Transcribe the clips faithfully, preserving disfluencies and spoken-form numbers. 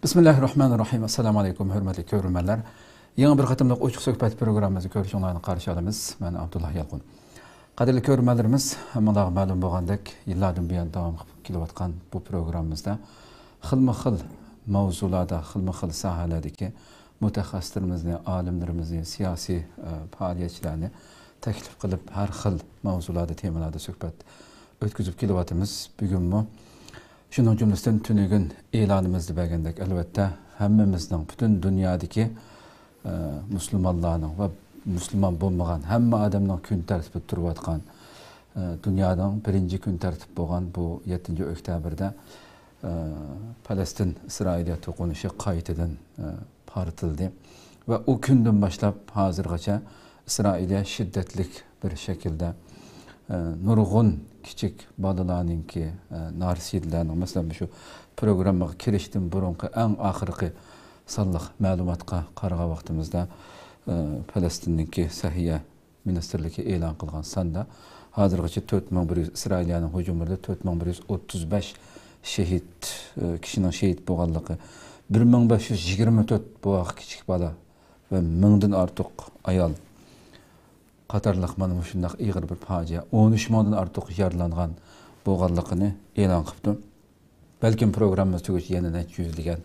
بىسمىللاھىررەھمانىررەھىم. ئەسسالامۇ ئەلەيكۇم، ھۆرمەتلىك كۆرۈرمەنلەر. يېڭى بىر قېتىملىق ئوچۇق سۆھبەت پروگراممىمىزنى كۆرۈشۈڭلارنى قارشى ئالىمىز. مەن ئابدۇللا يالقۇن. قەدىرلىك كۆرۈرمەنلىرىمىز، ھەممىڭلارغا مەلۇم بولغاندەك، يىللاردىن بۇيان داۋام قىلىپ كېلىۋاتقان بۇ پروگراممىمىزدا خىلمۇ خىل ماۋزۇلاردا، خىلمۇ خىل ساھەلەردىكى مۇتەخەسسىسلىرىمىزنى، ئالىملىرىمىزنى، سىياسىي، ئە، پائالىيەتچىلەرنى تەكلىپ قىلىپ، ھەر خىل ماۋزۇلاردا، تېمىلاردا سۆھبەت ئۆتكۈزۈپ كېلىۋاتىمىز. بۈگۈنمۇ شۇنىڭ جۈملىسىدىن تۈنۈگۈن ئېلانىمىزدا بەرگەندەك، ئەلۋەتتە، ھەممىمىزنىڭ، پۈتۈن دۇنيادىكى، ئە، مۇسۇلمانلارنىڭ ۋە مۇسۇلمان بولمىغان ھەممە ئادەمنىڭ كۈن تەرتىپىدە تۇرۇۋاتقان، ئە، دۇنيانىڭ بىرىنچى كۈن تەرتىپ بولغان بۇ يەتتىنچى ئۆكتەبىردە، ئە، پەلەستىن ئىسرائىلىيە توقۇنۇشى قايتىدىن، ئە، پارتلىدى. ۋە ئۇ كۈندىن باشلاپ ھازىرغىچە ئىسرائىلىيە شىددەتلىك بىر شەكىلدە، ئە، نۇرغۇن كىچىك بالىلارنىڭكى، ئە، نارسىدىلەرنىڭ، مەسىلەن، مۇشۇ پروگراممىغا كىرىشتىن بۇرۇنقى ئەڭ ئاخىرقى سانلىق مەلۇماتقا قارىغان ۋاقتىمىزدا، ئە، پەلەستىننىڭكى سەھىيە مىنىستىرلىكى ئېلان قىلغان ساندا ھازىرغىچە تۆت مىڭ بىر يۈز، ئىسرائىلىيەنىڭ ھۇجۇملىرىدا تۆت مىڭ بىر يۈز ئوتتۇز بەش شېھىت، ئە، كىشىنىڭ شېھىت بولغانلىقى، بىر مىڭ بەش يۈز يىگىرمە تۆت بوۋاق، كىچىك بالا ۋە مىڭدىن ئارتۇق ئايال قاتارلىق مانا مۇشۇنداق ئېغىر بىر پاجىئە، ئون ئۈچ مىڭدىن ئارتۇق يارىلانغان بولغانلىقىنى ئېلان قىپتۇ. بەلكىم پروگراممىمىز تۈگىگىچە يەنە نەچچە يۈزلىگەن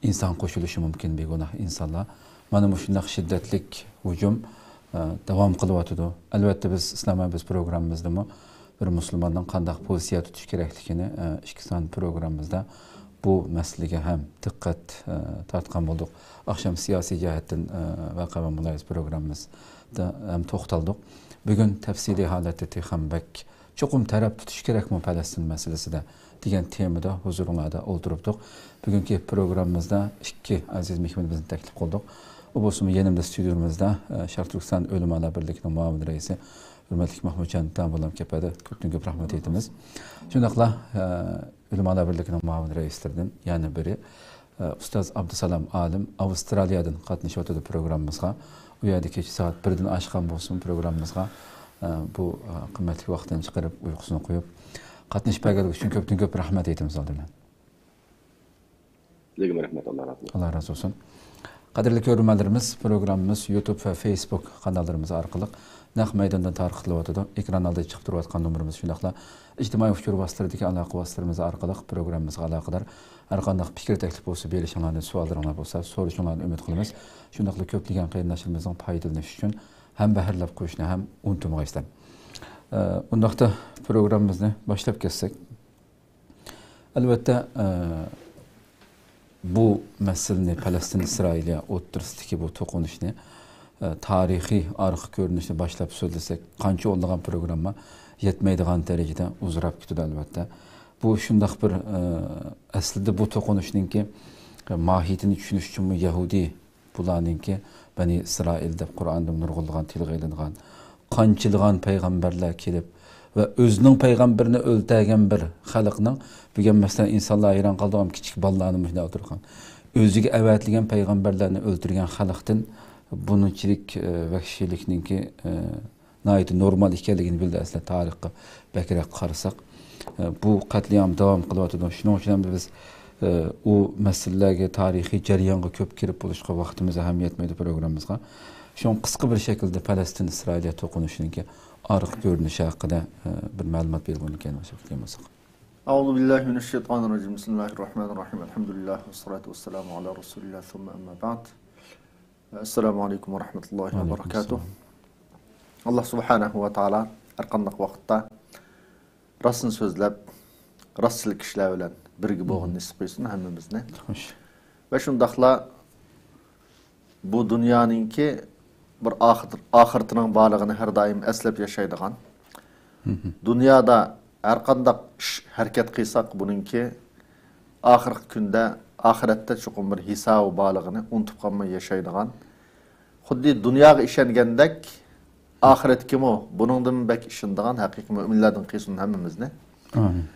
ئىنسان قوشۇلۇشى مۇمكىن، بىگۇناھ ئىنسانلار. مانا مۇشۇنداق شىددەتلىك ھۇجۇم، ئە، داۋام قىلىۋاتىدۇ. ئەلۋەتتە، بىز ئىسلام ھەم بىز پروگراممىمىزدىمۇ بىر مۇسۇلماننىڭ قانداق پوزىتسىيە تۇتۇش كېرەكلىكىنى، ئە، ئىككى سان پروگراممىمىزدا بۇ مەسىلىگە ھەم دىققەت، ئە، تارتقان بولدۇق. ئاخشام سىياسىي جەھەتتىن، ئە، ۋەقە ۋە مۇلاھىزە پروگراممىمىزدا ھەم توختالدۇق. بۈگۈن تەپسىلىي ھالەتتە تېخىمۇ بەك چوقۇم تەرەپ تۇتۇش كېرەكمۇ پەلەستىن مەسىلىسىدە دېگەن تېمىدا ھۇزۇرۇڭلاردا ئولتۇرۇپتۇق. بۈگۈنكى پروگراممىمىزدا ئىككى ئەزىز مېھمىنىمىزنى تەكلىپ قىلدۇق. ئۇ بولسىمۇ يېنىمدا ستۇدىيومىزدا، ئە، شەرقىي تۈركىستان ئۆلىمالار بىرلىكىنىڭ مۇئاۋىن رەئىسى، ھۆرمەتلىك مەھمۇتجان داموللام كەپەردە كۆپتىن كۆپ رەھمەت ئېيتىمىز. شۇنداقلا، ئە، ئۆلىمالار بىرلىكىنىڭ مۇئاۋىن رەئىسلىرىدىن يەنە بىرى، ئە، ئۇستاز ئابدۇسالام ئالىم ئاۋسترالىيەدىن قاتنىشىۋاتىدۇ پروگراممىمىزغا. ئۇ يەردە كېچە سائەت بىردىن ئاشقان بولسىمۇ پروگراممىمىزغا، ئە، بۇ، ئە، قىممەتلىك ۋاقتىنى چىقىرىپ، ئۇيقۇسىنى قويۇپ، قاتنىشىپ بەرگەنلىكى ئۈچۈن كۆپتىن كۆپ رەھمەت ئېيتىمىز ئالدى بىلەن. سىلەرگىمۇ رەھمەت، ئاللا رازى بولسۇن. ئاللا رازى بولسۇن. قەدىرلىك كۆرۈرمەنلىرىمىز، پروگراممىمىز يۇتۇب ۋە فېيسبۇك قاناللىرىمىز ئارقىلىق نەق مەيداندىن تارقىتىلىۋاتىدۇ. ئېكران ئالدىدا چىقىپ تۇرۇۋاتقان نومۇرىمىز، شۇنداقلا ئىجتىمائىي ئۇچۇر ۋاسىتىلىرىدىكى ئالاقە ۋاسىتىلىرىمىز ئارقىلىق پروگراممىمىزغا ئالاقىدار ھەر قانداق پىكىر، تەكلىپ بولسا بېرىشىڭلارنى، سوئاللىرىڭلار بولسا سورىشىڭلارنى ئۈمىد قىلىمىز. شۇنداقلا كۆپلىگەن قېرىنداشلىرىمىزنىڭ پايدىلىنىشى ئۈچۈن ھەم بەھرىلەپ قويۇشنى ھەم ئۇنتۇمىغايسىلەر. ئە، ئۇنداقتا پروگراممىمىزنى باشلاپ كەتسەك. ئەلۋەتتە، ئە، بۇ مەسىلىنى، پەلەستىن ئىسرائىلىيە ئوتتۇرىسىدىكى بۇ توقۇنۇشنى، ئە، تارىخىي ئارقا كۆرۈنۈشنى باشلاپ سۆزلىسەك، قانچە ئونلىغان پروگرامما يەتمەيدىغان دەرىجىدە ئۇزىراپ كېتىدۇ، ئەلۋەتتە. بۇ شۇنداق بىر، ئە، ئەسلىدە بۇ توقۇنۇشنىڭكى، ئە، ماھىيىتىنى چۈشىنىش ئۈچۈنمۇ يەھۇدىي بۇلارنىڭكى بەنى ئىسرائىل دەپ قۇرئاندا نۇرغۇنلىغان تىلغا ئېلىنغان، قانچىلىغان پەيغەمبەرلەر كېلىپ ۋە ئۆزىنىڭ پەيغەمبىرىنى ئۆلتۈرگەن بىر خەلقنىڭ، بۈگۈن مەسىلەن ئىنسانلار ھەيران قالىدىغان كىچىك بالىلارنى مۇشۇنداق ئولتۇرغان، ئۆزىگە ئەۋەتىلگەن پەيغەمبەرلەرنى ئۆلتۈرگەن خەلقتىن بۇنچىلىك، ئە، ۋەھشىيلىكنىڭكى، ئە، ناھايىتى نورمال ئىكەنلىكىنى بىلدى. ئەسلى تارىخقا بەكرەك قارىساق، ئە، بۇ قەتلىئام داۋام قىلىۋاتىدۇ. شۇنىڭ ئۈچۈن ھەم بىز، ئە، ئۇ مەسىلىلەرگە، تارىخىي جەريانغا كۆپ كىرىپ بولۇشقا ۋاقتىمىز ھەم يەتمەيدۇ پروگراممىمىزغا. شۇڭا قىسقا بىر شەكىلدە پەلەستىن ئىسرائىلىيە توقۇنۇشىنىڭكى ئارقا كۆرۈنۈشى ھەققىدە، ئە، بىر مەلۇمات بېرىلگىنىكەن، باشلاپ كەتكەن بولساق. أعوذ بالله من الشيطان الرجيم. بسم الله الرحمن الرحيم. الحمد لله والصلاة والسلام على رسول الله ثم أما بعد. ئەسسالامۇ ئەلەيكۇم ۋە رەھمەتۇللاھى ۋە بەرىكاتۇھ. ئاللا سۇبھانەھۇ ۋە تائالا ھەر قانداق ۋاقىتتا راستنى سۆزلەپ، راستچىل كىشىلەر بىلەن بىرگە بولغىنى نېسىپ قىلسۇن ھەممىمىزنى. خوش. ۋە شۇنداقلا بۇ دۇنيانىڭكى بىر ئاخىر-، ئاخىرىتىنىڭ بارلىقىنى ھەر دائىم ئەسلەپ ياشايدىغان، دۇنيادا ھەر قانداق ئىش، ھەرىكەت قىلساق، بۇنىڭكى ئاخىرقى كۈندە، ئاخىرەتتە چوقۇم بىر ھېسابى بارلىقىنى ئۇنتۇپ قالماي ياشايدىغان، خۇددى دۇنياغا ئىشەنگەندەك ئاخىرەتكىمۇ بۇنىڭدىن بەك ئىشىنىدىغان ھەقىقىي مۆمىنلەردىن قىلسۇن ھەممىمىزنى. ئامىن.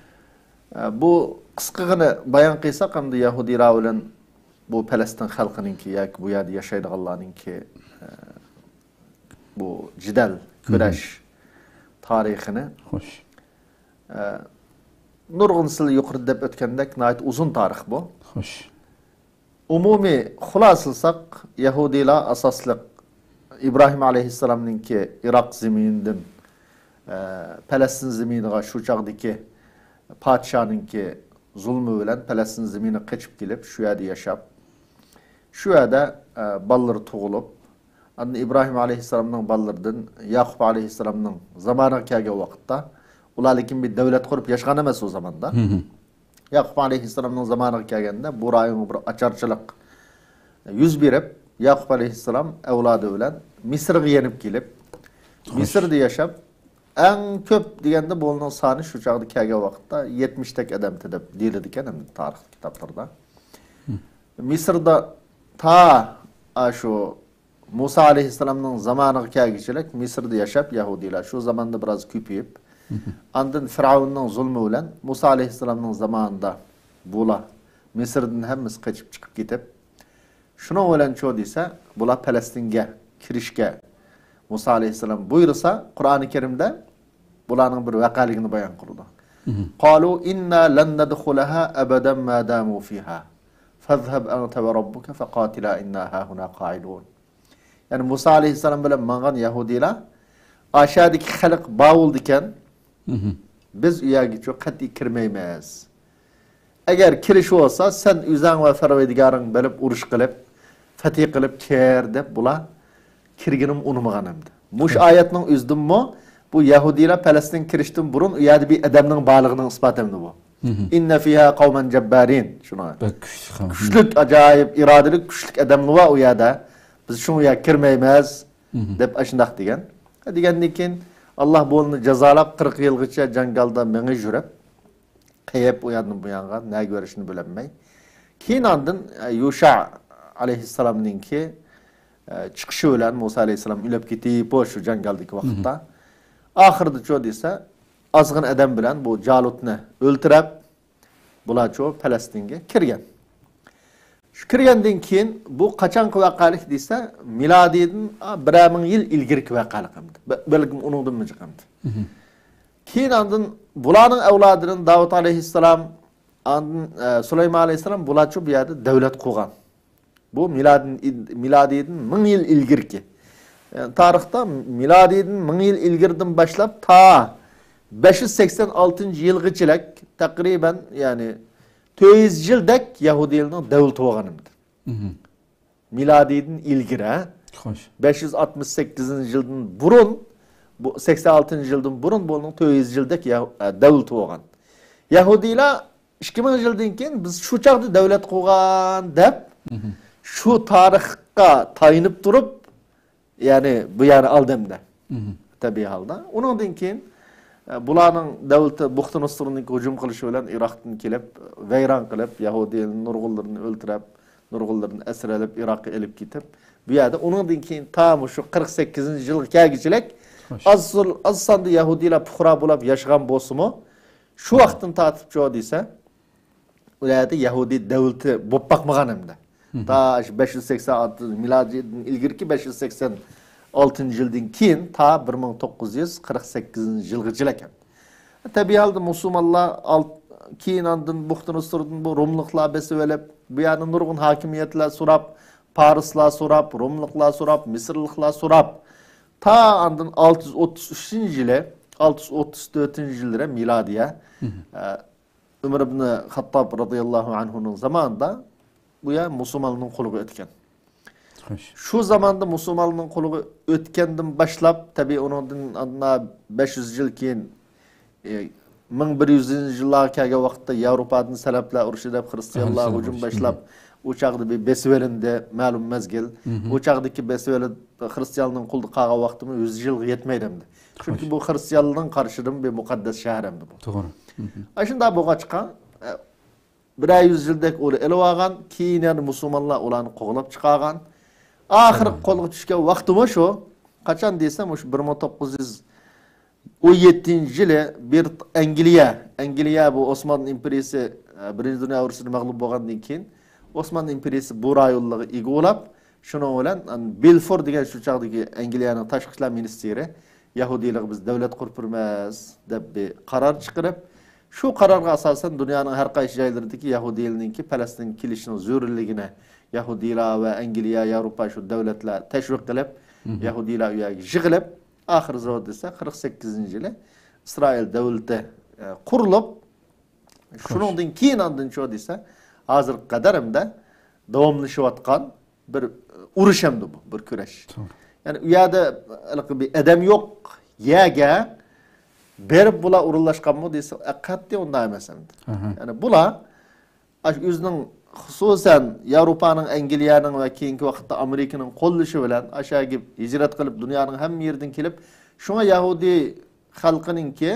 ئە، بۇ قىسقىغىنە بايان قىلساق، ئەمدى يەھۇدىيلار بىلەن بۇ پەلەستىن خەلقىنىڭكى ياكى بۇ يەردە ياشايدىغانلارنىڭكى، ئە، بۇ جېدەل، كۈرەش تارىخىنى. خوش. ئە، نۇرغۇن سىلەر يۇقىرىدا دەپ ئۆتكەندەك، ناھايىتى ئۇزۇن تارىخ بۇ. خوش. ئومۇمىي خۇلاسىلىساق، يەھۇدىيلار ئاساسلىق ئىبراھىم ئەلەيھىسسالامنىڭكى ئىراق زېمىنىدىن، ئە، پەلەستىن زېمىنىغا شۇ چاغدىكى پادىشاھنىڭكى زۇلمى بىلەن پەلەستىن زېمىنىغا قېچىپ كېلىپ، شۇ يەردە ياشاپ، شۇ يەردە، ئە، بالىلىرى تۇغۇلۇپ، ئاندىن ئىبراھىم ئەلەيھىسسالامنىڭ بالىلىرىدىن ياقۇپ ئەلەيھىسسالامنىڭ زامانىغا كەلگەن ۋاقىتتا، ئۇلار لېكىن بىر دەۋلەت قۇرۇپ ياشىغان ئەمەس ئۇ زاماندا. ياقۇپ ئەلەيھىسسالامنىڭ زامانىغا كەلگەندە، بۇ رايونغا بىر ئاچارچىلىق يۈز بېرىپ، ياقۇپ ئەلەيھىسسالام ئەۋلادى بىلەن مىسىرغا يېنىپ كېلىپ، مىسىردا ياشاپ، ئەڭ كۆپ دېگەندە بۇلارنىڭ سانى شۇ چاغدا كەلگەن ۋاقىتتا يەتمىشتەك ئادەمتى دەپ دېيىلىدىكەن ئەمدى تارىخ كىتابلىرىدا. مىسىردا تا، ئا، شۇ مۇسا ئەلەيھىسسالامنىڭ زامانىغا كەلگۈچىلىك مىسىردا ياشاپ يەھۇدىيلار شۇ زاماندا بىراز كۆپىيىپ، ئاندىن فىرئەۋننىڭ زۇلمى بىلەن مۇسا ئەلەيھىسسالامنىڭ زامانىدا بۇلار مىسىردىن ھەممىسى قېچىپ چىقىپ كېتىپ، شۇنىڭ بىلەن چۇ دېسە، بۇلار پەلەستىنگە كىرىشكە مۇسا ئەلەيھىسسالام بۇيرۇسا، قۇرئانى كەرىمدە بۇلارنىڭ بىر ۋەقەلىكىنى بايان قىلىدۇ. قالوا إنا لن ندخلها أبدا ما داموا فيها فاذهب أنت وربك فقاتلا إنا هاهنا قاعدون. يەنى مۇسا ئەلەيھىسسالام بىلەن ماڭغان يەھۇدىيلار، ئاشادىكى خەلق باۋۇلدىكەن، بىز ئۇ يەرگىچۇ قەتئىي كىرمەيمىز. ئەگەر كىرىش بولسا، سەن ئۆزۈڭ ۋە پەرۋەردىگارىڭ بىلىپ ئۇرۇش قىلىپ، فەتھى قىلىپ كىر دەپ بۇلار كىرگىنىمۇ ئۇنىمىغان ئەمدى. مۇشۇ ئايەتنىڭ ئۆزىدىنمۇ بۇ يەھۇدىيلار پەلەستىنگە كىرىشتىن بۇرۇن ئۇ يەردە بىر ئادەمنىڭ بارلىقىنىڭ ئىسپاتى ئەمدى بۇ. إن فيها قوما جبارين. شۇنىڭ بەك كۈچلۈك خەلق. كۈچلۈك، ئاجايىپ ئىرادىلىك، كۈچلۈك ئادەملەر بار ئۇ يەردە. بىز شۇ يەرگە كىرمەيمىز دەپ ئاشۇنداق دېگەن. دېگەندىن كېيىن ئاللا بۇنى جازالاپ، قىرىق يىلغىچە جاڭگالدا مېڭىپ يۈرۈپ، قېيىپ ئۇ ياندىن بۇ يانغا نەگە بېرىشنى بىلەلمەي. كېيىن ئاندىن، ئە، يۇشا ئەلەيھىسسالامنىڭكى، ئە، چىقىشى بىلەن مۇسا ئەلەيھىسسالام ئۆلۈپ كېتىپ، شۇ جاڭگالدىكى ۋاقىتتا. ئاخىرىدىچۇ دېسە، ئازغىنە ئادەم بىلەن بۇ جالۇتنى ئۆلتۈرۈپ، بۇلارچۇ پەلەستىنگە كىرگەن. شۇ كىرگەندىن كېيىن بۇ قاچانقى ۋەقەلىك دېسە، مىلادىيدىن، ئا، بىرەر مىڭ يىل ئىلگىرىكى ۋەقەلىك ئەمدى. بە-، بەلكىم ئۇنىڭدىنمۇ جىق ئەمدى. كېيىن ئاندىن بۇلارنىڭ ئەۋلادىدىن داۋۇت ئەلەيھىسسالام، ئاندىن، ئە، سۇلايمان ئەلەيھىسسالام بۇلارچۇ بۇ يەردە دەۋلەت قۇرغان. بۇ مىلادىن-، مىلادىيدىن مىڭ يىل ئىلگىرىكى. يەنى تارىختا مىلادىيدىن مىڭ يىل ئىلگىرىدىن باشلاپ تا بەش يۈز سەكسەن ئالتىنچى يىلغىچىلىك تەقرىبەن، يەنى تۆت يۈز يىلدەك يەھۇدىيلارنىڭ دەۋلىتى بولغان ئىدى. مىلادىيدىن ئىلگىرى، ھە؟ خوش. بەش يۈز ئاتمىش سەككىزىنچى يىلدىن بۇرۇن، بۇ سەكسەن ئالتىنچى يىلدىن بۇرۇن بۇنىڭ تۆت يۈز يىلدەك يەھ-، ئە، دەۋلىتى بولغان. يەھۇدىيلار ئىككى مىڭ يىلدىن كېيىن بىز شۇ چاغدا دەۋلەت قۇرغان دەپ، شۇ تارىخقا تايىنىپ تۇرۇپ، يەنى بۇ يەرنى ئالدى ئەمدى. تەبىئىي ھالدا. ئۇنىڭدىن كېيىن، ئە، بۇلارنىڭ دەۋلىتى بۇختۇنۇسسۇرنىڭ ھۇجۇم قىلىشى بىلەن ئىراقتىن كېلىپ، ۋەيران قىلىپ، يەھۇدىيلارنى نۇرغۇنلىرىنى ئۆلتۈرۈپ، نۇرغۇنلىرىنى ئەسىر ئېلىپ، ئىراققا ئېلىپ كېتىپ، بۇ يەردە ئۇنىڭدىن كېيىن تا مۇشۇ قىرىق سەككىزىنچى يىلغا كەلگۈچىلىك خوش. ئاز سول-، ئاز ساندا يەھۇدىيلار پۇقرا بولاپ ياشىغان بولسىمۇ، شۇ ۋاقىتتىن تارتىپچۇ دېسە، ئۇ يەردە يەھۇدىي دەۋلىتى بولۇپ باقمىغان ئەمدى. تا شۇ بەش يۈز سەكسەن ئالتىنچى، مىلادىيدىن ئىلگىرىكى بەش يۈز سەكسەن ئالتىنچى يىلدىن كېيىن تا بىر مىڭ توققۇز يۈز قىرىق سەككىزىنچى يىلغىچىلىك ئەمدى. تەبىئىي ھالدا مۇسۇلمانلار ئالت-، كېيىن ئاندىن بۇختۇنۇسسۇردىن بۇ روملۇقلار بېسىۋېلىپ، بۇ يەرنى نۇرغۇن ھاكىمىيەتلەر سوراپ، پارسلار سوراپ، روملۇقلار سوراپ، مىسىرلىقلار سوراپ، تا ئاندىن ئالتە يۈز ئوتتۇز ئۈچىنچى يىلى، ئالتە يۈز ئوتتۇز تۆتىنچى يىللىرى مىلادىيە، ئە، ئۆمەر ئىبن خەتتاب رازىياللاھۇ ئەنھۇنىڭ زامانىدا بۇ يەر مۇسۇلمانلارنىڭ قولىغا ئۆتكەن. خوش. شۇ زاماندا مۇسۇلمانلارنىڭ قولىغا ئۆتكەندىن باشلاپ، تەبىئىي، ئۇنىڭدىن ئاندىن بەش يۈز يىل كېيىن، ئى، مىڭ بىر يۈزىنچى يىللارغا كەلگەن ۋاقىتتا ياۋروپادىن سەلەپلەر ئۇرۇشى دەپ خرىستىيانلار ھۇجۇم باشلاپ، ئۇ چاغدا بىر بېسىۋېلىندى، مەلۇم مەزگىل. ئۇ چاغدىكى بېسىۋېلىپ، خرىستىياننىڭ قولىدا قالغان ۋاقتىمۇ يۈز يىلغا يەتمەيدۇ ئەمدى. چۈنكى بۇ خرىستىيانلارنىڭ قارىشىدىن بىر مۇقەددەس شەھەر ئەمدى بۇ. توغرا. ئاشۇنداق بولغاچقا، ئە، بىرەر يۈز يىلدەك ئۇنى ئېلىۋالغان، كېيىن يەنە مۇسۇلمانلار ئۇلارنى قوغلاپ چىقارغان. ئاخىرى قولغا چۈشكەن ۋاقتىمۇ شۇ. قاچان دېسە، مۇشۇ بىر مىڭ توققۇز يۈز ئون يەتتىنچى يىلى بىر ئەنگلىيە، ئەنگلىيە بۇ ئوسمان ئىمپېرىيىسى، ئە، بىرىنچى دۇنيا ئۇرۇشىدا مەغلۇپ بولغاندىن كېيىن، ئوسمان ئىمپېرىيىسى بۇ رايونلارغا ئىگە بولاپ، شۇنىڭ بىلەن، ئەن، بىلفور دېگەن شۇ چاغدىكى ئەنگلىيەنىڭ تاشقى ئىشلار مىنىستىرى يەھۇدىيلارغا بىز دەۋلەت قۇرۇپ بېرىمىز دەپ بىر قارار چىقىرىپ، شۇ قارارغا ئاساسەن دۇنيانىڭ ھەر قايسى جايلىرىدىكى يەھۇدىيلارنىڭكى پەلەستىنگە كېلىشىنىڭ زۆرۈرلۈكىنى يەھۇدىيلار ۋە ئەنگلىيە، ياۋروپا شۇ دۆلەتلەر تەشۋىق قىلىپ، يەھۇدىيلار ئۇ يەرگە يىغىلىپ، ئاخىرى زور دېسە، قىرىق سەككىزىنچى يىلى ئىسرائىل دۆلىتى، ئە، قۇرۇلۇپ، شۇنىڭدىن كېيىن ئاندىن شۇ دېسە، ھازىرغا قەدەر ھەمدە داۋاملىشىۋاتقان بىر ئۇرۇش ئەمدى بۇ، بىر كۈرەش. يەنى ئۇ يەردە ھېلىقى بىر ئادەم يوق يەرگە بېرىپ بۇلار ئورۇنلاشقانمۇ دېسە، قەتئىي ئۇنداق ئەمەس ئەمدى. يەنى بۇلار ئاشۇ ئۆزىنىڭ، خۇسۇسەن، ياۋروپانىڭ، ئەنگلىيەنىڭ ۋە كېيىنكى ۋاقىتتا ئامېرىكىنىڭ قوللىشى بىلەن ئاشۇ يەرگە ھىجرەت قىلىپ، دۇنيانىڭ ھەممە يېرىدىن كېلىپ، شۇڭا يەھۇدىي خەلقىنىڭكى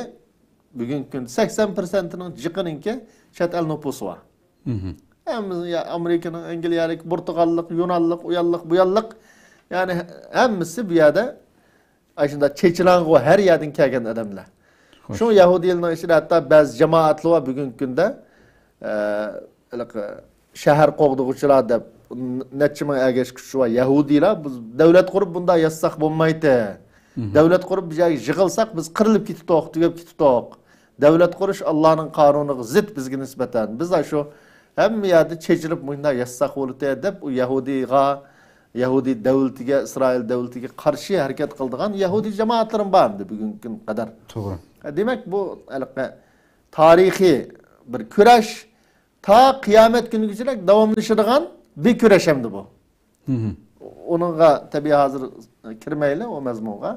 بۈگۈنكى كۈندە سەكسەن پىرسەنتىنىڭ جىقىنىڭكى چەت ئەل نوپۇسى بار. ھەممىسى يا ئامېرىكىنىڭ، ئەنگلىيەلىك، پورتۇگاللىق، يۇنانلىق، ئۇيانلىق، بۇيانلىق. يەنى ھەممىسى بۇ يەردە ئاشۇنداق چېچىلاڭغۇ ھەر يەردىن كەلگەن ئادەملەر. شۇ يەھۇدىيلارنىڭ ئىچىدە ھەتتا بەزى جامائەتلەر بار بۈگۈنكى كۈندە، ئە، ھېلىقى شەھەر قوغدىغۇچىلار دەپ نەچچە مىڭ ئەگەشكۈچى بار يەھۇدىيلار، بىز دۆلەت قۇرۇپ بۇنداق ياشىساق بولمايتتى. دۆلەت قۇرۇپ بىر يەرگە يىغىلساق، بىز قىرىلىپ كېتىتتۇق، تۈگەپ كېتىتتۇق. دۆلەت قۇرۇش ئاللانىڭ قانۇنىغا زىت بىزگە نىسبەتەن. بىز شۇ ھەممە يەردە چېچىلىپ مۇشۇنداق ياشىساق بولىدى دەپ، ئۇ يەھۇدىيغا، يەھۇدىي دۆلىتىگە، ئىسرائىل دۆلىتىگە قارشى ھەرىكەت قىلىدىغان يەھۇدىي جامائەتلىرىمۇ بار ئەمدى بۈگۈنكى قەدەر. توغرا. دېمەك، بۇ ھېلىقى تارىخىي بىر كۈرەش تا قىيامەت كۈنىگىچىلىك داۋاملىشىدىغان بىر كۈرەش ئەمدى بۇ. ئۇنىڭغا تەبىئىي ھازىر كىرمەيلى ئۇ مەزمۇنغا.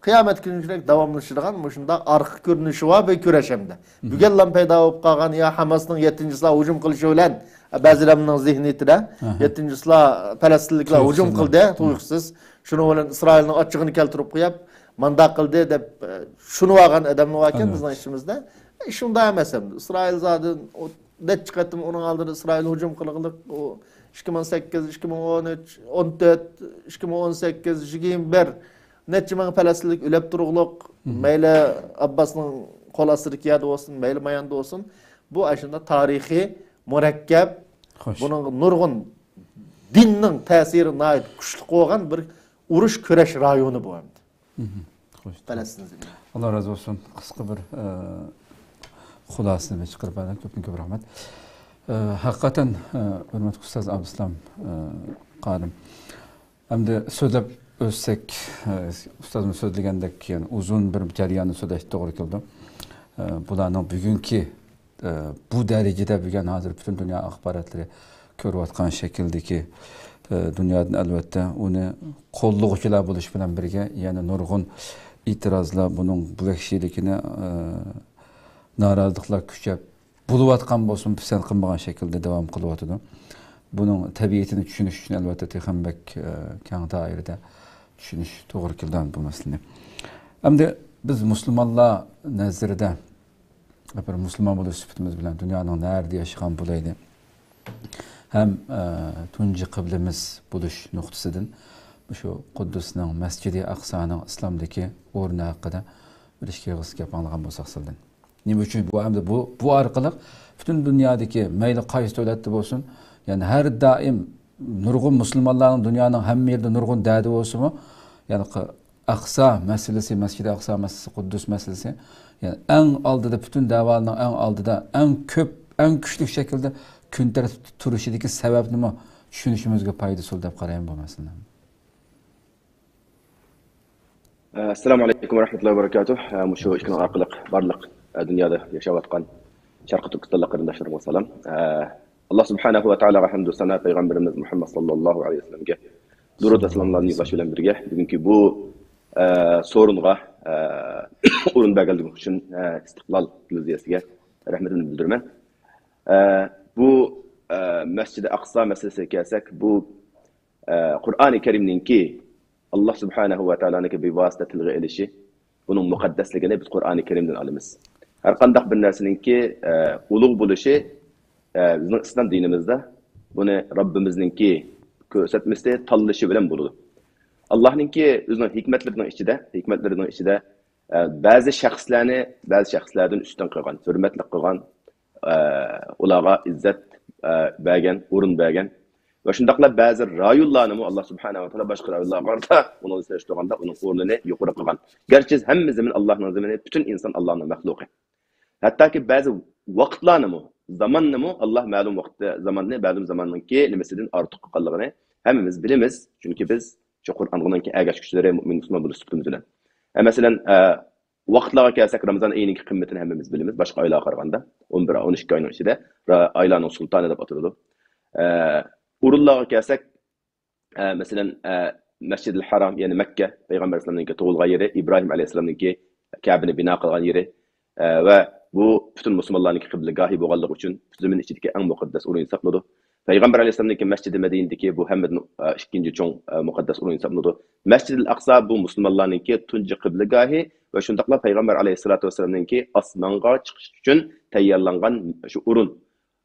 قىيامەت كۈنىگىچىلىك داۋاملىشىدىغان مۇشۇنداق ئارقا كۆرۈنۈشى بار بىر كۈرەش ئەمدى. بۈگۈنلا پەيدا بولۇپ قالغان يا ھاماسنىڭ يەتتىنچى چىسلا ھۇجۇم قىلىشى بىلەن، بەزىلەرنىڭ زېھنىيىتىدە يەتتىنچى چىسلا پەلەستىنلىكلار ھۇجۇم قىلدى، تۇيۇقسىز. شۇنىڭ بىلەن ئىسرائىلنىڭ ئاچچىقىنى كەلتۈرۈپ قويۇپ، مانداق قىلدى دەپ، ئە، چۈشىنىۋالغان ئادەملەر باركەن بىزنىڭ ئىچىمىزدە. ئە، شۇنداق ئەمەس ئەمدى. ئىسرائىل زادى ئۇ نەچچە قېتىم ئۇنىڭ ئالدىدا ئىسرائىل ھۇجۇم قىلغىلىق، ئۇ ئىككى مىڭ سەككىز، ئىككى مىڭ ئون ئۈچ، ئون تۆت، ئىككى مىڭ ئون سەككىز، يىگىرمە بىر، نەچچە مىڭ پەلەستىنلىك ئۆلۈپ تۇرغۇلۇق، مەيلى ئابباسنىڭ قول ئاستىدىكى يەردە بولسۇن، مەيلى ماياندا بولسۇن، بۇ ئاشۇنداق تارىخىي، مۇرەككەپ، بۇنىڭغا نۇرغۇن دىننىڭ تەسىرى ناھايىتى كۈچلۈك بولغان بىر ئۇرۇش، كۈرەش رايونى بۇ ئەمدى. خوش. پەلەستىن زېمىنى. ئاللا رازى بولسۇن. قىسقا بىر، ئە، خۇلاسىنى چىقىرىپ بەردىڭ. كۆپتىن كۆپ رەھمەت. ئە، ھەقىقەتەن، ئە، ھۆرمەتلىك ئۇستاز ئابدۇسالام، ئە، قادىم. ئەمدى سۆزلەپ ئۆتسەك، ئە، ئۇستازمۇ سۆزلىگەندەك، يەنى ئۇزۇن بىر جەرياننى سۆزلەشكە توغرا كېلىدۇ. ئە، بۇلارنىڭ بۈگۈنكى ئە، بۇ دەرىجىدە بۈگۈن ھازىر پۈتۈن دۇنيا ئاخباراتلىرى كۆرۈۋاتقان شەكىلدىكى، ئە، دۇنيادىن ئەلۋەتتە ئۇنى قوللىغۇچىلار بولۇش بىلەن بىرگە يەنە نۇرغۇن ئېتىرازلار، بۇنىڭ بۇ ۋەھشىيلىكىنى، ئە، نارازىلىقلار كۈچەپ بولۇۋاتقان بولسىمۇ، پىسەنت قىلمىغان شەكىلدە داۋام قىلىۋاتىدۇ. بۇنىڭ تەبىئىتىنى چۈشىنىش ئۈچۈن ئەلۋەتتە تېخىمۇ بەك، ئە، كەڭ دائىرىدە چۈشىنىش توغرا كېلىدۇ بۇ مەسىلىنى. ئەمدى بىز مۇسۇلمانلار نەزىرىدە بىر مۇسۇلمان بولۇش سۈپىتىمىز بىلەن دۇنيانىڭ نەرىدە ياشىغان بولايلى، ھەم، ئە، تۇنجى قىبلىمىز بولۇش نۇقتىسىدىن مۇشۇ قۇددۇسنىڭ، مەسجىدى ئەقسانىڭ ئىسلامدىكى ئورنى ھەققىدە بىر ئىككى ئېغىز گەپ ئاڭلىغان بولساق سىلدىن. نېمە ئۈچۈن؟ بۇ ئەمدى بۇ، بۇ ئارقىلىق پۈتۈن دۇنيادىكى مەيلى قايسى دۆلەتتە بولسۇن، يەنى ھەر دائىم نۇرغۇن مۇسۇلمانلارنىڭ دۇنيانىڭ ھەممە يېرىدە نۇرغۇن دەردى بولسىمۇ، يەنى ئەقسا مەسىلىسى، مەسجىدى ئەقسا مەسىلىسى، قۇددۇس مەسىلىسى، يەنى ئەڭ ئالدىدا، پۈتۈن دەۋالارنىڭ ئەڭ ئالدىدا، ئەڭ كۆپ، ئەڭ كۈچلۈك شەكىلدە كۈن تەرتىپتە تۇرۇشىدىكى سەۋەبنىمۇ چۈشىنىشىمىزگە پايدىسى بار دەپ قارايمەن بۇ مەسىلىنى. ئەسسالامۇ ئەلەيكۇم ۋە رەھمەتۇللاھى ۋە بەرىكاتۇھ. ئە، مۇشۇ ئىككىنىڭ ئارقىلىق بارلىق، ئە، دۇنيادا ياشاۋاتقان شەرقىي تۈركىستانلىق قېرىنداشلىرىمغا سالام. ئە، ئاللا سۇبھانەھۇ ۋە تائالاغا ھەمدۇ سانا، پەيغەمبىرىمىز مۇھەممەد ساللاللاھۇ ئەلەيھى ۋەسەللەمگە دۇرۇد ۋە سالاملارنى يوللاش بىلەن بىرگە، بۈگۈنكى بۇ، ئە، سورۇنغا، ئە، ئورۇن بەرگەنلىكى ئۈچۈن، ئە، ئىستىقلال تېلېۋىزىيەسىگە رەھمىتىمنى بىلدۈرىمەن. ئە، بۇ، ئە، مەسجىدى ئەقسا مەسىلىسىگە كەلسەك، بۇ، ئە، قۇرئانى كەرىمنىڭكى، ئاللا سۇبھانەھۇ ۋە تائالانىڭكى بىۋاسىتە تىلغا ئېلىشى، بۇنىڭ مۇقەددەسلىكىنى بىز قۇرئانى كەرىمدىن ئالىمىز. ھەر قانداق بىر نەرسىنىڭكى، ئە، ئۇلۇغ بولۇشى، ئە، بىزنىڭ ئىسلام دىنىمىزدا بۇنى رەببىمىزنىڭكى كۆرسەتمىسى، تاللىشى بىلەن بولىدۇ. ئاللانىڭكى ئۆزىنىڭ ھېكمەتلىرىنىڭ ئىچىدە، ھېكمەتلىرىنىڭ ئىچىدە، ئە، بەزى شەخسلەرنى بەزى شەخسلەردىن ئۈستۈن قىلغان، ھۆرمەتلىك قىلغان، ئە، ئۇلارغا ئىززەت، ئە، بەرگەن، ئورۇن بەرگەن. ۋە شۇنداقلا بەزى رايونلارنىمۇ ئاللا سۇبھانەھۇ ۋە تائالا باشقا رايونلارغا قارىتا ئۇنىڭ سېلىشتۇرغاندا ئۇنىڭ ئورنىنى يۇقىرى قىلغان. گەرچە ھەممە زېمىن ئاللانىڭ زېمىنى، پۈتۈن ئىنسان ئاللانىڭ مەخلۇقى. ھەتتاكى بەزى ۋاقىتلارنىمۇ، زاماننىمۇ، ئاللا مەلۇم ۋاقىتتا زاماننى، مەلۇم زاماننىڭكى نېمىسىدىن ئارتۇق قىلغانلىقىنى ھەممىمىز بىلىمىز. چۈنكى بىز شۇ قۇرئاننىڭكى ئەگەشكۈچىلىرى، مۇئمىن مۇسۇلمان بولۇش سۈپىتىمىز بىلەن. ھە، مەسىلەن، ئە، ۋاقىتلارغا كەلسەك، رامىزان ئېيىنىڭكى قىممىتىنى ھەممىمىز بىلىمىز. باشقا ئايلارغا قارىغاندا، ئون بىر ئاي، ئون ئىككى ئاينىڭ ئىچىدە را-، ئايلارنىڭ سۇلتانى دەپ ئاتىلىدۇ. ئە، ئورۇنلارغا كەلسەك، ئە، مەسىلەن، ئە، مەسجىدىل ھارام، يەنى مەككە، پەيغەمبەر ئەلەيھىسسالامنىڭكى تۇغۇلغان يېرى، ئىبراھىم ئەلەيھىسسالامنىڭكى كەبىنى بىنا قىلغان يېرى، ئە، ۋە بۇ پۈتۈن مۇسۇلمانلارنىڭكى قىبلىگاھى بولغانلىقى ئۈچۈن پۈتۈن زېمىن ئىچىدىكى ئەڭ مۇقەددەس ئورۇن ھېسابلىنىدۇ. پەيغەمبەر ئەلەيھىسسالامنىڭكى مەسجىدى مەدىنىدىكى بۇ ھەممىدىن، ئە، ئىككىنچى چوڭ، ئە، مۇقەددەس ئورۇن ھېسابلىنىدۇ. مەسجىدىل ئەقسا بۇ مۇسۇلمانلارنىڭكى تۇنجى قىبلىگاھى ۋە شۇنداقلا پەيغەمبەر ئەلەيھىسسالاتۇ ۋەسسالامنىڭكى ئاسمانغا چىقىش ئۈچۈن تەييارلانغان شۇ ئورۇن.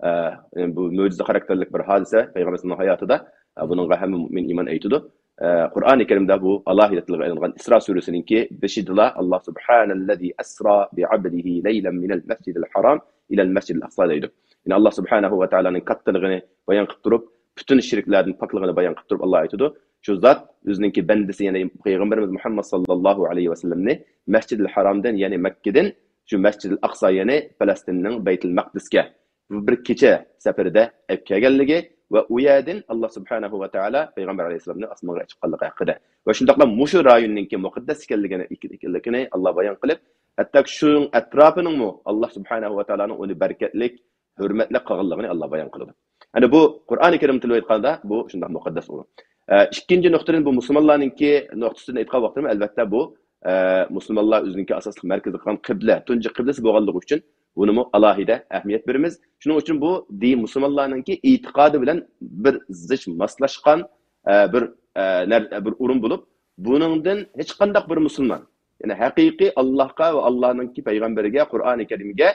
ئە، بۇ مۆجىزە خاراكتېرلىك بىر ھادىسە پەيغەمبەرنىڭ ھاياتىدا. ئە، بۇنىڭغا ھەممە مۇئمىن ئىمان ئېيتىدۇ. ئە، قۇرئانى كەرىمدە بۇ ئالاھىدە تىلغا ئېلىنغان ئىسرا سۈرىسىنىڭكى بېشىدىلا، ئاللا سۇبھانەللەزى ئەسرا بىئەبدىھى لەيلەن مىنەل مەسجىدىل ھارام ئىلەل مەسجىدىل ئەقسا دەيدۇ. يەنى ئاللا سۇبھانەھۇ ۋە تائالانىڭ كاتتىلىقىنى بايان قىلىپ تۇرۇپ، پۈتۈن شېرىكلەردىن پاكلىقىنى بايان قىلىپ تۇرۇپ، ئاللا ئېيتىدۇ، شۇ زات ئۆزىنىڭكى بەندىسى، يەنى پەيغەمبىرىمىز مۇھەممەد ساللاللاھۇ ئەلەيھى ۋەسەللەمنى مەسجىدىل ھارامدىن، يەنى مەككىدىن شۇ مەسجىدىل ئەقسا، يەنى پەلەستىننىڭ بەيتۇل مەقدىسكە بۇ بىر كېچە سەپىرىدە ئەپ كەلگەنلىكى ۋە ئۇ يەردىن ئاللا سۇبھانەھۇ ۋە تائالا پەيغەمبەر ئەلەيھىسسالامنى ئاسمانغا چىققانلىقى ھەققىدە ۋە شۇنداقلا مۇشۇ رايوننىڭكى مۇقەددەس ئىكەنلىكىنى، ئىكەنلىكىنى ئاللا بايان قىلىپ، ھەتتا شۇنىڭ ئەتراپىنىڭمۇ ئاللا سۇبھانەھۇ ۋە تائالانىڭ ئۇنى بەرىكەتلىك، ھۆرمەتلىك قىلغانلىقىنى ئاللا بايان قىلىدۇ. يەنى بۇ قۇرئانى كەرىم تىلىۋېتقاندا بۇ شۇنداق مۇقەددەس ئورۇن. ئە، ئىككىنچى نۇقتىدىن، بۇ مۇسۇلمانلارنىڭكى نۇقتىسىدىن ئېيتقان ۋاقتىمۇ، ئەلۋەتتە، بۇ، ئە، مۇسۇلمانلار ئۆزىنىڭكى ئاساسلىق مەركىزى قىلغان قىبلە، تۇنجى قىبلىسى بولغانلىقى ئۈچۈن بۇنىمۇ ئالاھىدە ئەھمىيەت بېرىمىز. شۇنىڭ ئۈچۈن بۇ دىن مۇسۇلمانلارنىڭكى ئېتىقادى بىلەن بىر زىچ ماسلاشقان، ئە، بىر، ئە، نەر-، بىر ئورۇن بولۇپ، بۇنىڭدىن ھېچقانداق بىر مۇسۇلمان، يەنى ھەقىقىي ئاللاھقا ۋە ئاللاھنىڭكى پەيغەمبىرىگە، قۇرئانى كەرىمگە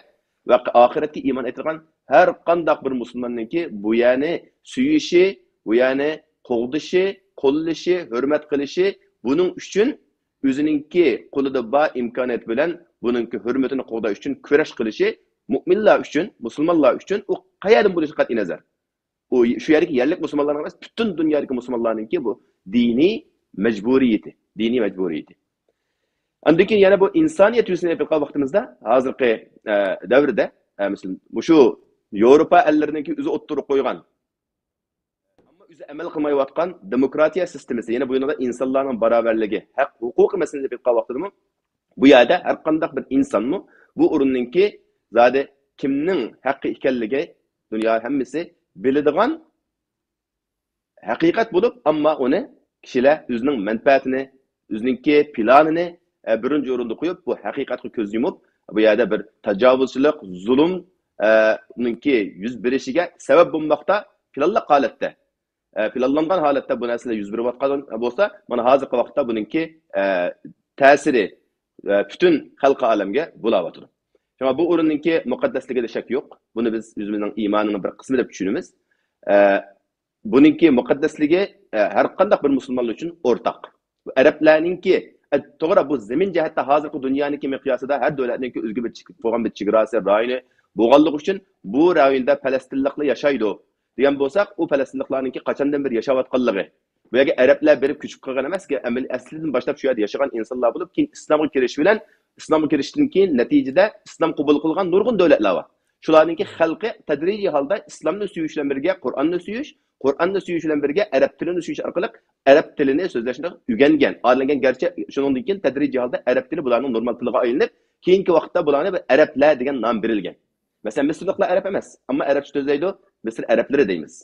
ۋە ئاخىرەتكە ئىمان ئېيتىدىغان ھەر قانداق بىر مۇسۇلماننىڭكى بۇ يەرنى سۆيۈشى، بۇ يەرنى قوغدىشى، قوللىشى، ھۆرمەت قىلىشى، بۇنىڭ ئۈچۈن ئۆزىنىڭكى قولىدا بار ئىمكانىيەت بىلەن بۇنىڭكى ھۆرمىتىنى قوغداش ئۈچۈن كۈرەش قىلىشى مۇئمىنلار ئۈچۈن، مۇسۇلمانلار ئۈچۈن، ئۇ قەيەردىن بولۇشى قەتئىي نەزەر. ئۇ شۇ يەردىكى يەرلىك مۇسۇلمانلارنىڭ ئەمەس، پۈتۈن دۇنيادىكى مۇسۇلمانلارنىڭكى بۇ دىنىي مەجبۇرىيىتى، دىنىي مەجبۇرىيىتى. ئاندىن كېيىن يەنە بۇ ئىنسانىيەت يۈزىسىنى ئېلىپ باققان ۋاقتىمىزدا، ھازىرقى، ئە، دەۋردە، ئە، مەسىلەن، مۇشۇ ياۋروپا ئەللىرىنىڭكى ئۆزى ئوتتۇرىغا قويغان، ئەمما ئۆزى ئەمەل قىلمايۋاتقان دېموكراتىيە سىستېمىسى، يەنە بۇ يەردە ئىنسانلارنىڭ باراۋەرلىكى، ھەق، ھوقۇقى مەسىلىسىنى ئېلىپ باققان ۋاقتىدىمۇ، بۇ يەردە ھەر قانداق بىر ئىنسانمۇ بۇ ئورۇننىڭكى زادى كىمنىڭ ھەققى ئىكەنلىكى دۇنيا ھەممىسى بىلىدىغان ھەقىقەت بولۇپ، ئەمما ئۇنى كىشىلەر ئۆزىنىڭ مەنپەئەتىنى، ئۆزىنىڭكى پىلانىنى، ئە، بىرىنچى ئورۇندا قويۇپ، بۇ ھەقىقەتكە كۆز يۇمۇپ، بۇ يەردە بىر تاجاۋۇزچىلىق، زۇلۇم، ئە، نىڭكى يۈز بېرىشىگە سەۋەب بولماقتا پىلانلىق ھالەتتە. ئە، پىلانلانغان ھالەتتە بۇ نەرسىلەر يۈز بېرىۋاتقان بولسا، مانا ھازىرقى ۋاقىتتا بۇنىڭكى، ئە، تەسىرى، ئە، پۈتۈن خەلقى ئالەمگە بولاۋاتىدۇ. شۇڭا بۇ ئورۇننىڭكى مۇقەددەسلىكىدە شەك يوق. بۇنى بىز ئۆزىمىزنىڭ ئىمانىنىڭ بىر قىسمى دەپ چۈشىنىمىز. ئە، بۇنىڭكى مۇقەددەسلىكى، ئە، ھەر قانداق بىر مۇسۇلمان ئۈچۈن ئورتاق. بۇ ئەرەبلەرنىڭكى، ئە، توغرا، بۇ زېمىن جەھەتتە ھازىرقى دۇنيانىڭكى مىقياسىدا ھەر دۆلەتنىڭكى ئۆزىگە بىر چېك-، بولغان بىر چېگراسى، رايونى بولغانلىقى ئۈچۈن بۇ رايوندا پەلەستىنلىقلار ياشايدۇ دېگەن بولساق، ئۇ پەلەستىنلىقلارنىڭكى قاچاندىن بېرى ياشاۋاتقانلىقى، بۇ يەرگە ئەرەبلەر بېرىپ كۆچۈپ قالغان ئەمەسكەن، ئەمەلىي ئەسلىدىن باشلاپ شۇ يەردە ياشىغان ئىنسانلار بولۇپ، كېيىن ئىسلامغا كىرىش بىلەن، ئىسلامغا كىرىشتىن كېيىن نەتىجىدە ئىسلام قوبۇل قىلغان نۇرغۇن دۆلەتلەر بار. شۇلارنىڭكى خەلقى تەدرىجىي ھالدا ئىسلامنى سۆيۈش بىلەن بىرگە قۇرئاننى سۆيۈش، قۇرئاننى سۆيۈش بىلەن بىرگە ئەرەب تىلىنى سۆيۈش ئارقىلىق ئەرەب تىلىنى سۆزلەشنى ئۆگەنگەن، ئالىنغان. گەرچە شۇنىڭدىن كېيىن تەدرىجىي ھالدا ئەرەب تىلى بۇلارنىڭ نورمال تىلىغا ئايلىنىپ، كېيىنكى ۋاقىتتا بۇلارنى بىر ئەرەبلەر دېگەن نام بېرىلگەن. مەسىلەن، مىسىرلىقلار ئەرەب ئەمەس، ئەمما ئەرەبچە سۆزلەيدۇ، مىسىر ئەرەبلىرى دەيمىز.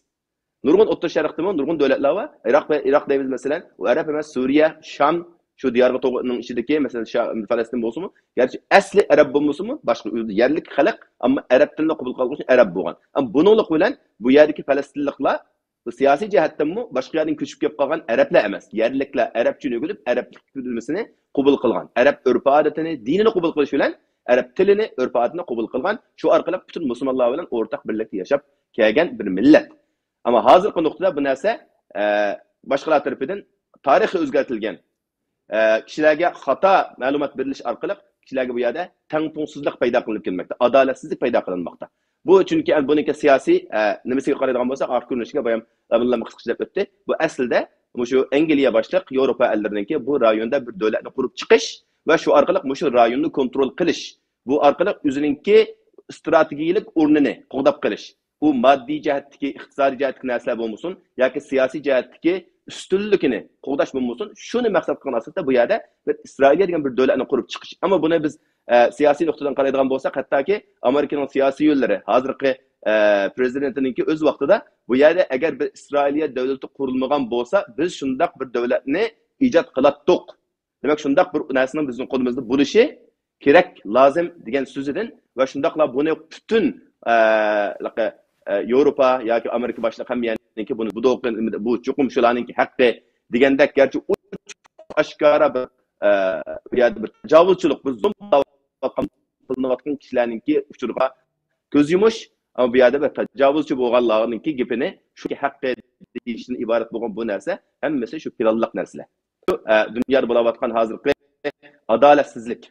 نۇرغۇن ئوتتۇرا شەرقتىمۇ نۇرغۇن دۆلەتلەر بار. ئىراق ۋە ئىراق دەيمىز مەسىلەن، ئۇ ئەرەب ئەمەس، سۈرىيە، شام، شۇ دىيارغا توغرىنىڭ ئىچىدىكى، مەسىلەن، شا-، پەلەستىن بولسىمۇ، گەرچە ئەسلى ئەرەب بولمىسىمۇ، باشقا يەرلىك خەلق، ئەمما ئەرەب تىلىنى قوبۇل قىلغان ئۈچۈن ئەرەب بولغان. ئەمما بۇنىڭلىق بىلەن بۇ يەردىكى پەلەستىنلىقلار بۇ سىياسىي جەھەتتىنمۇ باشقا يەردىن كۆچۈپ كېلىپ قالغان ئەرەبلەر ئەمەس. يەرلىكلەر ئەرەبچىنى ئۆگىنىپ، ئەرەبلىك كۆرمىسىنى قوبۇل قىلغان. ئەرەب ئۆرپ-ئادىتىنى، دىنىنى قوبۇل قىلىش بىلەن ئەرەب تىلىنى، ئۆرپ-ئادىتىنى قوبۇل قىلغان. شۇ ئارقىلىق پۈتۈن مۇسۇلمانلار بىلەن ئورتاق بىرلىكتە ياشاپ كەلگەن بىر مىللەت. ئەمما ھازىرقى نۇقتىدا بۇ نەرسە، ئە، باشقىلار تەرىپىدىن تارىخى ئۆزگەرتىلگەن، ئە، كىشىلەرگە خاتا مەلۇمات بېرىلىش ئارقىلىق كىشىلەرگە بۇ يەردە تەڭپۇڭسىزلىق پەيدا قىلىنىپ كەلمەكتە، ئادالەتسىزلىك پەيدا قىلىنماقتا. بۇ چۈنكى بۇنىڭكى سىياسىي، ئە، نېمىسىگە قارايدىغان بولساق، ئارقا كۆرۈنۈشىگە بايام ئابدۇللا قىسقىچە دەپ ئۆتتى. بۇ ئەسلىدە مۇشۇ ئەنگلىيە باشلىق ياۋروپا ئەللىرىنىڭكى بۇ رايوندا بىر دۆلەتنى قۇرۇپ چىقىش ۋە شۇ ئارقىلىق مۇشۇ رايوننى كونترول قىلىش، بۇ ئارقىلىق ئۆزىنىڭكى ئىستراتېگىيەلىك ئورنىنى قوغداپ قېلىش، ئۇ ماددىي جەھەتتىكى، ئىقتىسادىي جەھەتتىكى نەرسىلەر بولمىسۇن ياكى سىياسىي جەھەتتىكى ئۈستۈنلۈكىنى قوغداش بولمىسۇن، شۇنى مەقسەت قىلغان ئاساستا بۇ يەردە بىر ئىسرائىلىيە دېگەن بىر دۆلەتنى قۇرۇپ چىقىش. ئەمما بۇنى بىز، ئە، سىياسىي نۇقتىدىن قارايدىغان بولساق، ھەتتاكى ئامېرىكىنىڭ سىياسىي يۆللىرى، ھازىرقى، ئە، پرېزىدېنتىنىڭكى ئۆز ۋاقتىدا بۇ يەردە ئەگەر بىر ئىسرائىلىيە دۆلىتى قۇرۇلمىغان بولسا، بىز شۇنداق بىر دۆلەتنى ئىجاد قىلاتتۇق. دېمەك، شۇنداق بىر نەرسىنىڭ بىزنىڭ قولىمىزدا بولۇشى كېرەك، لازىم دېگەن سۆزىدىن ۋە شۇنداقلا بۇنى پۈتۈن، ئە، ياۋروپا ياكى ئامېرىكا باشلىق ھەممە يەرنىڭكى بۇنى، بۇ، بۇ چوقۇم شۇلارنىڭكى ھەققى دېگەندەك، گەرچە ئاشكارا بىر، ئە، بۇ يەردە بىر تاجاۋۇزچىلىق، بىر زۇلۇم قىلىنىۋاتقان كىشىلەرنىڭكى ئۇچۇرىغا كۆز يۇمۇش، ئەمما بۇ يەردە بىر تاجاۋۇزچى بولغانلارنىڭكى گېپىنى شۇ ھەققى دېيىشتىن ئىبارەت بولغان بۇ نەرسە ھەممىسى شۇ پىلانلىق نەرسىلەر. شۇ، ئە، دۇنيادا بولۇۋاتقان ھازىرقى ئادالەتسىزلىك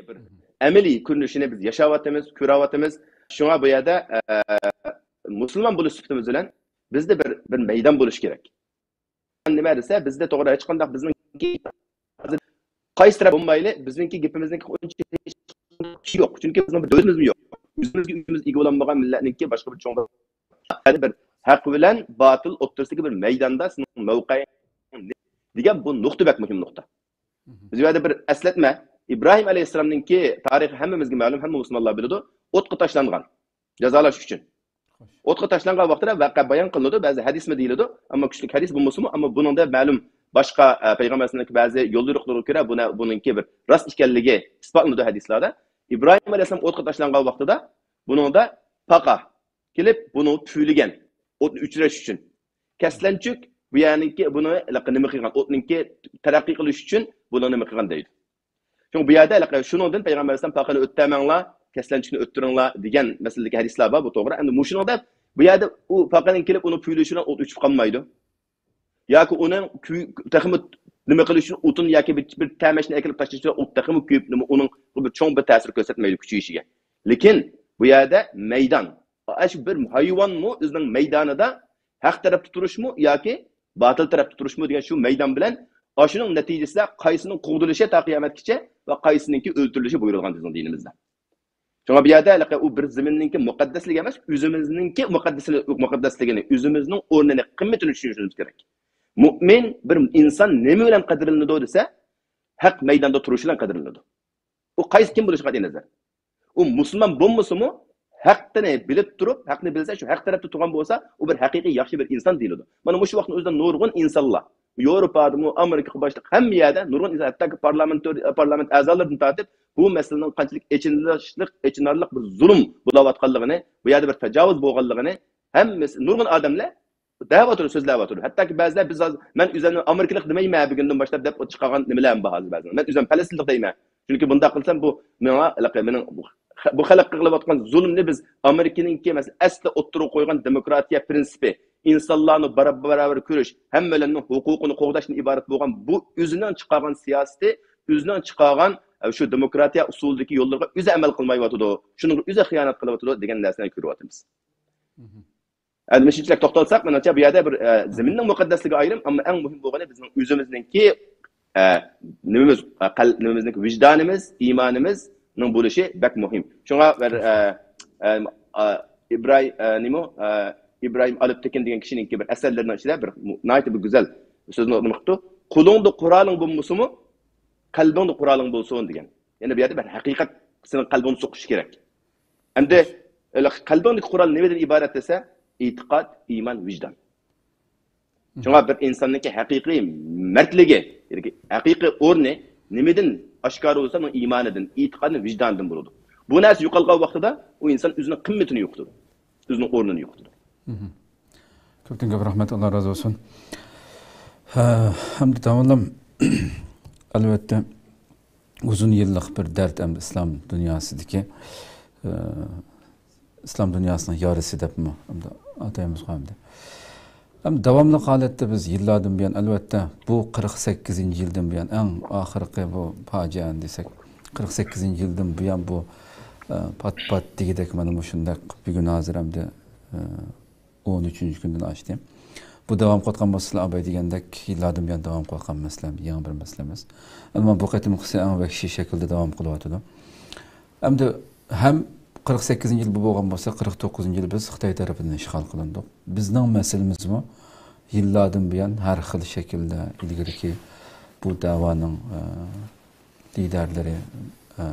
بىر ئەمەلىي كۆرۈنۈشىنى بىز ياشاۋاتىمىز، كۆرۈۋاتىمىز. شۇڭا بۇ يەردە، ئە، مۇسۇلمان بولۇش سۈپىتىمىز بىلەن بىزدە بىر، بىر مەيدان بولۇشى كېرەك. نېمە دېسە، بىزدە توغرا ھېچقانداق بىزنىڭكى ھازىر قايسى تەرەپ بولمايلى، بىزنىڭكى گېپىمىزنىڭكى ئۇنچە ھېچ كۈچى يوق. چۈنكى بىزنىڭ بىر دۆلىتىمىزمۇ يوق. ئۆزىمىزگە ئۆزىمىز ئىگە بولالمىغان مىللەتنىڭكى باشقا بىر چوڭ بىر، يەنى بىر ھەق بىلەن باتىل ئوتتۇرىسىدىكى بىر مەيداندا سېنىڭ مەۋقەيىڭ دېگەن بۇ نۇقتا بەك مۇھىم نۇقتا. بىز بۇ يەردە بىر ئەسلەتمە، ئىبراھىم ئەلەيھىسسالامنىڭكى تارىخى ھەممىمىزگە مەلۇم، ھەممە مۇسۇلمانلار بىلىدۇ، ئوتقا تاشلانغان. جازالاش ئۈچۈن. ئوتقا تاشلانغان ۋاقتىدا ۋەقە بايان قىلىنىدۇ، بەزى ھەدىسمۇ دېيىلىدۇ، ئەمما كۈچلۈك ھەدىس بولمىسىمۇ، ئەمما بۇنىڭدا مەلۇم باشقا، ئە، پەيغەمبەر ئەلەيھىسسالامنىڭكى بەزى يوليورۇقلىرىغا كۆرە، بۇنى، بۇنىڭكى بىر راست ئىكەنلىكى ئىسپاتلىنىدۇ ھەدىسلەردە. ئىبراھىم ئەلەيھىسسالام ئوتقا تاشلانغان ۋاقتىدا بۇنىڭدا پاقا كېلىپ، بۇنى پۈۋلىگەن، ئوتنى ئۆچۈرۈش ئۈچۈن. كەسلەنچۈك بۇ يەرنىڭكى، بۇنى نېمە قىلغان، ئوتنىڭكى تەرەققىي قىلىش ئۈچۈن بۇنى نېمە قىلغان دەيدۇ. شۇڭا بۇ يەردە ھېلىقى شۇنىڭدىن پەيغەمبەر ئەلەيھىسسالام پاقىنى ئۆتتەمەڭلار، كەسلەنچۈكنى ئۆتتۈرۈڭلار دېگەن مەسىلىدىكى ھەدىسلەر بار، بۇ توغرا. ئەمدى مۇشۇنىڭدا بۇ يەردە ئۇ پاقىنىڭ كېلىپ ئۇنى پۈۋلىشى بىلەن ئوت ئۆچۈپ قالمايدۇ. ياكى ئۇنىڭ كۈ-، تېخىمۇ نېمە قىلىش ئۈچۈن ئوتۇن ياكى بىر، بىر تەمەچنى ئەكېلىپ تاشلىشى بىلەن ئوت تېخىمۇ كۆيۈپ، نېمە، ئۇنىڭ بىر چوڭ بىر تەسىر كۆرسەتمەيدۇ كۈچىيىشىگە. لېكىن بۇ يەردە مەيدان، ئاشۇ بىر ھايۋانمۇ ئۆزىنىڭ مەيدانىدا ھەق تەرەپتە تۇرۇشمۇ ياكى باتىل تەرەپتە تۇرۇشمۇ دېگەن شۇ مەيدان بىلەن ئاشۇنىڭ نەتىجىسىدە قايسىنىڭ قوغدىلىشى تا قىيامەتكىچە ۋە قايسىنىڭكى ئۆلتۈرۈلۈشى بۇيرۇلغان بىزنىڭ دىنىمىزدا. شۇڭا بۇ يەردە ھېلىقى ئۇ بىر زېمىننىڭكى مۇقەددەسلىكى ئەمەس، ئۆزىمىزنىڭكى مۇقەددەسلىكى، مۇقەددەسلىكىنى، ئۆزىمىزنىڭ ئورنىنى، قىممىتىنى چۈشىنىشىمىز كېرەك. مۇئمىن بىر ئىنسان نېمە بىلەن قەدىرلىنىدۇ دېسە، ھەق مەيداندا تۇرۇشى بىلەن قەدىرلىنىدۇ. ئۇ قايسى كىم بولۇشى قەتئىينەزەر. ئۇ مۇسۇلمان بولمىسىمۇ، ھەقنى بىلىپ تۇرۇپ، ھەقنى بىلسە، شۇ ھەق تەرەپتە تۇرغان بولسا، ئۇ بىر ھەقىقىي ياخشى بىر ئىنسان دېيىلىدۇ. مانا مۇشۇ ۋاقىتنىڭ ئۆزىدە نۇرغۇن ئىنسانلار، ياۋروپادىمۇ، ئامېرىكىغا باشلىق ھەممە يەردە نۇرغۇن ئىنسان، ھەتتاكى پارلامېنت، پارلامېنت ئەزالىرىدىن تارتىپ، بۇ مەسىلىنىڭ قانچىلىك ئېچىنىشلىق، ئېچىنارلىق بىر زۇلۇم بولۇۋاتقانلىقىنى، بۇ يەردە بىر تاجاۋۇز بولغانلىقىنى ھەممىسى، نۇرغۇن ئادەملەر دەۋاتىدۇ، سۆزلەۋاتىدۇ. ھەتتاكى بەزىلەر بىز ھازىر، مەن ئۆزۈمنى ئامېرىكىلىق دېمەيمەن بۈگۈندىن باشلاپ دەپ چىقارغان نېمىلەرمۇ بار ھازىر بەزىلەر. مەن ئۆزۈم پەلەستىنلىق دەيمەن. چۈنكى بۇنداق قىلسام بۇ ماڭا، مېنىڭ بۇ خەلققە قىلىۋاتقان زۇلۇمنى بىز ئامېرىكىنىڭكى مەسىلەن ئەسلى ئوتتۇرىغا قويغان دېموكراتىيە پىرىنسىپى، ئىنسانلارنى باراپ-، باراۋەر كۆرۈش، ھەممەيلەننىڭ ھوقۇقىنى قوغداشتىن ئىبارەت بولغان بۇ ئۆزىنىڭ چىقارغان سىياسىتى، ئۆزىنىڭ چىقارغان، ئە، شۇ دېموكراتىيە ئۇسۇلىدىكى يوللىرىغا ئۆزى ئەمەل قىلمايۋاتىدۇ، شۇنىڭغا ئۆزى خىيانەت قىلىۋاتىدۇ دېگەن نەرسىنى كۆرۈۋاتىمىز. ئەمدى مۇشۇنچىلىك توختالساق، مېنىڭچە بۇ يەردە بىر، ئە، زېمىننىڭ مۇقەددەسلىكى ئايرىم، ئەمما ئەڭ مۇھىم بولغىنى بىزنىڭ ئۆزىمىزنىڭكى، ئە، نېمىمىز، ئە، قەل-، نېمىمىزنىڭكى ۋىجدانىمىز، ئىمانىمىزنىڭ بولۇشى بەك مۇھىم. شۇڭا بىر، ئە، ئە، ئە، ئىبراھىم، ئە، نېمە، ئە، ئىبراھىم ئالپتېكىن دېگەن كىشىنىڭكى بىر ئەسەرلىرىنىڭ ئىچىدە بىر مۇ-، ناھايىتى بىر گۈزەل سۆزنى نېمە قىپتۇ. قولۇڭدا قورالىڭ بولمىسىمۇ، قەلبىڭدە قورالىڭ بولسۇن دېگەن. يەنى بۇ يەردە بىر ھەقىقەت سېنىڭ قەلبىڭدە سوقۇشى كېرەك. ئەمدى قەلبىڭدىكى قورال نېمىدىن ئىبارەت دېسە، ئېتىقاد، ئىمان، ۋىجدان. شۇڭا بىر ئىنساننىڭكى ھەقىقىي مەردلىكى، يەنى ھەقىقىي ئورنى نېمىدىن ئاشكارا بولسا، ئۇنىڭ ئىمانىدىن، ئېتىقادىدىن، ۋىجدانىدىن بولىدۇ. بۇ نەرسە يوقالغان ۋاقتىدا ئۇ ئىنسان ئۆزىنىڭ قىممىتىنى يوقىتىدۇ، ئۆزىنىڭ ئورنىنى يوقىتىدۇ. كۆپتىن كۆپ رەھمەت، ئاللا رازى بولسۇن. ھە، ئەمدى داۋاملام، ئەلۋەتتە، ئۇزۇن يىللىق بىر دەرد ئەمدى ئىسلام دۇنياسىدىكى، ئە، ئىسلام دۇنياسىنىڭ يارىسى دەپمۇ ئەمدى ئاتايمىزغۇ ئەمدى. ئەمدى داۋاملىق ھالەتتە بىز يىللاردىن بۇيان، ئەلۋەتتە، بۇ قىرىق سەككىزىنچى يىلدىن بۇيان، ئەڭ ئاخىرقى بۇ پاجىئەنى دېسەك، قىرىق سەككىزىنچى يىلدىن بۇيان بۇ، ئە، پات-پات دېگۈدەك مانا مۇشۇنداق بۈگۈن ھازىر ئەمدى، ئە، ئون ئۈچىنچى كۈندىن ئاشتى. بۇ داۋام قىلىۋاتقان مەسىلە، ئاباي دېگەندەك، يىللاردىن بۇيان داۋام قىلىۋاتقان مەسىلە، يېڭى بىر مەسىلە ئەمەس. ئەمما بۇ قېتىمقىسى ئەڭ ۋەھشىي شەكىلدە داۋام قىلىۋاتىدۇ. ئەمدى ھەم قىرىق سەككىزىنچى يىل بۇ بولغان بولسا، قىرىق توققۇزىنچى يىل بىز خىتاي تەرىپىدىن ئىشغال قىلىندۇق. بىزنىڭ مەسىلىمىزمۇ يىللاردىن بۇيان ھەر خىل شەكىلدە ئىلگىرىكى بۇ دەۋانىڭ، ئە، لىدەرلىرى، ئە،